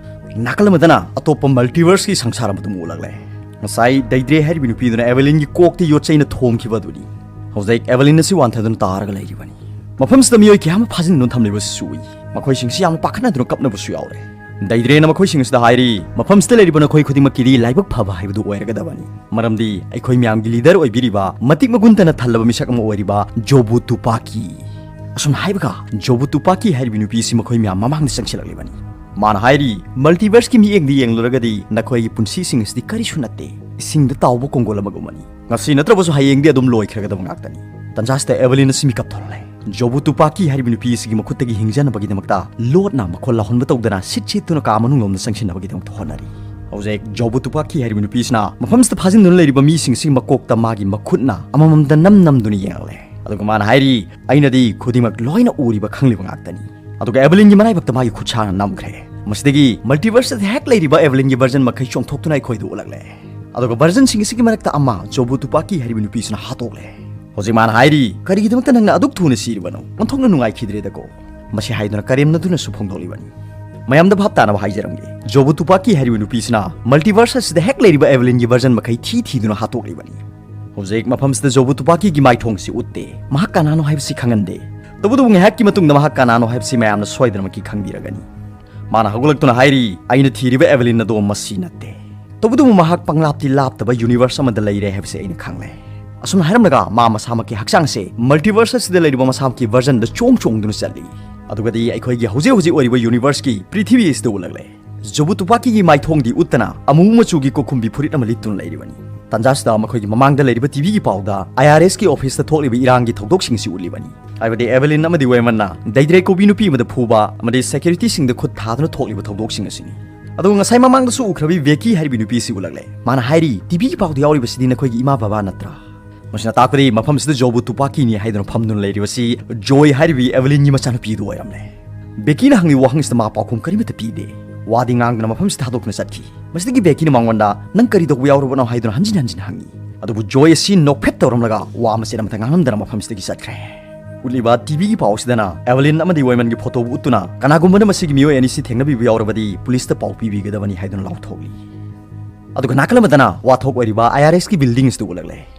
ꯅꯥꯀꯜ ꯑꯃꯗꯅ ꯑꯇꯣꯞꯄ multiverse ꯀꯤ ꯁꯪꯁꯥꯔ ꯑꯃꯗꯨ ꯑꯃꯨꯛ ꯎꯠꯂꯛꯂꯦ꯫ ꯉꯁꯥꯏ ꯗꯩꯗ꯭ꯔꯦ ꯍꯥꯏꯔꯤꯕ ꯅꯨꯄꯤꯗꯨꯅ ꯑꯦꯚꯦꯂꯤꯟꯒꯤ ꯀꯣꯛꯇ ꯌꯣꯠ ꯆꯩꯅ ꯊꯣꯝꯈꯤꯕ ꯑꯗꯨꯅꯤ꯫ ꯍꯧꯖꯤꯛ ꯑꯦꯚꯦꯂꯤꯟ ꯑꯁꯤ ꯋꯥꯟꯊꯗꯨꯅ ꯇꯥꯔꯒ ꯂꯩꯔꯤꯕꯅꯤ꯫ ꯃꯐꯝꯁꯤꯗ ꯃꯤꯑꯣꯏ ꯀꯌꯥ ꯑꯃ ꯐꯥꯖꯤꯟꯗꯨꯅ ꯊꯝꯂꯤꯕꯁꯨ ꯎꯏ꯫ ꯃꯈꯣꯏꯁꯤꯡꯁꯤ ꯌꯥꯝꯅ ꯄꯥꯈꯠꯅꯗꯨꯅ ꯀꯞꯅꯕꯁꯨ ꯌꯥꯎꯔꯦ꯫ ꯗꯩꯗ꯭ꯔꯦꯅ ꯃꯈꯣꯏꯁꯤꯡ ꯑꯁꯤꯗ ꯍꯥꯏꯔꯤ, "ꯃꯐꯝꯁꯤꯗ ꯂꯩꯔꯤꯕ ꯅꯈꯣꯏ ꯈꯨꯗꯤꯡꯃꯛꯀꯤꯗꯤ ꯂꯥꯏꯕꯛ ꯐꯕ ꯍꯥꯏꯕꯗꯨ ꯑꯣꯏꯔꯒꯗꯕꯅꯤ, ꯃꯔꯝꯗꯤ ꯑꯩꯈꯣꯏ ꯃꯌꯥꯝꯒꯤ leader ꯑꯣꯏꯕꯤꯔꯤꯕ, ꯃꯇꯤꯛ ꯃꯒꯨꯟ ꯇꯅ ꯊꯜꯂꯕ ꯃꯤꯁꯛ ꯑꯃ ꯑꯣꯏꯔꯤꯕ ꯖꯣꯕꯨ ꯇꯨꯄꯥꯀꯤ"꯫ ꯑꯁꯨꯝꯅ ꯍꯥꯏꯕꯒ ꯖꯣꯕꯨ ꯇꯨꯄꯥꯀꯤ ꯍꯥꯏꯔꯤꯕ ꯅꯨꯄꯤ ꯑꯁꯤ ꯃꯈꯣꯏ ꯃꯌꯥꯝ ꯃꯃꯥꯡꯗ ꯆꯪꯁꯤꯜꯂꯛꯂꯤꯕꯅꯤ꯫ ꯃꯥꯅ ꯍꯥꯏꯔꯤ, "Multiverse ꯀꯤ ꯃꯤꯠꯌꯦꯡꯗ ꯌꯦꯡꯂꯨꯔꯒꯗꯤ ꯅꯈꯣꯏꯒꯤ ꯄꯨꯟꯁꯤꯁꯤꯡ ꯑꯁꯤꯗꯤ ꯀꯔꯤꯁꯨ ꯅꯠꯇꯦ, ꯏꯁꯤꯡꯗ ꯇꯥꯎꯕ ꯀꯣꯡꯒꯣꯜ ꯑꯃꯒꯨꯝꯕꯅꯤ꯫ ꯉꯁꯤ ꯅꯠꯇ꯭ꯔꯕꯁꯨ ꯍꯌꯦꯡꯗꯤ ꯑꯗꯨꯝ ꯂꯣꯏꯈ꯭ꯔꯒꯗꯕ ꯉꯥꯛꯇꯅꯤ"꯫ ꯇꯟꯖꯥꯁꯤꯗ ꯑꯦꯚꯦꯂꯤꯟ ꯑꯁꯤ ꯃꯤꯀꯞ ꯊꯣꯛꯂꯛꯂꯦ꯫ ꯖꯣꯕꯨ ꯇꯨꯄꯥꯀꯤ ꯍꯥꯏꯔꯤꯕ ꯅꯨꯄꯤ ꯑꯁꯤꯒꯤ ꯃꯈꯨꯠꯇꯒꯤ ꯍꯤꯡꯖꯅꯕꯒꯤꯗꯃꯛꯇ ꯂꯣꯠꯅ ꯃꯈꯣꯜ ꯂꯥꯎꯍꯟꯕ ꯇꯧꯗꯅ ꯁꯤꯠ ꯁꯤꯠꯇꯨꯅ ꯀꯥ ꯃꯅꯨꯡꯂꯣꯝꯗ ꯆꯪꯁꯤꯟꯅꯕꯒꯤꯗꯃꯛꯇ ꯍꯣꯠꯅꯔꯤ꯫ ꯍꯧꯖꯤꯛ ꯖꯣꯕꯨ ꯇꯨꯄꯥꯀꯤ ꯍꯥꯏꯔꯤꯕ ꯅꯨꯄꯤꯁꯤꯅ ꯃꯐꯝꯁꯤꯗ ꯐꯥꯖꯤꯟꯗꯨꯅ ꯂꯩꯔꯤꯕ ꯃꯤꯁꯤꯡꯁꯤ ꯃꯀꯣꯛꯇ ꯃꯥꯒꯤ ꯃꯈꯨꯠꯅ ꯑꯃꯃꯝꯗ ꯅꯝ ꯅꯝꯗꯨꯅ ꯌꯦꯡꯂꯦ꯫ ꯑꯗꯨꯒ ꯃꯥꯅ ꯍꯥꯏꯔꯤ, "ꯑꯩꯅꯗꯤ ꯈꯨꯗꯤꯡꯃꯛ ꯂꯣꯏꯅ ꯎꯔꯤꯕ ꯈꯪꯂꯤꯕ ꯉꯥꯛꯇꯅꯤ"꯫ ꯑꯗꯨꯒ ꯑꯦꯚꯦꯂꯤꯟꯒꯤ ꯃꯔꯥꯏꯕꯛꯇ ꯃꯥꯒꯤ ꯈꯨꯠꯁꯥꯅ ꯅꯝꯈ꯭ꯔꯦ꯫ ꯃꯁꯤꯗꯒꯤ multiverse ꯑꯁꯤꯗ ꯍꯦꯛ ꯂꯩꯔꯤꯕ ꯑꯦꯚꯦꯂꯤꯟꯒꯤ version ꯃꯈꯩ ꯆꯣꯡꯊꯣꯛꯇꯨꯅ ꯑꯩꯈꯣꯏꯗ ꯎꯠꯂꯛꯂꯦ꯫ ꯑꯗꯨꯒ version ꯁꯤꯡ ꯑꯁꯤꯒꯤ ꯃꯔꯛꯇ ꯑꯃ ꯖꯣꯕꯨ ꯇꯨꯄꯥꯀꯤ ꯍꯥꯏꯔꯤꯕ ꯅꯨꯄꯤꯁꯤꯅ ꯍꯥꯠꯇꯣꯛꯂꯦ꯫ ꯍꯧꯖꯤꯛ ꯃꯥꯅ ꯍꯥꯏꯔꯤ, "ꯀꯔꯤꯒꯤꯗꯃꯛꯇ ꯅꯪꯅ ꯑꯗꯨꯛ ꯊꯨꯅ ꯁꯤꯔꯤꯕꯅꯣ? ꯑꯣꯟꯊꯣꯛꯅ ꯅꯨꯡꯉꯥꯏꯈꯤꯗ꯭ꯔꯦꯗꯀꯣ"꯫ ꯃꯁꯤ ꯍꯥꯏꯗꯨꯅ ꯀꯔꯦꯝꯅꯗꯨꯅꯁꯨ ꯐꯣꯡꯗꯣꯛꯂꯤꯕꯅꯤ꯫ ꯃꯌꯥꯝꯗ ꯚꯥꯞ ꯇꯥꯅꯕ ꯍꯥꯏꯖꯔꯝꯒꯦ, ꯖꯣꯕꯨ ꯇꯨꯄꯥꯀꯤ ꯍꯥꯏꯔꯤꯕ ꯅꯨꯄꯤꯁꯤꯅ multiverse ꯑꯁꯤꯗ ꯍꯦꯛ ꯂꯩꯔꯤꯕ ꯑꯦꯚꯦꯂꯤꯟꯒꯤ version ꯃꯈꯩ ꯊꯤ ꯊꯤꯗꯨꯅ ꯍꯥꯠꯇꯣꯛꯂꯤꯕꯅꯤ꯫ ꯍꯧꯖꯤꯛ ꯃꯐꯝꯁꯤꯗ ꯖꯣꯕꯨ ꯇꯨꯄꯥꯀꯤꯒꯤ ꯃꯥꯏꯊꯣꯡꯁꯤ ꯎꯠꯇꯦ, ꯃꯍꯥꯛ ꯀꯅꯥꯅꯣ ꯍꯥꯏꯕꯁꯤ ꯈꯪꯍꯟꯗꯦ꯫ ꯇꯧꯕꯇꯕꯨ ꯉꯥꯏꯍꯥꯛꯀꯤ ꯃꯇꯨꯡꯗ ꯃꯍꯥꯛ ꯀꯅꯥꯅꯣ ꯍꯥꯏꯕꯁꯤ ꯃꯌꯥꯝꯅ ꯁꯣꯏꯗꯅꯃꯛꯀꯤ ꯈꯪꯕꯤꯔꯒꯅꯤ꯫ ꯃꯥꯅ ꯍꯧꯒꯠꯂꯛꯇꯨꯅ ꯍꯥꯏꯔꯤ, "ꯑꯩꯅ ꯊꯤꯔꯤꯕ ꯑꯦꯚꯦꯂꯤꯟ ꯑꯗꯣ ꯃꯁꯤ ꯅꯠꯇꯦ꯫ ꯇꯧꯕꯇꯕꯨ ꯃꯍꯥꯛ ꯄꯪꯂꯥꯞꯇꯤ ꯂꯥꯞꯇꯕ universe ꯑꯃꯗ ꯂꯩꯔꯦ ꯍꯥꯏꯕꯁꯤ ꯑꯩꯅ ꯈꯪꯂꯦ"꯫ ꯑꯁꯨꯝꯅ ꯍꯥꯏꯔꯝꯂꯒ ꯃꯥ ꯃꯁꯥꯃꯛꯀꯤ ꯍꯛꯆꯥꯡꯁꯦ multiverse ꯑꯁꯤꯗ ꯂꯩꯔꯤꯕ ꯃꯁꯥꯃꯛꯀꯤ version ꯗ ꯆꯣꯡ ꯆꯣꯡꯗꯨꯅ ꯆꯠꯂꯤ꯫ ꯑꯗꯨꯒꯗꯤ ꯑꯩꯈꯣꯏꯒꯤ ꯍꯧꯖꯤꯛ ꯍꯧꯖꯤꯛ ꯑꯣꯏꯔꯤꯕ universe ꯀꯤ ꯄ꯭ꯔꯤꯊꯤꯕꯤ ꯑꯁꯤꯗ ꯎꯠꯂꯛꯂꯦ꯫ ꯖꯣꯕꯨ ꯇꯨꯄꯥꯀꯤꯒꯤ ꯃꯥꯏꯊꯣꯡꯗꯤ ꯎꯠꯇꯅ ꯑꯃꯨꯕ ꯃꯆꯨꯒꯤ ꯀꯣꯈꯨꯝꯕꯤ ꯐꯨꯔꯤꯠ ꯑꯃ ꯂꯤꯠꯇꯨꯅ ꯂꯩꯔꯤꯕꯅꯤ꯫ ꯇꯟꯖꯥꯁꯤꯗ ꯃꯈꯣꯏꯒꯤ ꯃꯃꯥꯡꯗ ꯂꯩꯔꯤꯕ ꯇꯤꯚꯤꯒꯤ ꯄꯥꯎꯗ IRS ꯀꯤ office ꯇ ꯊꯣꯛꯂꯤꯕ ꯏꯔꯥꯡꯒꯤ ꯊꯧꯗꯣꯛꯁꯤꯡ ꯑꯁꯤ ꯎꯠꯂꯤꯕꯅꯤ꯫ ꯍꯥꯏꯕꯗꯤ ꯑꯦꯚꯦꯂꯤꯟ ꯑꯃꯗꯤ ꯋꯦꯃꯟꯅ ꯗꯩꯗ꯭ꯔꯦ ꯀꯧꯕꯤ ꯅꯨꯄꯤ ꯑꯃꯗ ꯐꯨꯕ ꯑꯃꯗꯤ ꯁꯦꯀ꯭ꯌꯨꯔꯤꯇꯤꯁꯤꯡꯗ ꯈꯨꯠ ꯊꯥꯗꯨꯅ ꯊꯣꯛꯂꯤꯕ ꯊꯧꯗꯣꯛꯁꯤꯡ ꯑꯁꯤꯅꯤ꯫ ꯑꯗꯨꯒ ꯉꯁꯥꯏ ꯃꯃꯥꯡꯗꯁꯨ ꯎꯈ꯭ꯔꯕꯤ ꯕꯦꯀꯤ ꯍꯥꯏꯔꯤꯕꯤ ꯅꯨꯄꯤ ꯑꯁꯤ ꯎꯠꯂꯛꯂꯦ꯫ ꯃꯥꯅ ꯍꯥꯏꯔꯤ, "ꯇꯤꯚꯤꯒꯤ ꯄꯥꯎꯗ ꯌꯥꯎꯔꯤꯕꯁꯤꯗꯤ ꯅꯈꯣꯏꯒꯤ ꯏꯃꯥ ꯕꯕꯥ ꯅꯠꯇ꯭ꯔꯥ?" ꯃꯁꯤꯅ ꯇꯥꯛꯄꯗꯤ ꯃꯐꯝꯁꯤꯗ ꯖꯣꯕꯨ ꯇꯨꯄꯥꯀꯤꯅꯤ ꯍꯥꯏꯗꯨꯅ ꯐꯝꯗꯨꯅ ꯂꯩꯔꯤꯕꯁꯤ ꯖꯣꯏ ꯍꯥꯏꯔꯤꯕꯤ ꯑꯦꯚꯦꯂꯤꯟꯒꯤ ꯃꯆꯥꯅꯨꯄꯤꯗꯨ ꯑꯣꯏꯔꯝꯂꯦ꯫ ꯕꯦꯀꯤꯅ ꯍꯪꯂꯤꯕ ꯋꯥꯍꯪꯁꯤꯗ ꯃꯥ ꯄꯥꯎꯈꯨꯝ ꯀꯔꯤꯃꯠꯇ ꯄꯤꯗꯦ꯫ ꯋꯥꯗꯤ ꯉꯥꯡꯗꯅ ꯃꯐꯝꯁꯤ ꯊꯥꯗꯣꯛꯇꯨꯅ ꯆꯠꯈꯤ꯫ ꯃꯁꯤꯗꯒꯤ ꯕꯦꯀꯤꯅ ꯃꯉꯣꯟꯗ, "ꯅꯪ ꯀꯔꯤ ꯇꯧꯕ ꯌꯥꯎꯔꯨꯕꯅꯣ?" ꯍꯥꯏꯗꯨꯅ ꯍꯟꯖꯤꯟ ꯍꯟꯖꯤꯟ ꯍꯪꯉꯤ꯫ ꯑꯗꯨꯕꯨ ꯖꯣꯏ ꯑꯁꯤ ꯅꯣꯛꯐꯦꯠ ꯇꯧꯔꯝꯂꯒ ꯋꯥ ꯃꯆꯦꯠ ꯑꯃꯠꯇ ꯉꯥꯡꯂꯝꯗꯅ ꯃꯐꯝꯁꯤꯗꯒꯤ ꯆꯠꯈ꯭ꯔꯦ꯫ ꯎꯠꯂꯤꯕ ꯇꯤꯚꯤꯒꯤ ꯄꯥꯎ ꯑꯁꯤꯗꯅ ꯑꯦꯚꯦꯂꯤꯟ ꯑꯃꯗꯤ ꯋꯦꯃꯟꯒꯤ ꯐꯣꯇꯣꯕꯨ ꯎꯠꯇꯨꯅ, "ꯀꯅꯥꯒꯨꯝꯕꯅ ꯃꯁꯤꯒꯤ ꯃꯤꯑꯣꯏ ꯑꯅꯤꯁꯤ ꯊꯦꯡꯅꯕꯤꯕ ꯌꯥꯎꯔꯕꯗꯤ ꯄꯨꯂꯤꯁꯇ ꯄꯥꯎ ꯄꯤꯕꯤꯒꯗꯕꯅꯤ" ꯍꯥꯏꯗꯨꯅ ꯂꯥꯎꯊꯣꯛꯂꯤ꯫ ꯑꯗꯨꯒ ꯅꯥꯀꯜ ꯑꯃꯗꯅ ꯋꯥꯊꯣꯛ ꯑꯣꯏꯔꯤꯕ ꯑꯥꯏ ꯑꯥꯔ ꯑꯦꯁꯀꯤ ꯕꯤꯜꯗꯤꯡ ꯑꯁꯤꯗ ꯎꯠꯂꯛꯂꯦ꯫